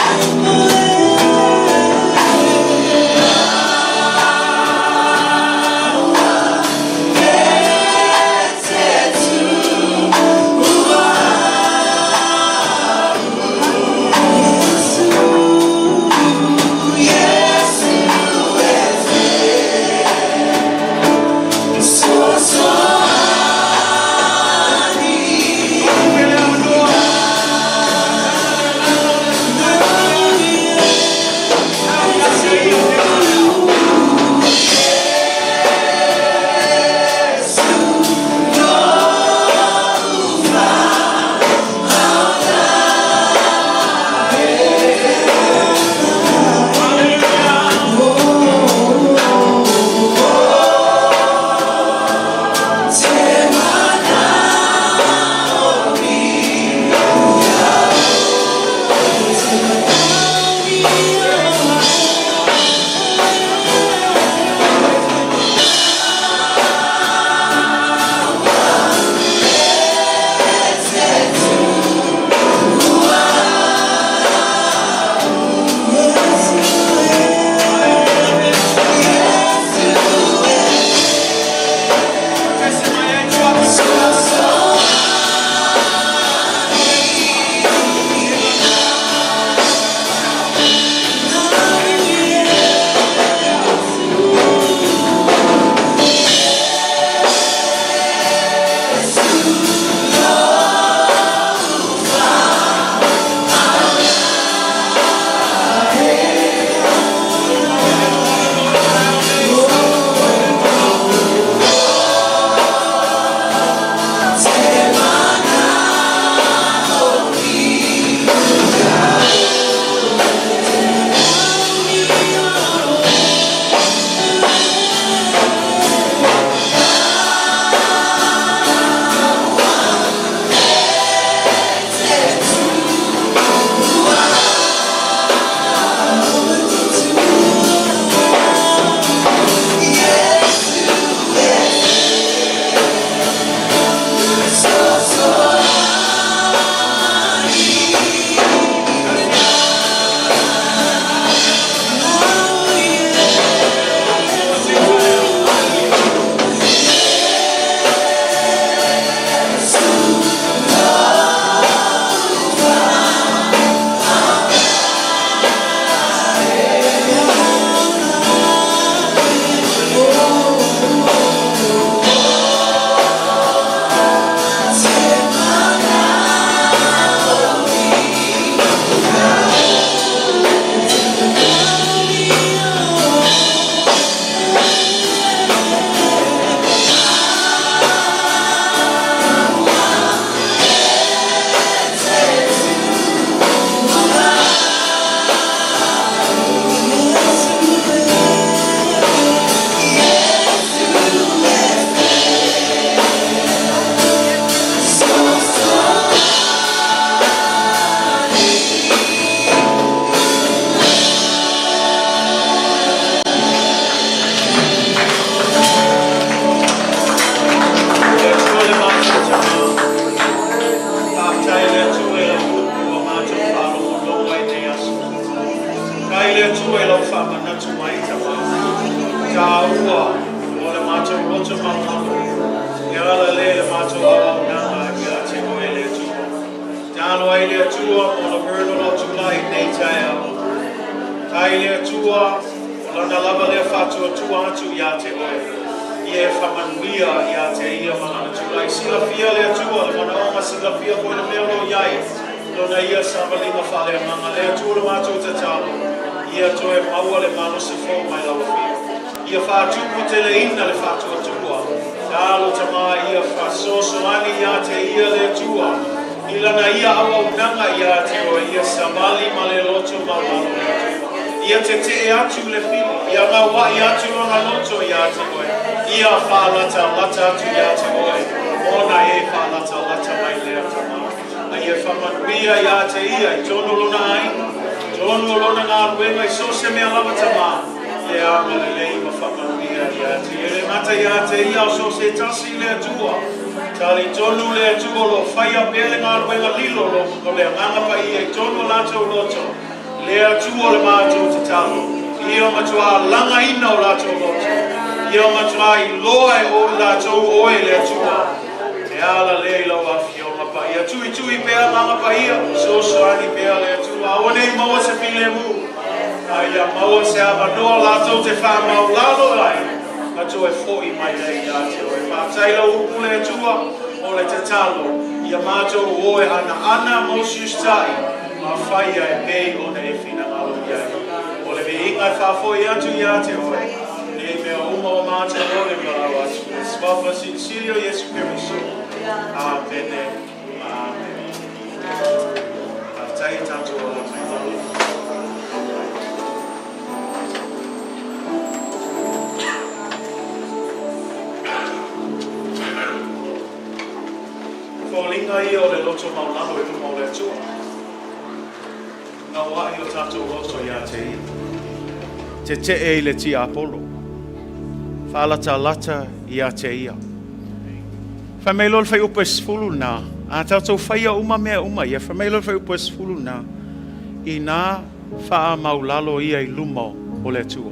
loto maualalo, e ala lea i le matou auaunaga ia te Oe le Atua. Tatalo ai le Atua mo Laverne o lo o tulai i lenei taeao. Faafetai i le Atua, o Lana lava lea faatuatua atu ia te Oe, ia e faamanuia ia te ia ma Lana tulai. Silafia le Atua le manaoga, silafia foi le mea o lo o i ai lona ia savaliga faaleagaga. Le Atua le matou tatalo, ia toe maua le malosi fou mai Lau Afio. Ia faatuputeleina le faatuatua. Talo Tama ia faasoasoani ia te ia le Atua i lana ia auaunaga ia te Oe, ia savali ma le loto maualalo le Atua. Ia tetee atu le fili, ia gauai atu lona loto ia te Oe, ia faalatalata atu ia te Oe, ona e faalatalata mai lea Tama. A ia faamanuia ia te ia i totonu o lona aiga, totonu o lona galuega i so o se mea lava Tama, ia agalelei ma faamanuia ia te ia. E le gata ia te ia, a o so o se tasi le Atua. Talitonu le Atua o lo o faia pea le galuega lilo o le Agaga Paia i totonu o latou loto, le Atua o le matou tatalo, ia matuā lagaina o latou loto, ia matuā iloa e o i latou Oe le Atua, e ala lea i Lau Afioga Paia. Tuitui pea Agaga Paia, fesoasoani pea le Atua, aua ne i maua se filemu, a ia maua se avanoa latou te faamaulalo ai, ma toe foi mai ai ia te Oe. Faafetai Lau Upu le Atua o le tatalo, ia matou o e anaana ma usiusitai, ma faia e pei ona e finagalo i ai. O le viiga e faafoi atu ia te Oe, nei mea uma ua matou o le valaau atu i le Suafa Silisili o Iesu Keriso. Amene ma amene. Faafetai e tatou ala mai lalo. Foliga ia o le loto maulalo i luma o le Atua. Gauai o tatou loto ia te Ia. Tetee i le tiapolo. Faalatalata ia te Ia. Fai mai loa le fuaiupu e 10 lena, a tatou faia uma mea uma ia, fai mai loa le fuaiupu e 10 lena, inā faamaulalo ia i luma o le Atua.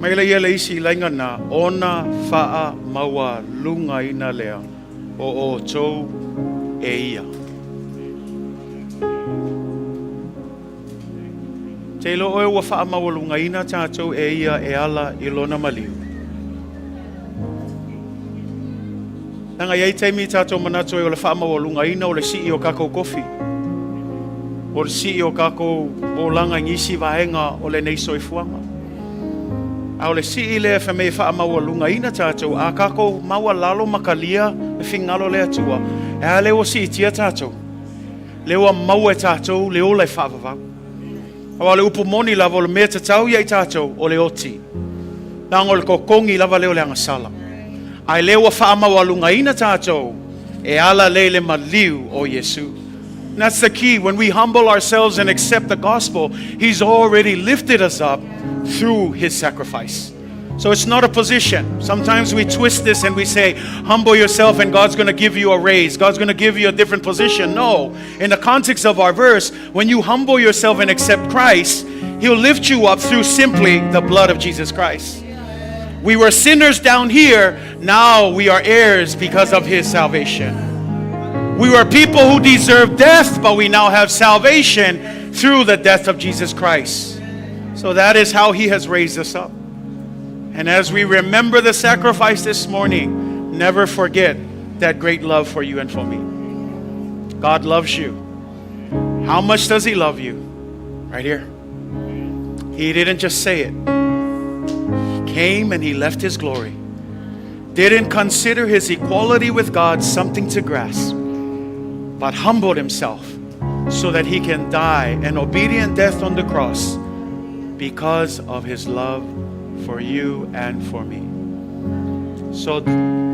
Mai la ia le isi laiga na, ona faamaualugaina lea o outou e ia. Te iloa oe ua faamaualugaina tatou e ia e ala i lona maliu. Leaga e i ai taimi i tatou manatu ai o le faamaualugaina o le sii o kakou kofi, o le sii o kakou olaga i nisi vaega o lenei soifuaga. A o le sii lea fai mai e faamaualugaina tatou, a kakou maualalo ma kalia le finagalo o le Atua, e a lea ua siitia tatou, lea ua maua e tatou le ola e faavavau. Aua o le upu moni lava o le mea tatau ia i tatou o le oti. Leaga o le totogi lava lea o le agasala. Ae lea ua faamaualugaina tatou e ala lea i le maliu o Iesu. And that's the key. When we humble ourselves and accept the gospel, He's already lifted us up through His sacrifice. So it's not a position. Sometimes we twist this and we say, humble yourself and God's going to give you a raise. God's going to give you a different position. No. In the context of our verse, when you humble yourself and accept Christ, He'll lift you up through simply the blood of Jesus Christ. We were sinners down here. Now we are heirs because of His salvation. We were people who deserved death, but we now have salvation through the death of Jesus Christ. So that is how He has raised us up. And as we remember the sacrifice this morning, never forget that great love for you and for me. God loves you. How much does He love you? Right here. He didn't just say it. He came and He left His glory. Didn't consider His equality with God something to grasp, but humbled Himself so that He can die an obedient death on the cross because of His love for you and for me. So,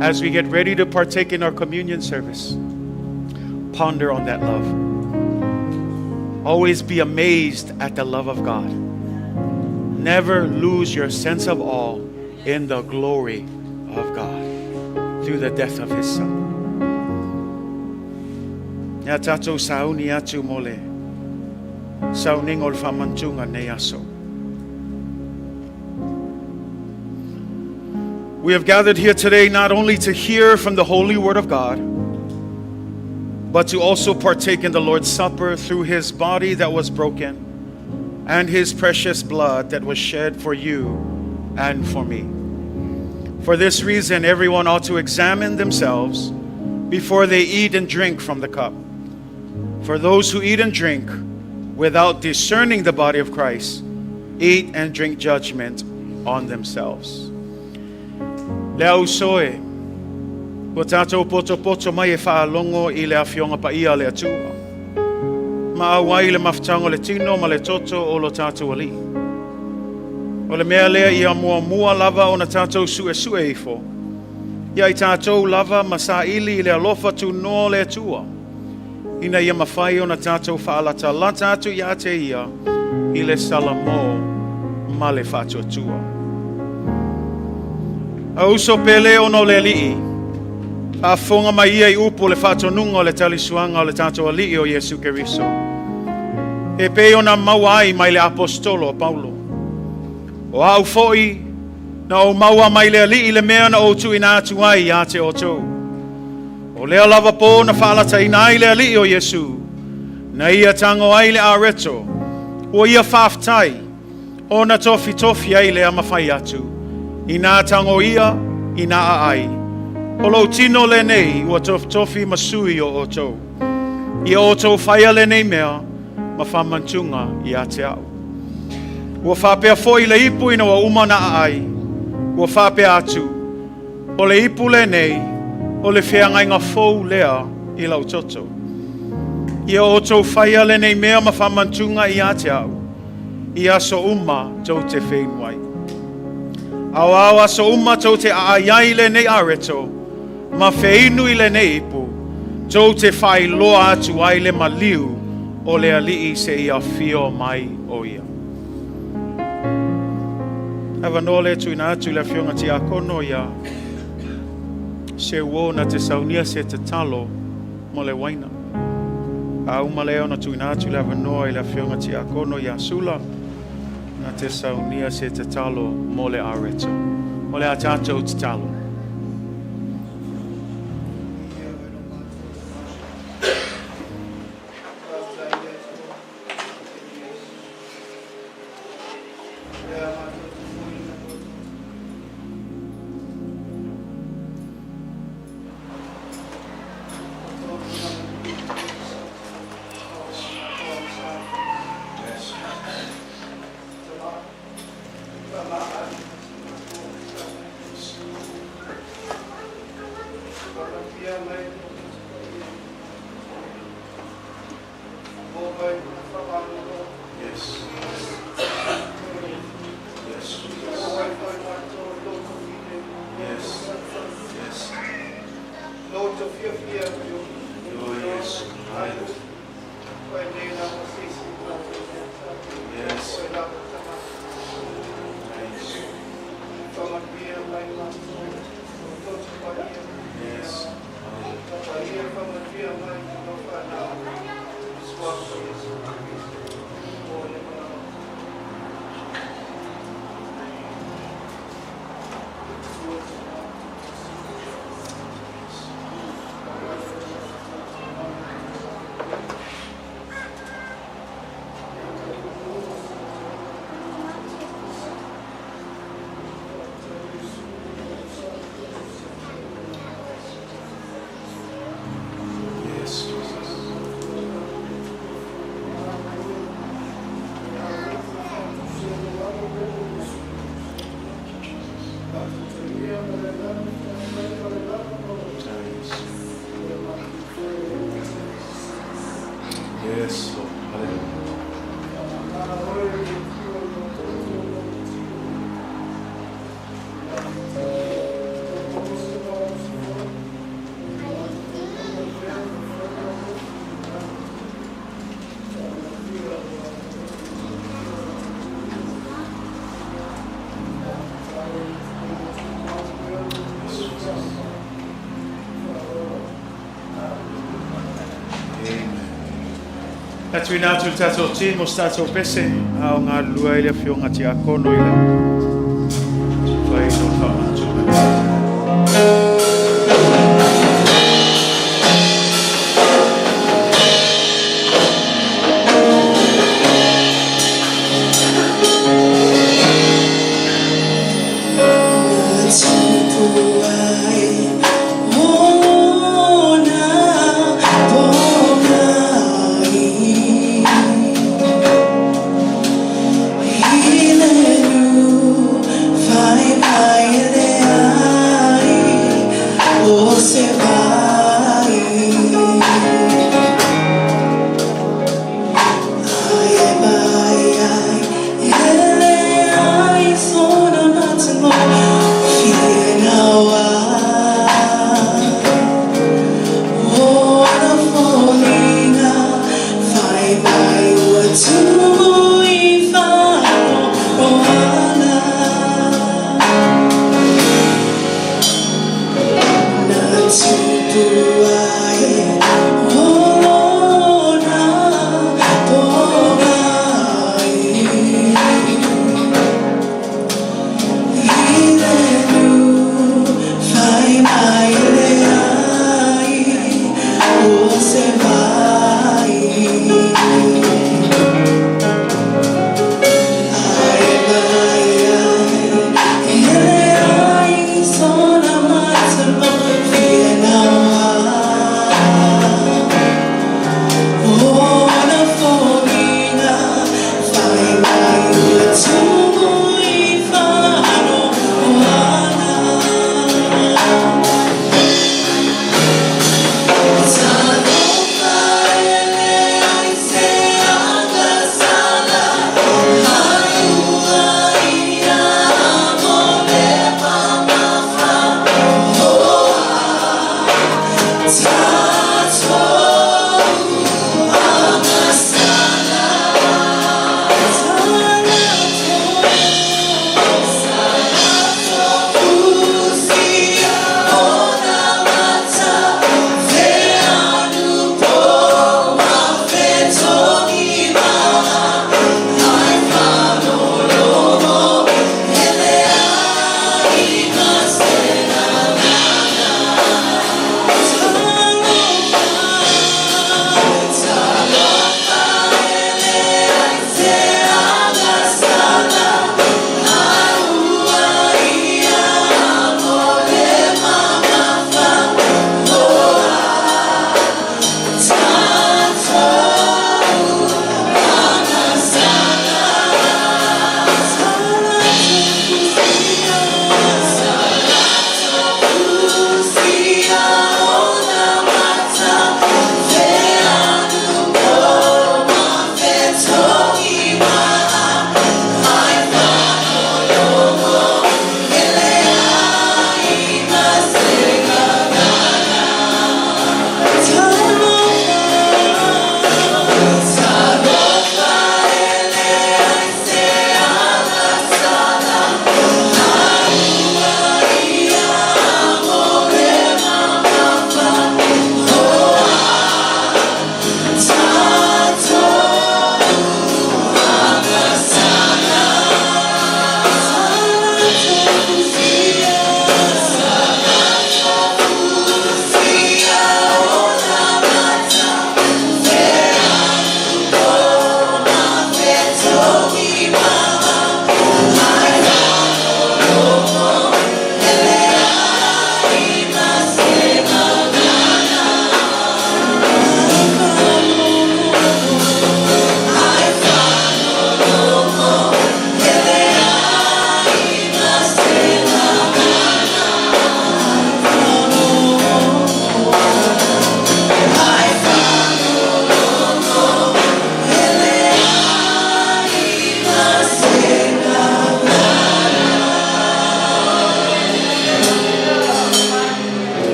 as we get ready to partake in our communion service, ponder on that love. Always be amazed at the love of God. Never lose your sense of awe in the glory of God through the death of His Son. Ia tatou sauni atu mo le sauniga o le faamanatuga nei aso. We have gathered here today not only to hear from the holy word of God, but to also partake in the Lord's Supper through his body that was broken and his precious blood that was shed for you and for me. For this reason, everyone ought to examine themselves before they eat and drink from the cup. For those who eat and drink without discerning the body of Christ, eat and drink judgment on themselves. Le au uso e, ua tatou potopoto mai e faalogo i le afioga paia a le Atua. Ma auai le mafutaga o le tino ma le toto o lo tatou Alii. O le mea lea ia muamua lava ona tatou suesue ifo. Ia i tatou lava ma saili i le alofa tunoa o le Atua. Ina ia mafai ona tatou faalatalata atu ia te ia i le salamo ma le faatuatua. Ou uso pele ona o le Alii, faafofoga mai ia i upu o le faatonuga o le talisuaga o le tatou Alii o Iesu Keriso. E pei ona maua ai mai le aposetolo o Paulo. O au foi na ou maua mai le Alii le mea na ou tuuina atu ai ia te outou. O lea lava pō na faalataina ai le Alii o Iesu, na ia tago ai le areto, ua ia faafetai, ona tofitofi ai lea ma fai atu, Inā tago ia, inā aai. O lou tino lenei ua tofitofi ma sui o outou. Ia outou faia lenei mea ma faamanatuga ia te au. Ua faapea foi le ipu ina ua uma ona aai, ua faapea atu, O le ipu lenei, o le feagaiga fou lea i lou toto. Ia outou faia lenei mea ma faamanatuga ia te au, i aso uma tou te feinu ai. Aua o aso uma tou te aai ai i lenei areto, ma feinu i lenei ipu, tou te faailoa atu ai le maliu o le Alii seia afio mai o ia. Avanoa lea tuuina atu i le Afioga Tiakono ia Seuo na te saunia se tatalo mo le uaina. A uma lea ona tuuina atu le avanoa i le Afioga Tiakono ia Sula na te saunia se tatalo mo le areto. O le a tatou tatalo. Yes. Yes. Yes. Yes. Oh, yes. Hallelujah. Yes. Nice. Yes. Yes, Jesus. Nice. Yes, Lord. Hallelujah. Amen. Tuuina atu le tatou tino se tatou pese a o galulue ai le afioga Tiakono i le fai no le faamanatuga.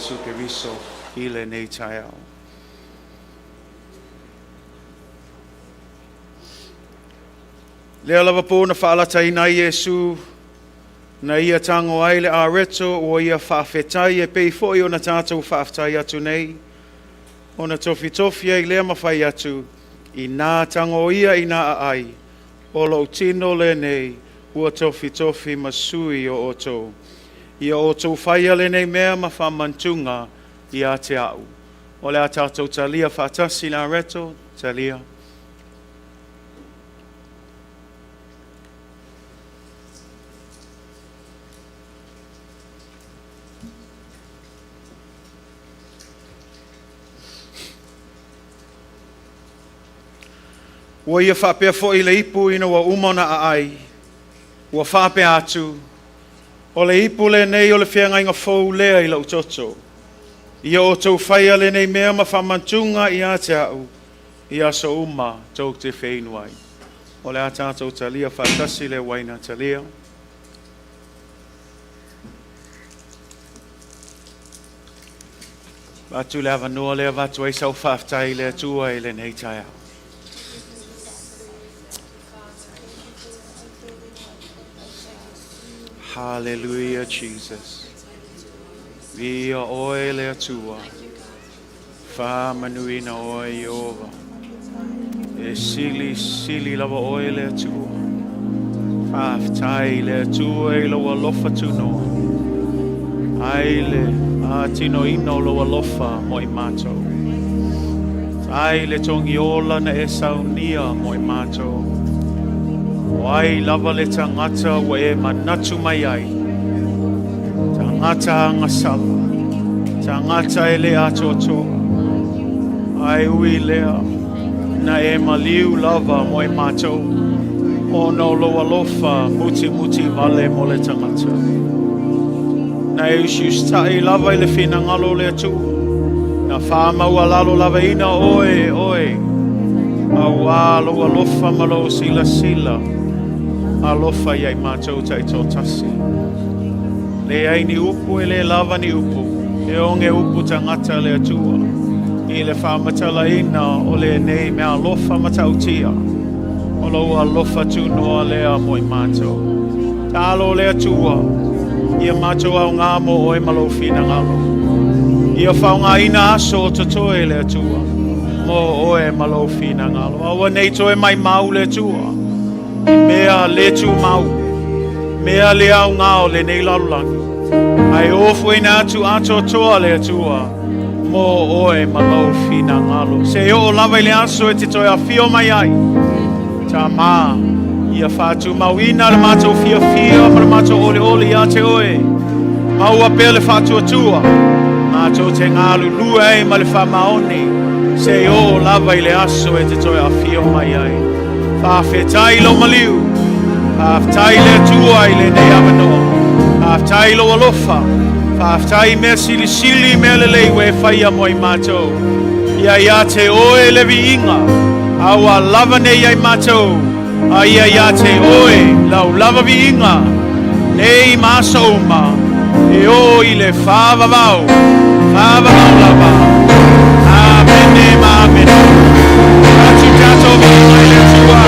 Iesu Keriso i lenei taeao. Lea lava po na faalataina ai Iesu, na ia tago ai le areto ua ia faafetai e pei foi ona tatou faafetai atu nei, ona tofitofi ai lea ma fai atu, inā tago ia ina aai, o lou tino lenei ua tofitofi ma sui o outou. Ia outou faia lenei mea ma faamanatuga ia te au. O le a tatou talia faatasi le areto, talia. Ua ia faapea foi le ipu ina ua uma ona aai, ua faapea atu, o le ipu lenei o le feagaiga fou lea i lou toto. Ia outou faia lenei mea ma faamanatuga ia te au, i aso uma tou te feinu ai. O le a tatou talia faatasi le uaina talia. Avatu le avanoa lea avatu ai sau faafetai i le Atua i lenei taeao. Hallelujah, Jesus. Viia oe le Atua. Faamanuina oe Ieova. E sili sili lava oe le Atua. Faafetai i le Atua i lou alofa tunoa. Ai le atinoina o lou alofa mo i matou. Ai le togiola na e saunia mo i matou. O ai lava le tagata ua e manatu mai ai. Tagata agasala. Tagata e le atoatoa. Ae ui lea na e maliu lava mo i matou. Ona o lou alofa mutimuti vale mo le tagata. Na e usiusitai lava i le finagalo o le Atua. Na faamaualalo lavaina oe e oe. Auā lou alofa ma lou silasila. Alofa ia i matou taitoatasi. Leai ni upu e le lava ni upu. E oge upu tagata le Atua. I le faamatalaina o lenei mea alofa matautia. O lou alofa tunoa lea mo i matou. Talo le Atua, ia matou aoga mo oe ma lou finagalo. Ia faaaogaina aso o totoe le Atua, mo oe ma lou finagalo. Aua nei toe maumau le Atua, i mea le tumau, mea le aoga o lenei lalolagi. Ae ofoina atu atoatoa le Atua, mo oe ma lou finagalo. Se oo lava i le aso e te toe afio mai ai. Tamā, ia faatumauina le matou fiafia ma le matou olioli ia te oe. Maua pea le faatuatua, matou te galulue ai ma le faamaoni, se oo lava i le aso e te toe afio mai ai. Faafetai i lou maliu, faafetai i le Atua i lenei avanoa, faafetai i lou alofa, faafetai i mea silisili mea lelei ua e faia mo i matou. Ia ia te oe le viiga, aua lava nei ia i matou, a ia ia te oe lau lava viiga, nei ma aso uma, e oo i le faavavau, faavavau lava. Amene ma amene. Atu tatou viiga i le Atua.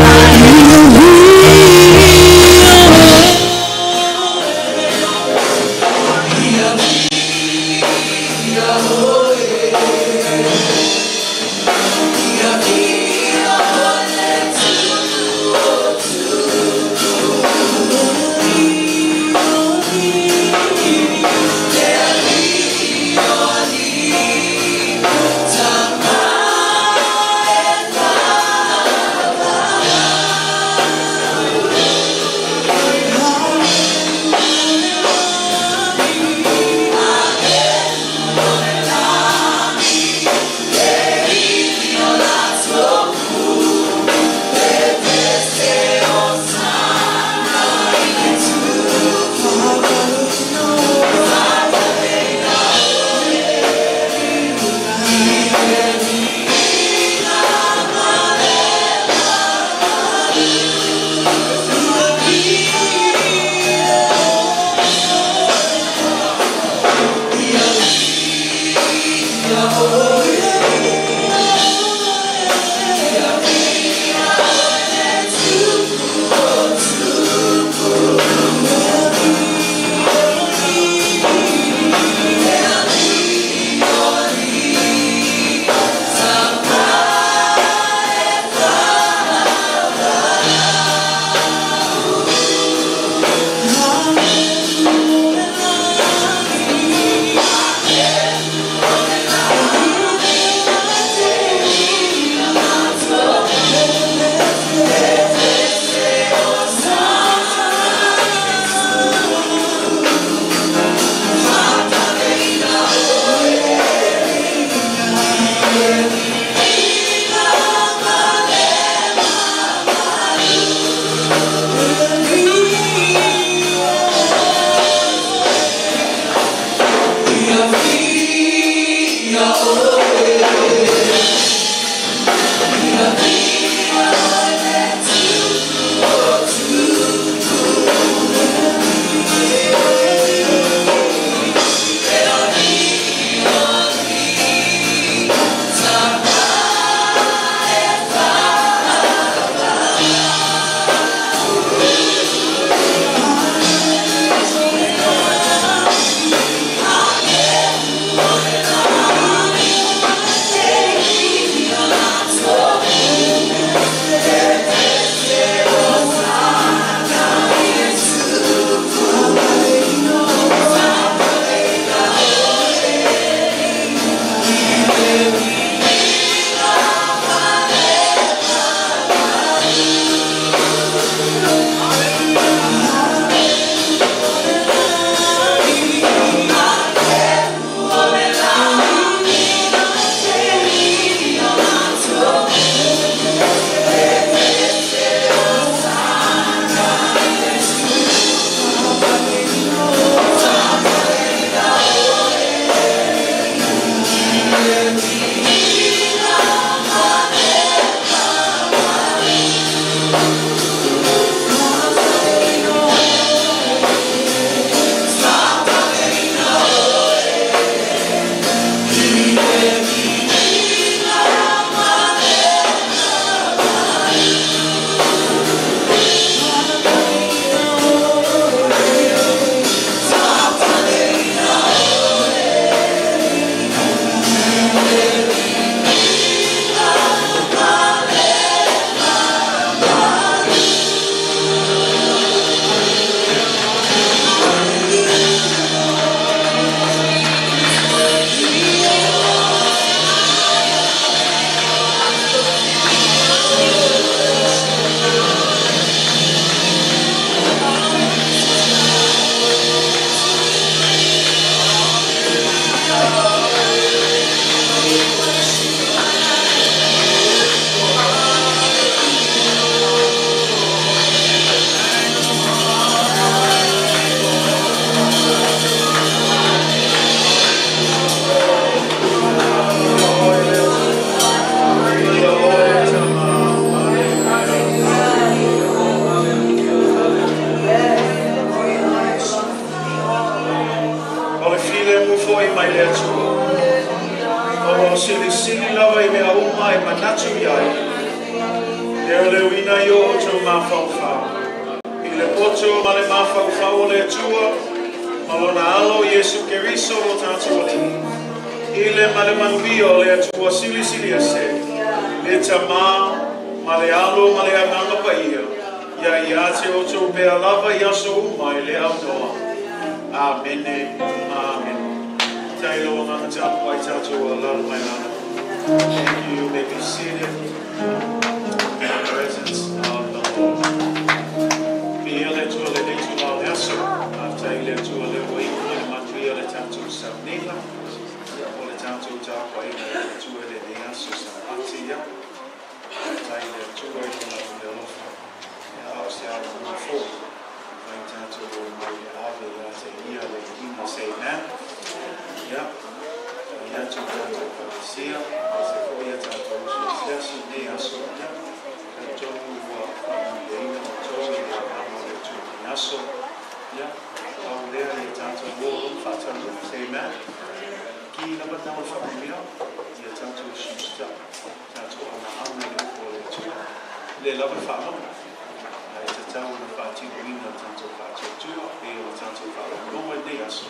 Filemu foi mai le Atua. O lo o silisili lava i mea uma e manatu i ai, leoleoina ai o outou mafaufau. I le poto ma le mafaufau o le Atua, ma lona Alo Iesu Keriso lo tatou Alii, i le ma le manuia o le Atua Silisili Ese, le Tamā, ma le Alo ma le Agaga Paia, ia ia te outou pea lava i aso uma e le aunoa. Amene, amene. Tai lo agaga tapuai tatou alaala mai lalo. Thank you. You may be seated in the presence of the Lord. Viia le Atua i lenei itulā o le aso. Faafetai i le Atua lea ua iu mai le manuia le tatou sauniga. Ia mo le tatou tapuaiga i le Atua i lenei aso Sapati. Ia, faafetai i le Atua i lona meaalofa. Ia, a o se avanoa foi mai tatou o mai e ave ia te ia le viiga. Say amen. Ia, fai atu tatou ekalesia, aemaise foi ia tatou uso asiasi i lenei aso. Ia, talitonu ua faamanuiaina outou i le agaga o le Atua i lenei aso. Ia, pau lea ia tatou o loa ma faataunuu. Say amen. Ki lava na o le faamanuia ia tatou usiusitai, tatou agaga i le upu a le Atua. E le lava le faalogo, ae tatau ona faatinoina le tatou faatuatua pei o le tatou faalogologo i lenei aso.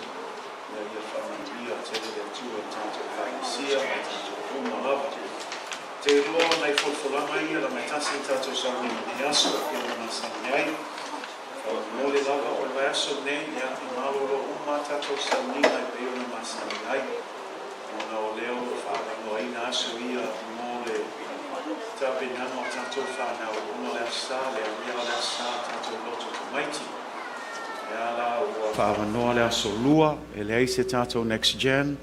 Ia ia faamanuia tele le Atua i tatou ekalesia ma tatou uma lava. Te iloa nai folafolaga ia la mai tasi i tatou sauniga i lenei aso e pei ona masani ai. Faamolemole lava o le vaiaso lenei, ia, e malolo uma tatou sauniga e pei ona masani ai, ona o lea o lo o faaavanoaina aso ia mo le tapenaga o tatou fanau, ona o le Aso Sa lea, ia o le Aso Sa tatou lotu tamaiti. Ia la ua faaavanoa le aso Lua, e leai se tatou Next Gen,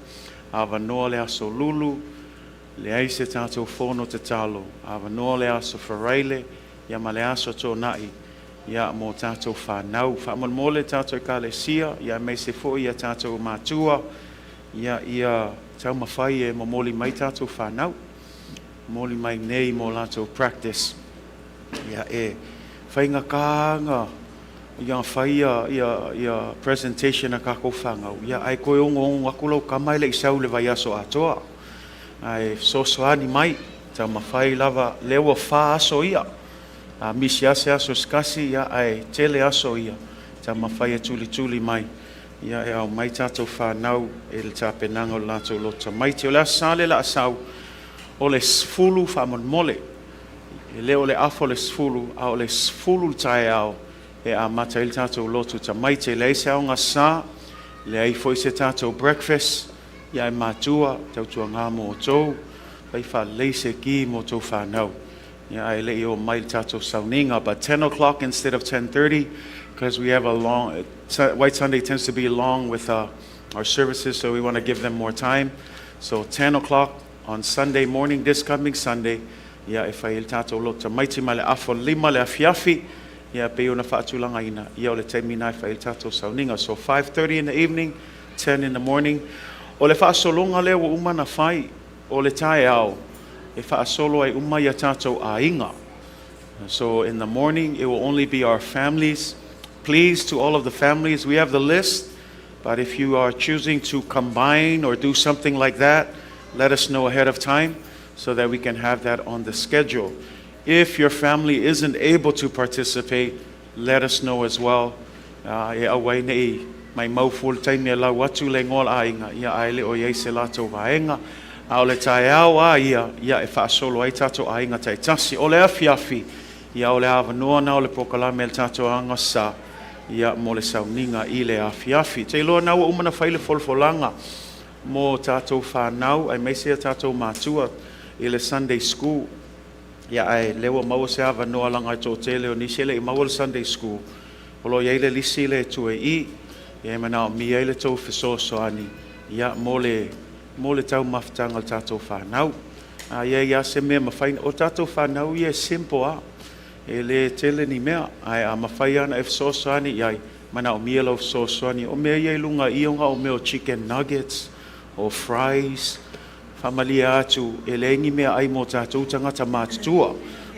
avanoa le aso Lulu, leai se tatou fono tatalo, avanoa le aso Faraile, ia ma le aso Toonai, ia mo tatou fanau. Faamolemole tatou ekalesia, ia aemaise foi ia tatou matua, ia ia taumafai e momoli mai tatou fanau. Momoli mai nei mo latou practice. Ia e faigata ona ia fai ia, ia, ia presentation a kākou fanau, ia ae toe onoono atu lau tama e le i sau i le vaiaso atoa. Ae fesoasoani mai, taumafai lava, lea ua 4 aso ia. A misi lava se aso se tasi, ia ae tele aso ia, taumafai e tulituli mai, ia e ao mai tatou fanau i le tapenaga o le latou lotu tamaiti. O le Aso Sa le la sau, o le 10 faamolemole. E le o le 9:30, a o le 10 le taeao e amata ai le tatou lotu tamaiti. E leai se aoga sa, leai foi se tatou breakfast, ia e matua, tautuana mo outou, fai faalelei se ki mo outou fanau. Ia ae le i o mai le tatou sauniga. But 10 o'clock instead of 10:30, because we have a long, White Sunday tends to be long with our services, so we want to give them more time. So 10 o'clock on Sunday morning, this coming Sunday, ia e fai ai le tatou lotu tamaiti ma le 4:30 le afiafi, ia pei ona faatulagaina, ia o le taimi lena e fai ai le tatou sauniga. So 5:30 in the evening, 10 in the morning. O le faasologa lea ua uma na fai, o le taeao, e faasolo ai uma ia tatou aiga. So in the morning, it will only be our families. Please, to all of the families, we have the list, but if you are choosing to combine or do something like that, let us know ahead of time so that we can have that on the schedule. If your family isn't able to participate, let us know as well. E aua ai nei mai mau fua le taimi e lau atu le igoa o le aiga, ia ae le o i ai se latou vaega. A o le taeao a ia, ia e faasolo ai tatou aiga taitasi. O le afiafi, ia o le avanoa na o le polokalame a le tatou aoga sa, ia mo le sauniga i le afiafi. Te iloa na ua uma na fai le folafolaga mo tatou fanau aemaise ia tatou matua i le Sunday School. Ia ae lea ua maua se avanoa laga e toatele o nisi e le i maua le Sunday School. O lo o i ai le lisi lea e tua i i, ia e manaomia ai le tou fesoasoani, ia mo le taumafataga o le tatou fanau. A i ai lava se mea mafai, o tatou fanau ia e simple lava. E le tele ni mea, ae a mafai lava ona e fesoasoani i ai, manaomia lau fesoasoani. O mea ia i luga i ona o mea o chicken nuggets, o fries, faamalie atu e leai ni mea ai mo tatou tagata matutua.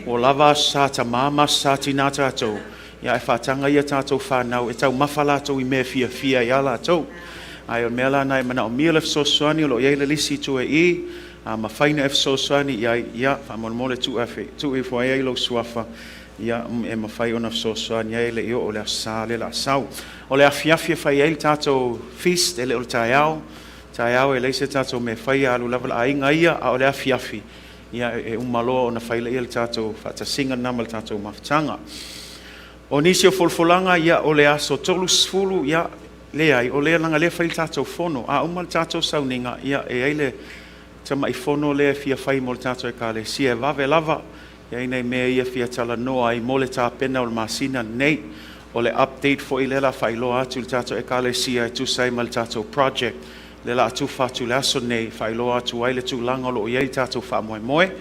Ua lava aso sa tamā ma aso sa tinā tatou, ia ae faataga ia tatou fanau e taumafa latou i mea fiafia ia latou. Ae o le mea la lena e manaomia le fesoasoani, o lo o i ai le lisi i tua i i, a mafai ona e fesoasoani i ai, ia, faamolemole tuu ifo ai lou suafa, ia, e mafai ona fesoasoani ai e le i oo i le Aso Sa lea o le a sau. O le afiafi e fai ai le tatou feast, e le o le taeao. Taeao e leai se tatou mea e faia, alu lava le aiga ia, a o le afiafi, ia, e uma loa ona fai lea o le tatou faatasiga lena ma le tatou mafutaga. O nisi o folafolaga, ia, o le aso 30, ia, leai, o lea leaga o lea e fai le tatou fono. A uma le tatou sauniga, ia, e i ai le tamai fono lea e fia fai mo le tatou Ekalesia, e vave lava, e i ai nai mea ia e fia talanoa ai mo le tapena o le masina lenei. O le update foi lea o le a faailoa atu i le tatou Ekalesia e tusa ai ma le tatou project lea o le a tufa atu i le aso nei, e faailoa atu ai le tulaga o lo o i ai le tatou faamoemoe.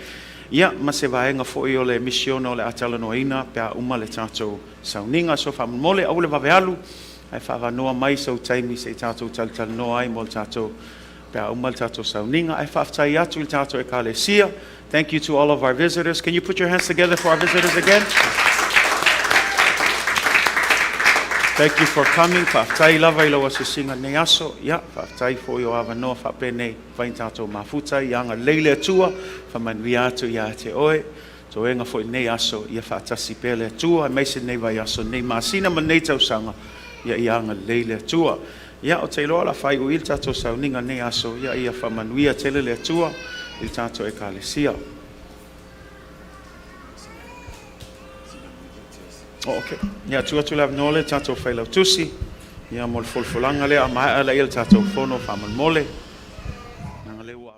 Ia, ma se vaega foi o le misiona o le a talanoaina pe a uma le tatou sauniga. So faamolemole, aua le vave alu, ae faaavanoa mai sou taimi se i tatou talatalanoa ai mo le tatou pe a uma le tatou sauniga. Ae faafetai atu i le tatou Ekalesia. Thank you to all of our visitors. Can you put your hands together for our visitors again? Thank you for coming. Faafetai lava i lau asiasiga nei aso. Ia, faafetai foi o avanoa faapenei fai tatou mafuta ia agalelei le Atua, faamanuia atu ia te oe. Toega foi nei aso, ia faatasi pea le Atua, aemaise nei vaiaso, nei masina ma nei tausaga, ia ia agalelei le Atua. Ia, ou te iloa o le a faaiuiu le tatou sauniga nei aso, ia ia faamanuia tele le Atua i le tatou Ekalesia. Oh, okay. Ia, tuu atu le avanoa le tatou failautusi, ia mo le folafolaga lea, a maea lea le tatou fono faamolemole. Leaga lea ua